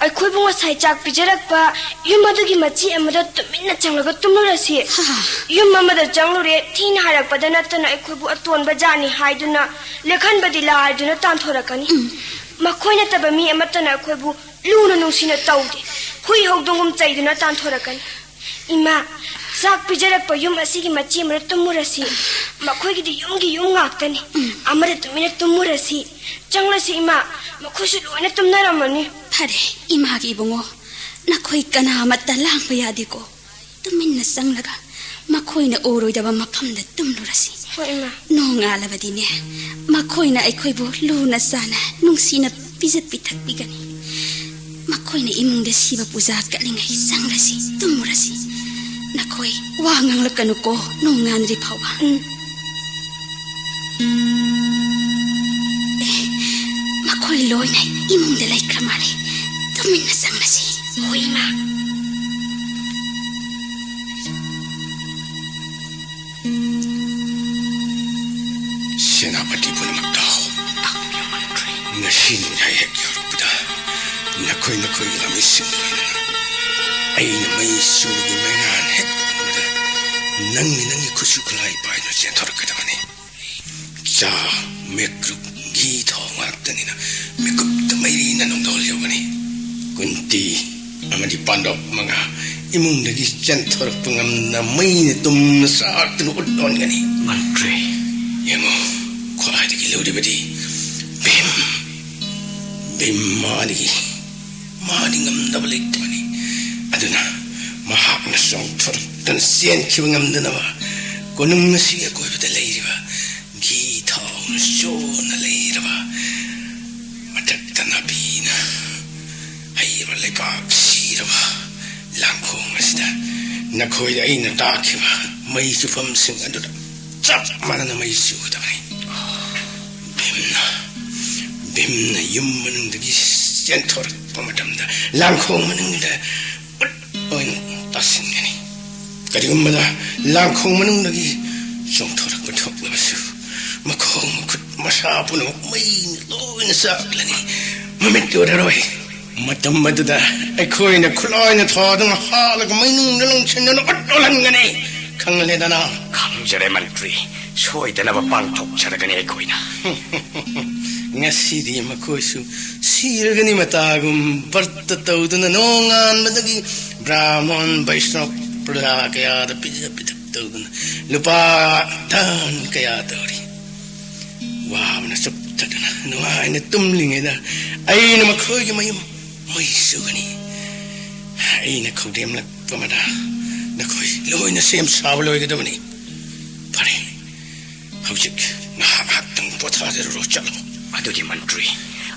ꯑꯩꯈꯣꯏꯕꯨ ꯉꯁꯥꯏ ꯆꯥꯛ ꯄꯤꯖꯔꯛꯄ ꯌꯨꯝ ꯑꯗꯨꯒꯤ ꯃꯆꯤ ꯑꯃꯗ ꯇꯨꯃꯤꯟꯅ ꯆꯪꯂꯒ ꯇꯨꯝꯂꯨꯔꯁꯤ꯫ ꯍꯥ? ꯌꯨꯝ ꯑꯃꯗ ꯆꯪꯂꯨꯔꯦ, ꯊꯤꯅ ꯍꯥꯏꯔꯛꯄꯗ ꯅꯠꯇꯅ ꯑꯩꯈꯣꯏꯕꯨ ꯑꯇꯣꯟꯕ ꯖꯥꯠꯅꯤ ꯍꯥꯏꯗꯨꯅ ꯂꯦꯛꯍꯟꯕꯗꯤ ꯂꯥꯏꯗꯨꯅ ꯇꯥꯟꯊꯣꯔꯛꯀꯅꯤ꯫ ꯎꯝ꯫ ꯃꯈꯣꯏ ꯅꯠꯇꯕ ꯃꯤ ꯑꯃꯠꯇꯅ ꯑꯩꯈꯣꯏꯕꯨ ꯂꯨꯅ ꯅꯨꯡꯁꯤꯅ ꯇꯧꯗꯦ꯫ ꯍꯨꯏ ꯍꯧꯗꯣꯡꯒꯨꯝ ꯆꯩꯗꯨꯅ ꯇꯥꯟꯊꯣꯔꯛꯀꯅꯤ꯫ ꯏꯃꯥ, ꯆꯥꯛ ꯄꯤꯖꯔꯛꯄ ꯌꯨꯝ ꯑꯁꯤꯒꯤ ꯃꯆꯤ ꯑꯃꯗ ꯇꯨꯝꯃꯨꯔꯁꯤ꯫ ꯃꯈꯣꯏꯒꯤꯗꯤ ꯌꯨꯝꯒꯤ ꯌꯨꯝ ꯉꯥꯛꯇꯅꯤ꯫ ꯎꯝ꯫ ꯑꯃꯗ ꯇꯨꯃꯤꯟꯅ ꯇꯨꯝꯃꯨꯔꯁꯤ꯫ ꯆꯪꯂꯁꯤ ꯏꯃꯥ, ꯃꯈꯣꯏꯁꯨ ꯂꯣꯏꯅ ꯇꯨꯝꯅꯔꯝꯃꯅꯤ꯫ ꯐꯔꯦ, ꯏꯃꯥꯒꯤ ꯏꯕꯨꯡꯉꯣ, ꯅꯈꯣꯏ ꯀꯅꯥꯃꯠꯇ ꯂꯥꯡꯕ ꯌꯥꯗꯦꯀꯣ꯫ ꯇꯨꯃꯤꯟꯅ ꯆꯪꯂꯒ ꯃꯈꯣꯏꯅ ꯎꯔꯣꯏꯗꯕ ꯃꯐꯝꯗ ꯇꯨꯝꯂꯨꯔꯁꯤ꯫ ꯍꯣꯏ, ꯏꯃꯥ꯫ ꯅꯣꯡꯉꯥꯜꯂꯕꯗꯤꯅꯦ, ꯃꯈꯣꯏꯅ ꯑꯩꯈꯣꯏꯕꯨ ꯂꯨꯅ ꯆꯥꯅ ꯅꯨꯡꯁꯤꯅ ꯄꯤꯖ ꯄꯤꯊꯛꯄꯤꯒꯅꯤ꯫ ꯃꯈꯣꯏꯅ ꯏꯃꯨꯡꯗ ꯁꯤꯕ ꯄꯨꯖꯥ ꯀꯠꯂꯤꯉꯩ ꯆꯪꯂꯁꯤ, ꯇꯨꯝꯃꯨꯔꯁꯤ꯫ ꯅꯈꯣꯏ ꯋꯥ ꯉꯥꯡꯂꯛꯀꯅꯨꯀꯣ, ꯅꯣꯡꯉꯥꯟꯗ꯭ꯔꯤ ꯐꯥꯎꯕ꯫ ꯎꯝ꯫ ꯑꯦ, ꯃꯈꯣꯏ ꯂꯣꯏꯅ ꯏꯃꯨꯡꯗ ꯂꯩꯈ꯭ꯔ ꯃꯥꯜꯂꯦ꯫ ꯇꯨꯃꯤꯟꯅ ꯆꯪꯂꯁꯤ꯫ ꯍꯣꯏ, ꯏꯃꯥ꯫ ꯁꯦꯅꯥꯄꯇꯤ ꯄꯨꯝꯅꯃꯛ ꯇꯥꯎ꯫ ꯉꯁꯤ ꯅꯣꯡꯌꯥꯏ ꯍꯦꯛ ꯌꯧꯔꯛꯄꯗ ꯅꯈꯣꯏ ꯅꯈꯣꯏꯒꯤ ꯂꯥꯟꯃꯤꯁꯤꯡ ꯂꯣꯏꯅꯅ ꯑꯩꯅ ꯃꯩ ꯆꯨꯕꯒꯤ ꯃꯩꯉꯥꯟ ꯍꯦꯛ ꯎꯕꯗ ꯅꯪꯒꯤ ꯅꯪꯒꯤ ꯈꯨꯠꯁꯨ ꯈꯨꯠꯂꯥꯏ ꯄꯥꯏꯗꯨꯅ ꯆꯦꯟꯊꯣꯔꯛꯀꯗꯕꯅꯤ꯫ ꯆꯥ, ꯃꯤꯀꯨꯞ, ꯘꯤ ꯊꯥꯎ ꯉꯥꯛꯇꯅꯤꯅ ꯃꯤꯀꯨꯞꯇ ꯃꯩꯔꯤꯅ ꯅꯣꯡꯗꯣꯜ ꯌꯧꯒꯅꯤ꯫ ꯀꯨꯟꯇꯤ ꯑꯃꯗꯤ ꯄꯥꯟꯗꯣꯞ ꯃꯉꯥ ꯏꯃꯨꯡꯗꯒꯤ ꯆꯦꯟꯊꯣꯔꯛꯄ ꯉꯝꯗꯅ ꯃꯩꯅ ꯇꯨꯝꯅ ꯆꯥꯛꯇꯨꯅ ꯎꯠ ꯑꯣꯟꯒꯅꯤ꯫ ꯃꯟꯇ꯭ꯔꯤ꯫ ꯌꯦꯡꯉꯨ, ꯈ꯭ꯋꯥꯏꯗꯒꯤ ꯂꯨꯔꯤꯕꯗꯤ ꯚꯤꯝ꯫ ꯚꯤꯝ ꯃꯥꯗꯤ, ꯃꯥꯗꯤ ꯉꯝꯗꯕ ꯂꯩꯇꯕꯅꯤ꯫ ꯑꯗꯨꯅ ꯃꯍꯥꯛꯅ ꯆꯣꯡꯊꯣꯔꯛꯇꯨꯅ ꯆꯦꯟꯈꯤꯕ ꯉꯝꯗꯅꯕ ꯀꯣꯅꯨꯡ ꯑꯁꯤꯒꯤ ꯑꯀꯣꯏꯕꯗ ꯂꯩꯔꯤꯕ ꯘꯤ ꯊꯥꯎꯅ ꯆꯣꯟꯅ ꯂꯩꯔꯕ, ꯃꯊꯛꯇ ꯅꯥꯄꯤꯅ ꯍꯩꯔꯕ, ꯂꯩꯕꯥꯛ ꯁꯤꯔꯕ ꯂꯥꯡꯈꯣꯡ ꯑꯁꯤꯗ ꯅꯈꯣꯏꯗ ꯑꯩꯅ ꯇꯥꯛꯈꯤꯕ ꯃꯩ ꯆꯨꯐꯝꯁꯤꯡ ꯑꯗꯨꯗ ꯆꯞ ꯃꯥꯟꯅꯅ ꯃꯩ ꯆꯨꯒꯗꯕꯅꯤ꯫ ꯚꯤꯝꯅ, ꯚꯤꯝꯅ ꯌꯨꯝ ꯃꯅꯨꯡꯗꯒꯤ ꯆꯦꯟꯊꯣꯔꯛꯄ ꯃꯇꯝꯗ ꯂꯥꯡꯈꯣꯡ ꯃꯅꯨꯡꯗ ꯎꯠ ꯑꯣꯏꯅ ꯇꯥꯁꯤꯟꯒꯅꯤ꯫ ꯀꯔꯤꯒꯨꯝꯕꯗ ꯂꯥꯡꯈꯣꯡ ꯃꯅꯨꯡꯗꯒꯤ ꯆꯣꯡꯊꯣꯔꯛꯄ ꯊꯣꯛꯂꯕꯁꯨ, ꯃꯈꯣꯡ ꯃꯈꯨꯠ ꯃꯁꯥ ꯄꯨꯝꯅꯃꯛ ꯃꯩꯅ ꯂꯣꯏꯅ ꯆꯥꯛꯂꯅꯤ꯫ ꯃꯃꯤꯠ ꯎꯔꯔꯣꯏ꯫ ꯃꯇꯝ ꯑꯗꯨꯗ ꯑꯩꯈꯣꯏꯅ ꯈꯨꯠꯂꯥꯏꯅ ꯊꯥꯗꯨꯅ ꯍꯥꯠꯂꯒ ꯃꯩꯅꯨꯡꯗ ꯂꯪꯁꯤꯟꯗꯨꯅ ꯎꯠ ꯑꯣꯜꯍꯟꯒꯅꯤ꯫ ꯈꯪꯂꯦꯗꯅ? ꯈꯪꯖꯔꯦ ꯃꯟꯇ꯭ꯔꯤ꯫ ꯁꯣꯏꯗꯅꯕ ꯄꯥꯡꯊꯣꯛꯆꯔꯒꯅꯤ ꯑꯩꯈꯣꯏꯅ꯫ ꯉꯁꯤꯗꯤ ꯃꯈꯣꯏꯁꯨ ꯁꯤꯔꯒꯅꯤ ꯃꯇꯥꯒꯨꯝ ꯕ꯭ꯔꯠꯇ ꯇꯧꯗꯨꯅ ꯅꯣꯡꯉꯥꯟꯕꯗꯒꯤ ꯕ꯭ꯔꯥꯍꯃꯟ ꯕꯩꯁꯅꯕ ꯄ꯭ꯔꯖꯥ ꯀꯌꯥꯗ ꯄꯤꯖ ꯄꯤꯊꯛ ꯇꯧꯗꯨꯅ ꯂꯨꯄꯥ ꯙꯟ ꯀꯌꯥ ꯇꯧꯔꯤ꯫ ꯋꯥꯕꯅ ꯆꯨꯞꯊꯗꯨꯅ ꯅꯨꯡꯉꯥꯏꯅ ꯇꯨꯝꯂꯤꯉꯩꯗ ꯑꯩꯅ ꯃꯈꯣꯏꯒꯤ ꯃꯌꯨꯝ ꯃꯩ ꯆꯨꯒꯅꯤ꯫ ꯑꯩꯅ ꯈꯧꯗꯦꯝꯂꯛꯄ ꯑꯃꯗ ꯅꯈꯣꯏ ꯂꯣꯏꯅ ꯁꯦꯝ ꯁꯥꯕ ꯂꯣꯏꯒꯗꯕꯅꯤ꯫ ꯐꯔꯦ, ꯍꯧꯖꯤꯛ ꯉꯥꯏꯍꯥꯛ ꯉꯥꯏꯍꯥꯛꯇꯪ ꯄꯣꯊꯥꯖꯔꯨꯔꯣ, ꯆꯠꯂꯣ꯫ ꯑꯗꯨꯗꯤ ꯃꯟꯇ꯭ꯔꯤ,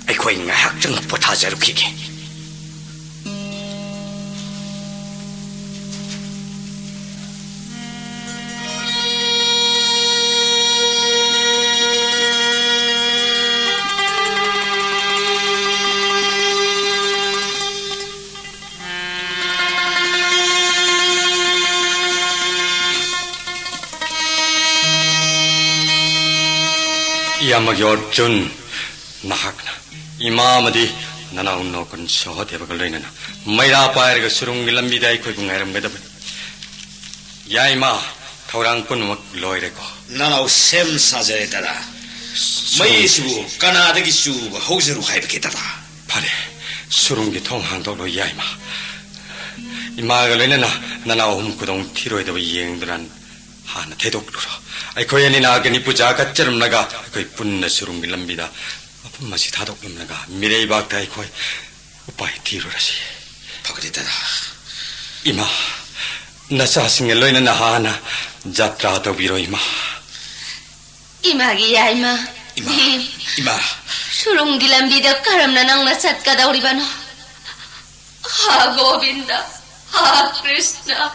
ꯑꯩꯈꯣꯏ ꯉꯥꯏꯍꯥꯛꯇꯪ ꯄꯣꯊꯥꯖꯔꯨꯈꯤꯒꯦ꯫ ꯏꯌꯥꯝꯕꯒꯤ ꯑꯔꯖꯨꯟ, ꯅꯍꯥꯛꯅ ꯏꯃꯥ ꯑꯃꯗꯤ ꯅꯅꯥꯎ ꯅꯣꯀꯨꯟ ꯁꯍꯗꯦꯕꯒ ꯂꯣꯏꯅꯅ ꯃꯩꯔꯥ ꯄꯥꯏꯔꯒ ꯁꯨꯔꯨꯡꯒꯤ ꯂꯝꯕꯤꯗ ꯑꯩꯈꯣꯏꯕꯨ ꯉꯥꯏꯔꯝꯒꯗꯕꯅꯤ꯫ ꯌꯥꯏꯃ, ꯊꯧꯔꯥꯡ ꯄꯨꯝꯅꯃꯛ ꯂꯣꯏꯔꯦꯀꯣ? ꯅꯅꯥꯎ ꯁꯦꯝ ꯁꯥꯖꯔꯦ, ꯗꯗꯥ꯫ ꯁꯨꯔꯨꯡ- ꯃꯩ ꯑꯁꯤꯕꯨ ꯀꯅꯥꯗꯒꯤ ꯆꯨꯕ ꯍꯧꯖꯔꯨ ꯍꯥꯏꯕꯒꯦ, ꯗꯗꯥ? ꯐꯔꯦ, ꯁꯨꯔꯨꯡꯒꯤ ꯊꯣꯡ ꯍꯥꯡꯗꯣꯛꯂꯣ, ꯌꯥꯏꯃ꯫ ꯏꯃꯥꯒ ꯂꯣꯏꯅꯅ ꯅꯅꯥꯎ ꯑꯍꯨꯝ ꯈꯨꯗꯣꯡ ꯊꯤꯔꯣꯏꯗꯕ ꯌꯦꯡꯗꯨꯅ ꯍꯥꯟꯅ ꯊꯩꯗꯣꯛꯂꯨꯔꯣ꯫ ꯑꯩꯈꯣꯏ ꯑꯅꯤꯅ ꯑꯒꯅꯤ ꯄꯨꯖꯥ ꯀꯠꯆꯔꯝꯂꯒ ꯑꯩꯈꯣꯏ ꯄꯨꯟꯅ ꯁꯨꯔꯨꯡꯒꯤ ꯂꯝꯕꯤꯗ ꯃꯐꯝ ꯑꯁꯤ ꯊꯥꯗꯣꯛꯂꯝꯂꯒ ꯃꯤꯔꯩꯕꯥꯛꯇ ꯑꯩꯈꯣꯏ ꯎꯄꯥꯏ ꯊꯤꯔꯨꯔꯁꯤ꯫ ꯐꯒꯅꯤ, ꯗꯗꯥ꯫ ꯏꯃꯥ, ꯅꯆꯥꯁꯤꯡꯒ ꯂꯣꯏꯅꯅ ꯍꯥꯟꯅ ꯖꯥꯇ꯭ꯔꯥ ꯇꯧꯕꯤꯔꯣ, ꯏꯃꯥ꯫ ꯏꯃꯥꯒꯤ ꯌꯥꯏꯃ, ꯏꯃꯥ, ꯚꯤꯝ, ꯏꯃꯥ꯫ ꯁꯨꯔꯨꯡꯒꯤ ꯂꯝꯕꯤꯗ ꯀꯔꯝꯅ ꯅꯪꯅ ꯆꯠꯀꯗꯧꯔꯤꯕꯅꯣ? ꯍꯥ ꯒꯣꯕꯤꯟꯗ, ꯍꯥ ꯀ꯭ꯔꯤꯁꯅ,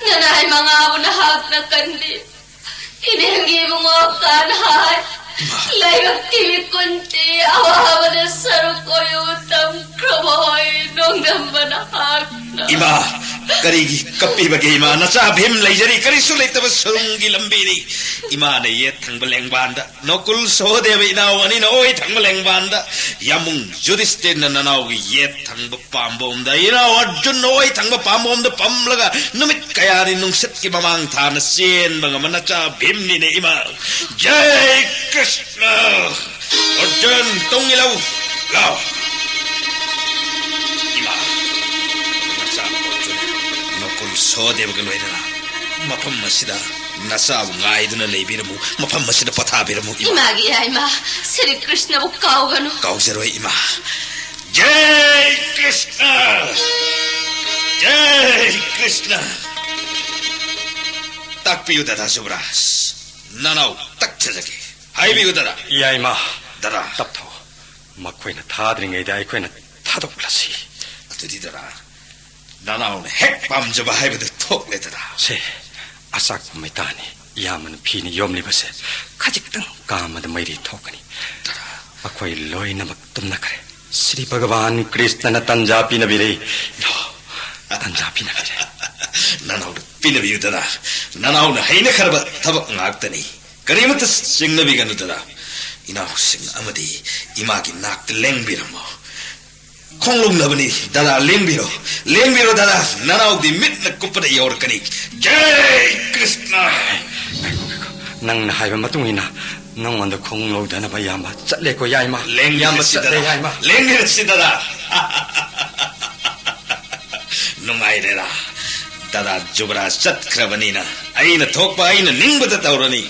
ꯅꯅꯥꯏ ꯃꯉꯥꯕꯨ ꯅꯍꯥꯛꯅ ꯀꯟꯕꯤ꯫ ꯏꯅꯦꯒꯤ ꯏꯕꯨꯡꯉꯣ ꯀꯥꯟꯍꯥꯏ, ꯏꯃꯥ꯫ ꯂꯩꯕꯥꯛꯀꯤ ꯃꯤꯀꯨꯟꯇꯤ ꯑꯋꯥꯕꯗ ꯁꯔꯨꯛ ꯑꯣꯏꯌꯨ, ꯇꯝꯈ꯭ꯔꯕ ꯍꯣꯏ, ꯅꯣꯡꯗꯝꯕ ꯅꯍꯥꯛꯅ꯫ ꯏꯃꯥ, ꯀꯔꯤꯒꯤ ꯀꯞꯄꯤꯕꯒꯦ, ꯏꯃꯥ? ꯅꯆꯥ ꯚꯤꯝ ꯂꯩꯖꯔꯤ, ꯀꯔꯤꯁꯨ ꯂꯩꯇꯕ ꯁꯨꯔꯨꯡꯒꯤ ꯂꯝꯕꯤꯅꯤ꯫ ꯏꯃꯥꯅ ꯌꯦꯠ ꯊꯪꯕ ꯂꯦꯡꯕꯥꯟꯗ, ꯅꯣꯀꯨꯜ ꯁꯣꯍꯗꯦꯕ ꯏꯅꯥꯎ ꯑꯅꯤꯅ ꯑꯣꯏ ꯊꯪꯕ ꯂꯦꯡꯕꯥꯟꯗ, ꯌꯥꯃꯨꯡ ꯌꯨꯙꯤꯁꯇꯤꯔꯅ ꯅꯅꯥꯎꯒꯤ ꯌꯦꯠ ꯊꯪꯕ ꯄꯥꯝꯕꯣꯝꯗ, ꯏꯅꯥꯎ ꯑꯔꯖꯨꯟꯅ ꯑꯣꯏ ꯊꯪꯕ ꯄꯥꯝꯕꯣꯝꯗ ꯐꯝꯂꯒ ꯅꯨꯃꯤꯠ ꯀꯌꯥꯅꯤ ꯅꯨꯡꯁꯤꯠꯀꯤ ꯃꯃꯥꯡ ꯊꯥꯅ ꯆꯦꯟꯕ ꯉꯝꯕ ꯅꯆꯥ ꯚꯤꯝꯅꯤꯅꯦ, ꯏꯃꯥ꯫ ꯖꯩ ꯀ꯭ꯔꯤꯁꯅ! ꯑꯔꯖꯨꯟ, ꯇꯨꯡ ꯏꯜꯂꯨ꯫ ꯂꯥꯎ꯫ ꯏꯃꯥ, ꯅꯆꯥ ꯑꯔꯖꯨꯟ, ꯅꯀꯨꯜ ꯁꯣꯍꯗꯦꯕꯒ ꯂꯣꯏꯅꯅ ꯃꯐꯝ ꯑꯁꯤꯗ ꯅꯆꯥꯕꯨ ꯉꯥꯏꯗꯨꯅ ꯂꯩꯕꯤꯔꯝꯃꯨ, ꯃꯐꯝ ꯑꯁꯤꯗ ꯄꯣꯊꯥꯕꯤꯔꯝꯃꯨ, ꯏꯃꯥ꯫ ꯏꯃꯥꯒꯤ ꯌꯥꯏꯃ, ꯁ꯭ꯔꯤ ꯀ꯭ꯔꯤꯁꯅꯕꯨ ꯀꯥꯎꯒꯅꯨ꯫ ꯀꯥꯎꯖꯔꯣꯏ, ꯏꯃꯥ꯫ ꯖꯩ ꯀ꯭ꯔꯤꯁꯅ! ꯖꯩ ꯀ꯭ꯔꯤꯁꯅ! ꯇꯥꯛꯄꯤꯌꯨ ꯗꯗꯥ ꯖꯨꯕꯔꯥꯖ꯫ ꯅꯅꯥꯎ ꯇꯛꯊꯖꯒꯦ꯫ ꯍꯥꯏꯕꯤꯌꯨ ꯗꯗꯥ꯫ ꯏꯌꯥꯏꯃ, ꯗꯗꯥ꯫ ꯇꯞꯊꯧ꯫ ꯃꯈꯣꯏꯅ ꯊꯥꯗ꯭ꯔꯤꯉꯩꯗ ꯑꯩꯈꯣꯏꯅ ꯊꯥꯗꯣꯛꯂꯁꯤ꯫ ꯑꯗꯨꯗꯤ ꯗꯗꯥ, ꯅꯅꯥꯎꯅ ꯍꯦꯛ ꯄꯥꯝꯖꯕ ꯍꯥꯏꯕꯗꯨ ꯊꯣꯛꯂꯦ ꯗꯗꯥ꯫ ꯁꯦ, ꯑꯆꯥꯛꯄ ꯃꯩꯇꯥꯅꯤ꯫ ꯏꯌꯥꯝꯕꯅ ꯐꯤꯅ ꯌꯣꯝꯂꯤꯕꯁꯦ ꯈꯖꯤꯛꯇꯪ ꯀꯥꯝꯃꯗ ꯃꯩꯔꯤ ꯊꯣꯛꯀꯅꯤ꯫ ꯗꯗꯥ꯫ ꯑꯩꯈꯣꯏ ꯂꯣꯏꯅꯃꯛ ꯇꯨꯝꯅꯈ꯭ꯔꯦ꯫ ꯁ꯭ꯔꯤ ꯚꯒꯋꯥꯟ ꯀ꯭ꯔꯤꯁꯅꯅ ꯇꯟꯖꯥ ꯄꯤꯅꯕꯤꯔꯦ꯫ ꯏꯅꯥꯎ, ꯇꯟꯖꯥ ꯄꯤꯅꯕꯤꯔꯦ꯫ ꯅꯅꯥꯎꯗ ꯄꯤꯅꯕꯤꯌꯨ ꯗꯗꯥ꯫ ꯅꯅꯥꯎꯅ ꯍꯩꯅꯈ꯭ꯔꯕ ꯊꯕꯛ ꯉꯥꯛꯇꯅꯤ꯫ ꯀꯔꯤꯃꯠꯇ ꯆꯤꯡꯅꯕꯤꯒꯅꯨ ꯗꯗꯥ꯫ ꯏꯅꯥꯎꯁꯤꯡ ꯑꯃꯗꯤ ꯏꯃꯥꯒꯤ ꯅꯥꯛꯇ ꯂꯦꯡꯕꯤꯔꯝꯃꯣ꯫ ꯈꯣꯡꯂꯣꯡꯅꯕꯅꯤ ꯗꯗꯥ, ꯂꯦꯡꯕꯤꯔꯣ꯫ ꯂꯦꯡꯕꯤꯔꯣ ꯗꯗꯥ, ꯅꯅꯥꯎꯗꯤ ꯃꯤꯠꯅ ꯀꯨꯞꯄꯗ ꯌꯧꯔꯛꯀꯅꯤ꯫ ꯖꯩ ꯀ꯭ꯔꯤꯁꯅ! ꯉꯥꯏꯈꯣ, ꯉꯥꯏꯈꯣ꯫ ꯅꯪꯅ ꯍꯥꯏꯕ ꯃꯇꯨꯡ ꯏꯟꯅ ꯅꯉꯣꯟꯗ ꯈꯣꯡꯂꯧꯗꯅꯕ ꯏꯌꯥꯝꯕ ꯆꯠꯂꯦꯀꯣ, ꯌꯥꯏꯃ꯫ ꯏꯌꯥꯝꯕ ꯂꯦꯡꯕꯤꯔꯁꯤ ꯆꯠꯂꯦ, ꯗꯗꯥ꯫ ꯌꯥꯏꯃ꯫ ꯂꯦꯡꯕꯤꯔꯁꯤ ꯗꯗꯥ꯫ ꯅꯨꯡꯉꯥꯏꯔꯦꯗ꯫ ꯗꯗꯥ ꯖꯨꯕꯔꯥꯖ ꯆꯠꯈ꯭ꯔꯕꯅꯤꯅ ꯑꯩꯅ ꯊꯣꯛꯄ ꯑꯩꯅ ꯅꯤꯡꯕꯗ ꯇꯧꯔꯅꯤ꯫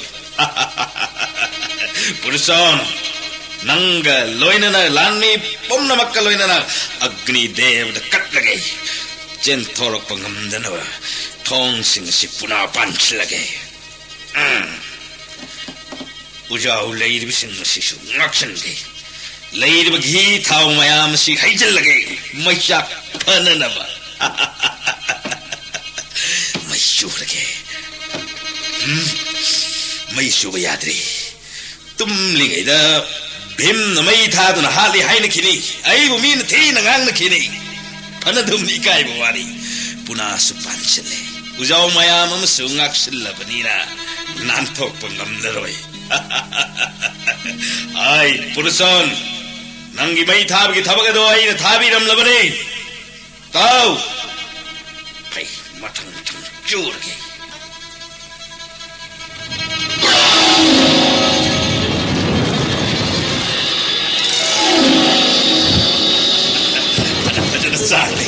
ꯄꯨꯔꯨꯁꯣꯟ, ꯅꯪꯒ ꯂꯣꯏꯅꯅ ꯂꯥꯟꯃꯤ ꯄꯨꯝꯅꯃꯛꯀ ꯂꯣꯏꯅꯅ ꯑꯒ꯭ꯅꯤ ꯗꯦꯕꯗ ꯀꯠꯂꯒꯦ꯫ ꯆꯦꯟꯊꯣꯔꯛꯄ ꯉꯝꯗꯅꯕ ꯊꯣꯡꯁꯤꯡ ꯑꯁꯤ ꯄꯨꯅꯥ ꯄꯥꯟꯁꯤꯜꯂꯒꯦ꯫ ꯎꯝ꯫ ꯎꯖꯥꯎ ꯂꯩꯔꯤꯕꯁꯤꯡ ꯑꯁꯤꯁꯨ ꯉꯥꯛꯁꯤꯟꯒꯦ꯫ ꯂꯩꯔꯤꯕ ꯘꯤ ꯊꯥꯎ ꯃꯌꯥꯝ ꯑꯁꯤ ꯍꯩꯖꯤꯜꯂꯒꯦ, ꯃꯩꯆꯥꯛ ꯐꯅꯅꯕ꯫ ꯃꯩ ꯆꯨꯔꯒꯦ꯫ ꯎꯝ, ꯃꯩ ꯆꯨꯕ ꯌꯥꯗ꯭ꯔꯦ꯫ ꯇꯨꯝꯂꯤꯉꯩꯗ ꯚꯤꯝꯅ ꯃꯩ ꯊꯥꯗꯨꯅ ꯍꯥꯠꯂꯤ ꯍꯥꯏꯅꯈꯤꯅꯤ꯫ ꯑꯩꯕꯨ ꯃꯤꯅ ꯊꯤꯅ ꯉꯥꯡꯅꯈꯤꯅꯤ꯫ ꯐꯅꯗꯨꯝ ꯏꯀꯥꯏꯕ ꯋꯥꯅꯤ꯫ ꯄꯨꯅꯥꯁꯨ ꯄꯥꯟꯁꯤꯜꯂꯦ꯫ ꯎꯖꯥꯎ ꯃꯌꯥꯝ ꯑꯃꯁꯨ ꯉꯥꯛꯁꯤꯜꯂꯕꯅꯤꯅ ꯅꯥꯟꯊꯣꯛꯄ ꯉꯝꯂꯔꯣꯏ꯫ ꯑꯩ ꯄꯨꯔꯨꯁꯣꯟ, ꯅꯪꯒꯤ ꯃꯩ ꯊꯥꯕꯒꯤ ꯊꯕꯛ ꯑꯗꯣ ꯑꯩꯅ ꯊꯥꯕꯤꯔꯝꯂꯕꯅꯤ꯫ ꯇꯥꯎ! ꯐꯩ, ꯃꯊꯪ ꯃꯊꯪ ꯆꯨꯔꯒꯦ꯫ ꯐꯖ ꯐꯖꯅ ꯆꯥꯔꯦ꯫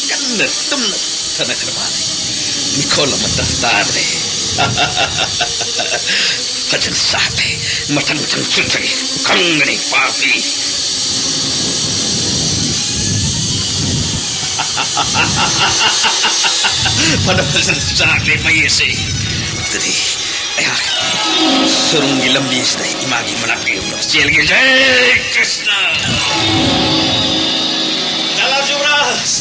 ꯀꯟꯅ ꯇꯨꯝꯅ ꯊꯅꯈ꯭ꯔ ꯃꯥꯜꯂꯦ꯫ ꯃꯤꯈꯣꯜ ꯑꯃꯠꯇ ꯇꯥꯗ꯭ꯔꯦ꯫ ꯐꯖꯅ ꯆꯥꯔꯦ꯫ ꯃꯊꯪ ꯃꯊꯪ ꯆꯨꯊꯒꯦ꯫ ꯈꯪꯒꯅꯤ ꯄꯥꯄꯤ꯫ ꯐꯅ ꯐꯖꯅ ꯆꯥꯛꯂꯦ ꯃꯩ ꯑꯁꯤ꯫ ꯑꯗꯨꯗꯤ ꯑꯩꯍꯥꯛ ꯁꯨꯔꯨꯡꯒꯤ ꯂꯝꯕꯤꯁꯤꯗ ꯏꯃꯥꯒꯤ ꯃꯅꯥꯛꯇ ꯌꯧꯅꯕ ꯆꯦꯜꯒꯦ꯫ ꯖꯩ ꯀ꯭ꯔꯤꯁꯅ! ꯗꯥꯗꯥ ꯖꯨꯕꯔꯥꯖ!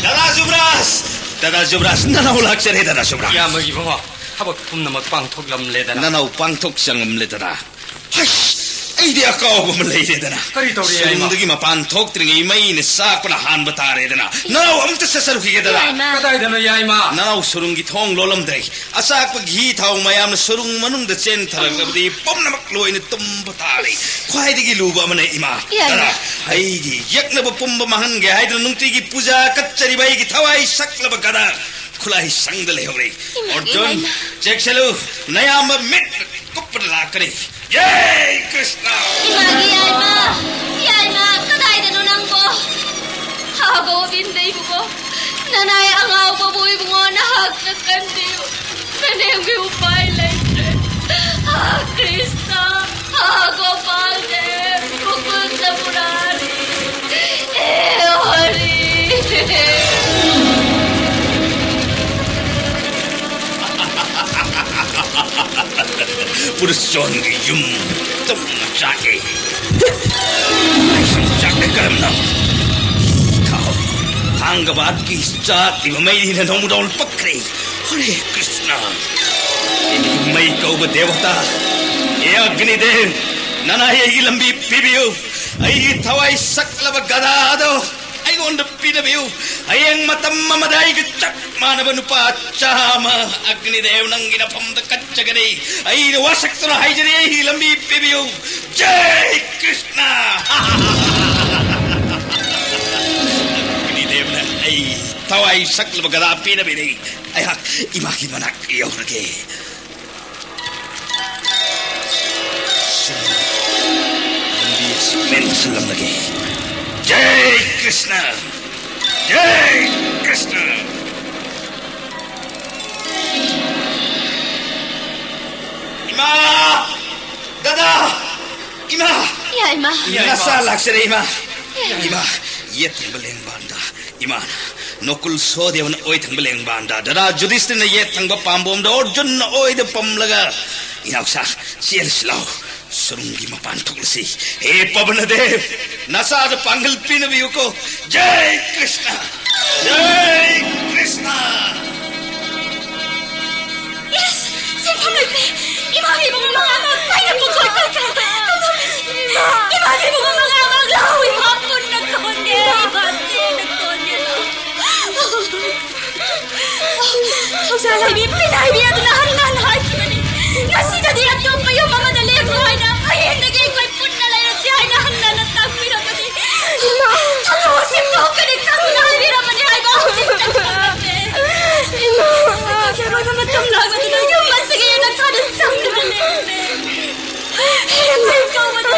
ꯗꯥꯗꯥ ꯖꯨꯕꯔꯥꯖ! ꯗꯥꯗꯥ ꯖꯨꯕꯔꯥꯖ, ꯅꯅꯥꯎ ꯂꯥꯛꯆꯔꯦ, ꯗꯥꯗꯥ ꯖꯨꯕꯔꯥꯖ꯫ ꯏꯌꯥꯝꯕꯒꯤ ꯕꯕꯥ, ꯊꯕꯛ ꯄꯨꯝꯅꯃꯛ ꯄꯥꯡꯊꯣꯛꯂꯝꯂꯦꯗꯅ꯫ ꯅꯅꯥꯎ ꯄꯥꯡꯊꯣꯛ ꯆꯪꯂꯝꯂꯦꯗꯅ꯫ ꯍꯩꯁ! ꯑꯩꯗꯤ ꯑꯀꯥꯎꯕ ꯑꯃ ꯂꯩꯔꯦꯗꯅ꯫ ꯀꯔꯤ ꯇꯧꯔꯦ, ꯏꯃꯥ? ꯁꯨꯔꯨꯡꯗꯒꯤ ꯃꯄꯥꯟ ꯊꯣꯛꯇ꯭ꯔꯤꯉꯩ ꯃꯩꯅ ꯆꯥꯛꯄꯅ ꯍꯥꯟꯕ ꯇꯥꯔꯦꯗꯅ꯫ ꯅꯅꯥꯎ ꯑꯝꯇ ꯆꯠꯆꯔꯨꯈꯤꯒꯦꯗꯅ꯫ ꯌꯥꯏꯃ꯫ ꯀꯗꯥꯏꯗꯅꯣ, ꯌꯥꯏꯃ? ꯅꯅꯥꯎ ꯁꯨꯔꯨꯡꯒꯤ ꯊꯣꯡ ꯂꯣꯜꯂꯝꯗ꯭ꯔꯦ꯫ ꯑꯆꯥꯛꯄꯒꯤ ꯍꯤ ꯊꯥꯎ ꯃꯌꯥꯝꯅ ꯁꯨꯔꯨꯡ ꯃꯅꯨꯡꯗ ꯆꯦꯟꯊꯔꯛꯂꯕꯗꯤ ꯄꯨꯝꯅꯃꯛ ꯂꯣꯏꯅ ꯇꯨꯝꯕ ꯇꯥꯔꯦ꯫ ꯈ꯭ꯋꯥꯏꯗꯒꯤ ꯂꯨꯕ ꯑꯃꯅ ꯏꯃꯥ꯫ ꯌꯥꯏꯃ꯫ ꯒꯗꯥ, ꯑꯩꯒꯤ ꯌꯦꯛꯅꯕ ꯄꯨꯝꯕ ꯃꯥꯡꯍꯟꯒꯦ ꯍꯥꯏꯗꯨꯅ ꯅꯨꯡꯇꯤꯒꯤ ꯄꯨꯖꯥ ꯀꯠꯆꯔꯤꯕ ꯑꯩꯒꯤ ꯊꯋꯥꯏ ꯁꯛꯂꯕ ꯒꯗꯥ ꯈꯨꯠꯂꯥꯏ ꯁꯪꯗ ꯂꯩꯍꯧꯔꯦ꯫ ꯏꯃꯥꯒꯤ ꯑꯣꯔꯖꯨꯟ, ꯂꯥꯏꯅ꯫ ꯆꯦꯛꯁꯤꯜꯂꯨ, ꯅꯌꯥꯝꯕ ꯃꯤꯠ ꯀꯨꯞꯄꯗ ꯂꯥꯛꯀꯅꯤ꯫ ꯖꯩ ꯀ꯭ꯔꯤꯁꯅ! ꯏꯃꯥꯒꯤ ꯌꯥꯏꯃ! ꯌꯥꯏꯃ, ꯀꯗꯥꯏꯗꯅꯣ ꯅꯪꯕꯣ? ꯍꯥ ꯒꯣꯕꯤꯟꯗ ꯏꯕꯨꯡꯉꯣ, ꯅꯅꯥꯏ ꯑꯉꯥꯎꯕꯕꯨ ꯏꯕꯨꯡꯉꯣ ꯅꯍꯥꯛꯅ ꯀꯟꯕꯤꯌꯨ꯫ ꯅꯅꯦꯝꯒꯤ ꯎꯄꯥꯏ ꯂꯩꯇ꯭ꯔꯦ꯫ ꯍꯥ ꯀ꯭ꯔꯤꯁꯅ! ꯍꯥ ꯒꯣꯄꯥꯜ ꯗꯦꯕ! ꯃꯨꯀꯨꯟꯗ ꯃꯨꯔꯥꯔꯤ! ꯍꯦ ꯍꯔꯤ! ꯄꯨꯔꯨꯁꯣꯟꯒꯤ ꯌꯨꯝ ꯇꯨꯝꯅ ꯆꯥꯛꯏ꯫ ꯆꯥꯛꯅ ꯀꯔꯝꯅ? ꯊꯥꯎ꯫ ꯊꯥꯡꯒꯕꯥꯠꯀꯤ ꯆꯥꯛꯂꯤꯕ ꯃꯩꯅ ꯅꯣꯡꯃꯗꯣꯜ ꯄꯛꯈ꯭ꯔꯦ꯫ ꯍꯔꯦ ꯀ꯭ꯔꯤꯁꯅ꯫ ꯃꯩ ꯀꯧꯕ ꯗꯦꯕꯇꯥ, ꯍꯦ ꯑꯒ꯭ꯅꯤꯗꯦꯕ, ꯅꯅꯥꯏ ꯑꯩꯒꯤ ꯂꯝꯕꯤ ꯄꯤꯕꯤꯌꯨ꯫ ꯑꯩꯒꯤ ꯊꯋꯥꯏ ꯁꯛꯂꯕ ꯒꯗꯥꯗꯣ ꯑꯩꯉꯣꯟꯗ ꯄꯤꯅꯕꯤꯌꯨ꯫ ꯍꯌꯦꯡ ꯃꯇꯝ ꯑꯃꯗ ꯑꯩꯒ ꯆꯞ ꯃꯥꯟꯅꯕ ꯅꯨꯄꯥ ꯆꯥꯝꯃ ꯑꯒ꯭ꯅꯤꯗꯦꯕ ꯅꯪꯒꯤ ꯅꯐꯝꯗ ꯀꯠꯆꯒꯅꯤ꯫ ꯑꯩꯅ ꯋꯥꯁꯛꯇꯨꯅ ꯍꯥꯏꯖꯔꯤ, ꯑꯩꯒꯤ ꯂꯝꯕꯤ ꯄꯤꯕꯤꯌꯨ꯫ ꯖꯩ ꯀ꯭ꯔꯤꯁꯅ! ꯑꯒ꯭ꯅꯤꯗꯦꯕꯅ ꯑꯩ ꯊꯋꯥꯏ ꯁꯛꯂꯕ ꯒꯗꯥ ꯄꯤꯅꯕꯤꯔꯤ꯫ ꯑꯩꯍꯥꯛ ꯏꯃꯥꯒꯤ ꯃꯅꯥꯛ ꯌꯧꯔꯒꯦ꯫ ꯂꯝꯕꯤ ꯑꯁꯤ ꯃꯦꯟꯁꯤꯜꯂꯝꯂꯒꯦ꯫ ꯖꯩ ꯀ꯭ꯔꯤꯁꯅ! ꯖꯩ ꯀ꯭ꯔꯤꯁꯅ! ꯏꯃꯥ! ꯗꯗꯥ! ꯏꯃꯥ! ꯌꯥꯏꯃ꯫ ꯅꯆꯥ ꯂꯥꯛꯆꯔꯦ, ꯏꯃꯥ꯫ ꯌꯥꯏꯃ꯫ ꯏꯃꯥ, ꯌꯦꯠꯊꯪꯕ ꯂꯦꯡꯕꯥꯟꯗ ꯏꯃꯥꯅ ꯅꯀꯨꯜ ꯁꯍꯗꯦꯕꯅ ꯑꯣꯏ ꯊꯪꯕ ꯂꯦꯡꯕꯥꯟꯗ, ꯗꯗꯥ ꯌꯨꯙꯤꯁꯊꯤꯔꯅ ꯌꯦꯠ ꯊꯪꯕ ꯄꯥꯝꯕꯣꯝꯗ, ꯑꯔꯖꯨꯟꯅ ꯑꯣꯏꯗ ꯄꯝꯂꯒ, "ꯏꯅꯥꯎꯁꯥ, ꯆꯦꯜꯂꯁꯤ ꯂꯥꯎ, ꯁꯨꯔꯨꯡꯒꯤ ꯃꯄꯥꯟ ꯊꯣꯛꯂꯁꯤ꯫ ꯍꯦ ꯄꯕꯅꯗꯦꯕ, ꯅꯆꯥꯗ ꯄꯥꯡꯒꯜ ꯄꯤꯅꯕꯤꯌꯨꯀꯣ꯫ ꯖꯩ ꯀ꯭ꯔꯤꯁꯅ! ꯖꯩ ꯀ꯭ꯔꯤꯁꯅ!" ꯏꯁ, ꯁꯦꯟꯐꯝ ꯂꯩꯇ꯭ꯔꯦ꯫ ꯏꯃꯥꯒꯤ ꯏꯕꯨꯡꯉꯣ ꯃꯉꯥꯃꯛ ꯑꯩꯅ ꯄꯨꯡꯁꯣꯏ ꯁꯣꯏꯈ꯭ꯔꯦ꯫ ꯏꯃꯥꯒꯤ ꯏꯕꯨꯡꯉꯣ ꯃꯉꯥꯃꯛ ꯂꯥꯎ, ꯏꯃꯥ ꯄꯨꯟꯅ ꯀꯣꯟꯒꯦ꯫ ꯏꯃꯥ ꯄꯨꯟꯅ ꯀꯣꯟꯒꯦ꯫ ꯊꯧꯖꯥꯜ ꯍꯩꯕꯤ, ꯄꯤꯅꯥꯏꯕꯤ ꯑꯗꯨꯅ ꯍꯟꯅ ꯍꯟꯅ ꯍꯥꯏꯈꯤꯕꯅꯤ꯫ ꯉꯁꯤꯗꯗꯤ ꯑꯇꯣꯞꯄ ꯌꯨꯝ ꯑꯃꯗ ꯂꯦꯛꯂꯣ ꯍꯥꯏꯅ, ꯍꯌꯦꯡꯗꯒꯤ ꯑꯩꯈꯣꯏ ꯄꯨꯟꯅ ꯂꯩꯔꯁꯤ ꯍꯥꯏꯅ ꯍꯟꯅ ꯍꯟꯅ ꯇꯥꯛꯄꯤꯔꯕꯅꯤ꯫ ꯏꯃꯥ! ꯊꯥꯗꯣꯛꯑꯣ, ꯁꯦꯝꯗꯣꯛꯀꯅꯤ ꯈꯪꯗꯨꯅ ꯍꯥꯏꯕꯤꯔꯝꯕꯅꯤ ꯍꯥꯏꯕ ꯍꯧꯖꯤꯛꯇ ꯈꯪꯂꯝꯃꯦ꯫ ꯏꯃꯥ! ꯏꯆꯦ ꯂꯣꯏꯅ ꯃꯇꯝ ꯂꯥꯡꯕꯗꯨꯅ ꯌꯨꯝ ꯑꯁꯤꯒꯤ ꯏꯅꯥꯛ ꯊꯥꯗ ꯆꯪꯗꯨꯅ ꯂꯩꯔꯝꯃꯦ꯫ ꯍꯌꯦꯡ ꯀꯧꯕꯗ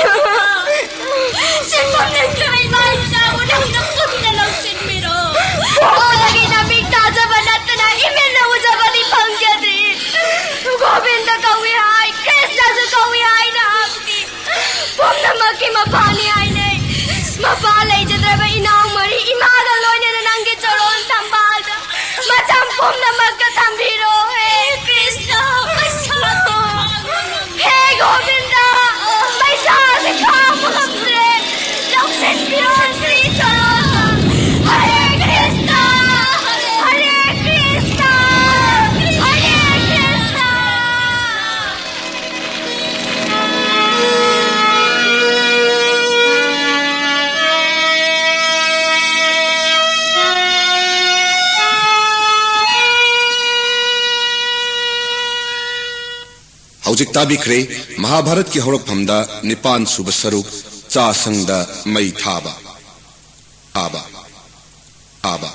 ꯁꯦꯟꯐꯝ ꯂꯩꯇ꯭ꯔꯕ ꯏꯃꯥ ꯏꯆꯥꯕꯨ ꯅꯪꯅ ꯄꯨꯟꯅ ꯂꯧꯁꯤꯟꯕꯤꯔꯣ꯫ ꯄꯣꯛꯄꯗꯒꯤ ꯅꯃꯤꯠ ꯇꯥꯖꯕ ꯅꯠꯇꯅ ꯏꯃꯤꯠꯅ ꯎꯖꯕꯗꯤ ꯐꯪꯖꯗ꯭ꯔꯤ꯫ ꯒꯣꯕꯤꯟꯗ ꯀꯧꯏ ꯍꯥꯏ, ꯀ꯭ꯔꯤꯁꯅꯁꯨ ꯀꯧꯏ ꯍꯥꯏꯅ ꯍꯥꯏꯕꯗꯤ ꯄꯨꯝꯅꯃꯛꯀꯤ ꯃꯄꯥꯅꯤ ꯍꯥꯏꯅꯩ꯫ ꯃꯄꯥ ꯂꯩꯖꯗ꯭ꯔꯕ ꯏꯅꯥꯎ ꯃꯔꯤ ꯏꯃꯥꯒ ꯂꯣꯏꯅꯅ ꯅꯪꯒꯤ ꯆꯔꯣꯟ ꯊꯝꯕꯥꯜꯗ ꯃꯇꯝ ꯄꯨꯝꯅꯃꯛꯇ ꯊꯝꯕꯤꯔꯣ꯫ ꯍꯦ ꯀ꯭ꯔꯤꯁꯅ, ꯄꯩꯁꯥ ꯍꯦ ꯒꯣꯕꯤꯟꯗ, ꯄꯩꯁꯥꯁꯦ ꯈꯥꯡꯕ ꯉꯝꯗ꯭ꯔꯦ꯫ ꯂꯧꯁꯤꯟꯕꯤꯔꯣ ꯁ꯭ꯔꯤ ꯆꯔꯣꯟꯗ꯫ ꯍꯔꯦ ꯀ꯭ꯔꯤꯁꯅ, ꯍꯔꯦ ꯀ꯭ꯔꯤꯁꯅ, ꯍꯔꯦ ꯀ꯭ꯔꯤꯁꯅ꯫ ꯍꯧꯖꯤꯛ ꯇꯥꯕꯤꯈ꯭ꯔꯦ ꯃꯍꯥꯚꯥꯔꯠꯀꯤ ꯍꯧꯔꯛꯐꯝꯗ ꯅꯤꯄꯥꯟ ꯁꯨꯕ ꯁꯔꯨꯛ, ꯆꯥꯁꯪꯗ ꯃꯩ ꯊꯥꯕ꯫ ꯊꯥꯕ꯫ ꯊꯥꯕ꯫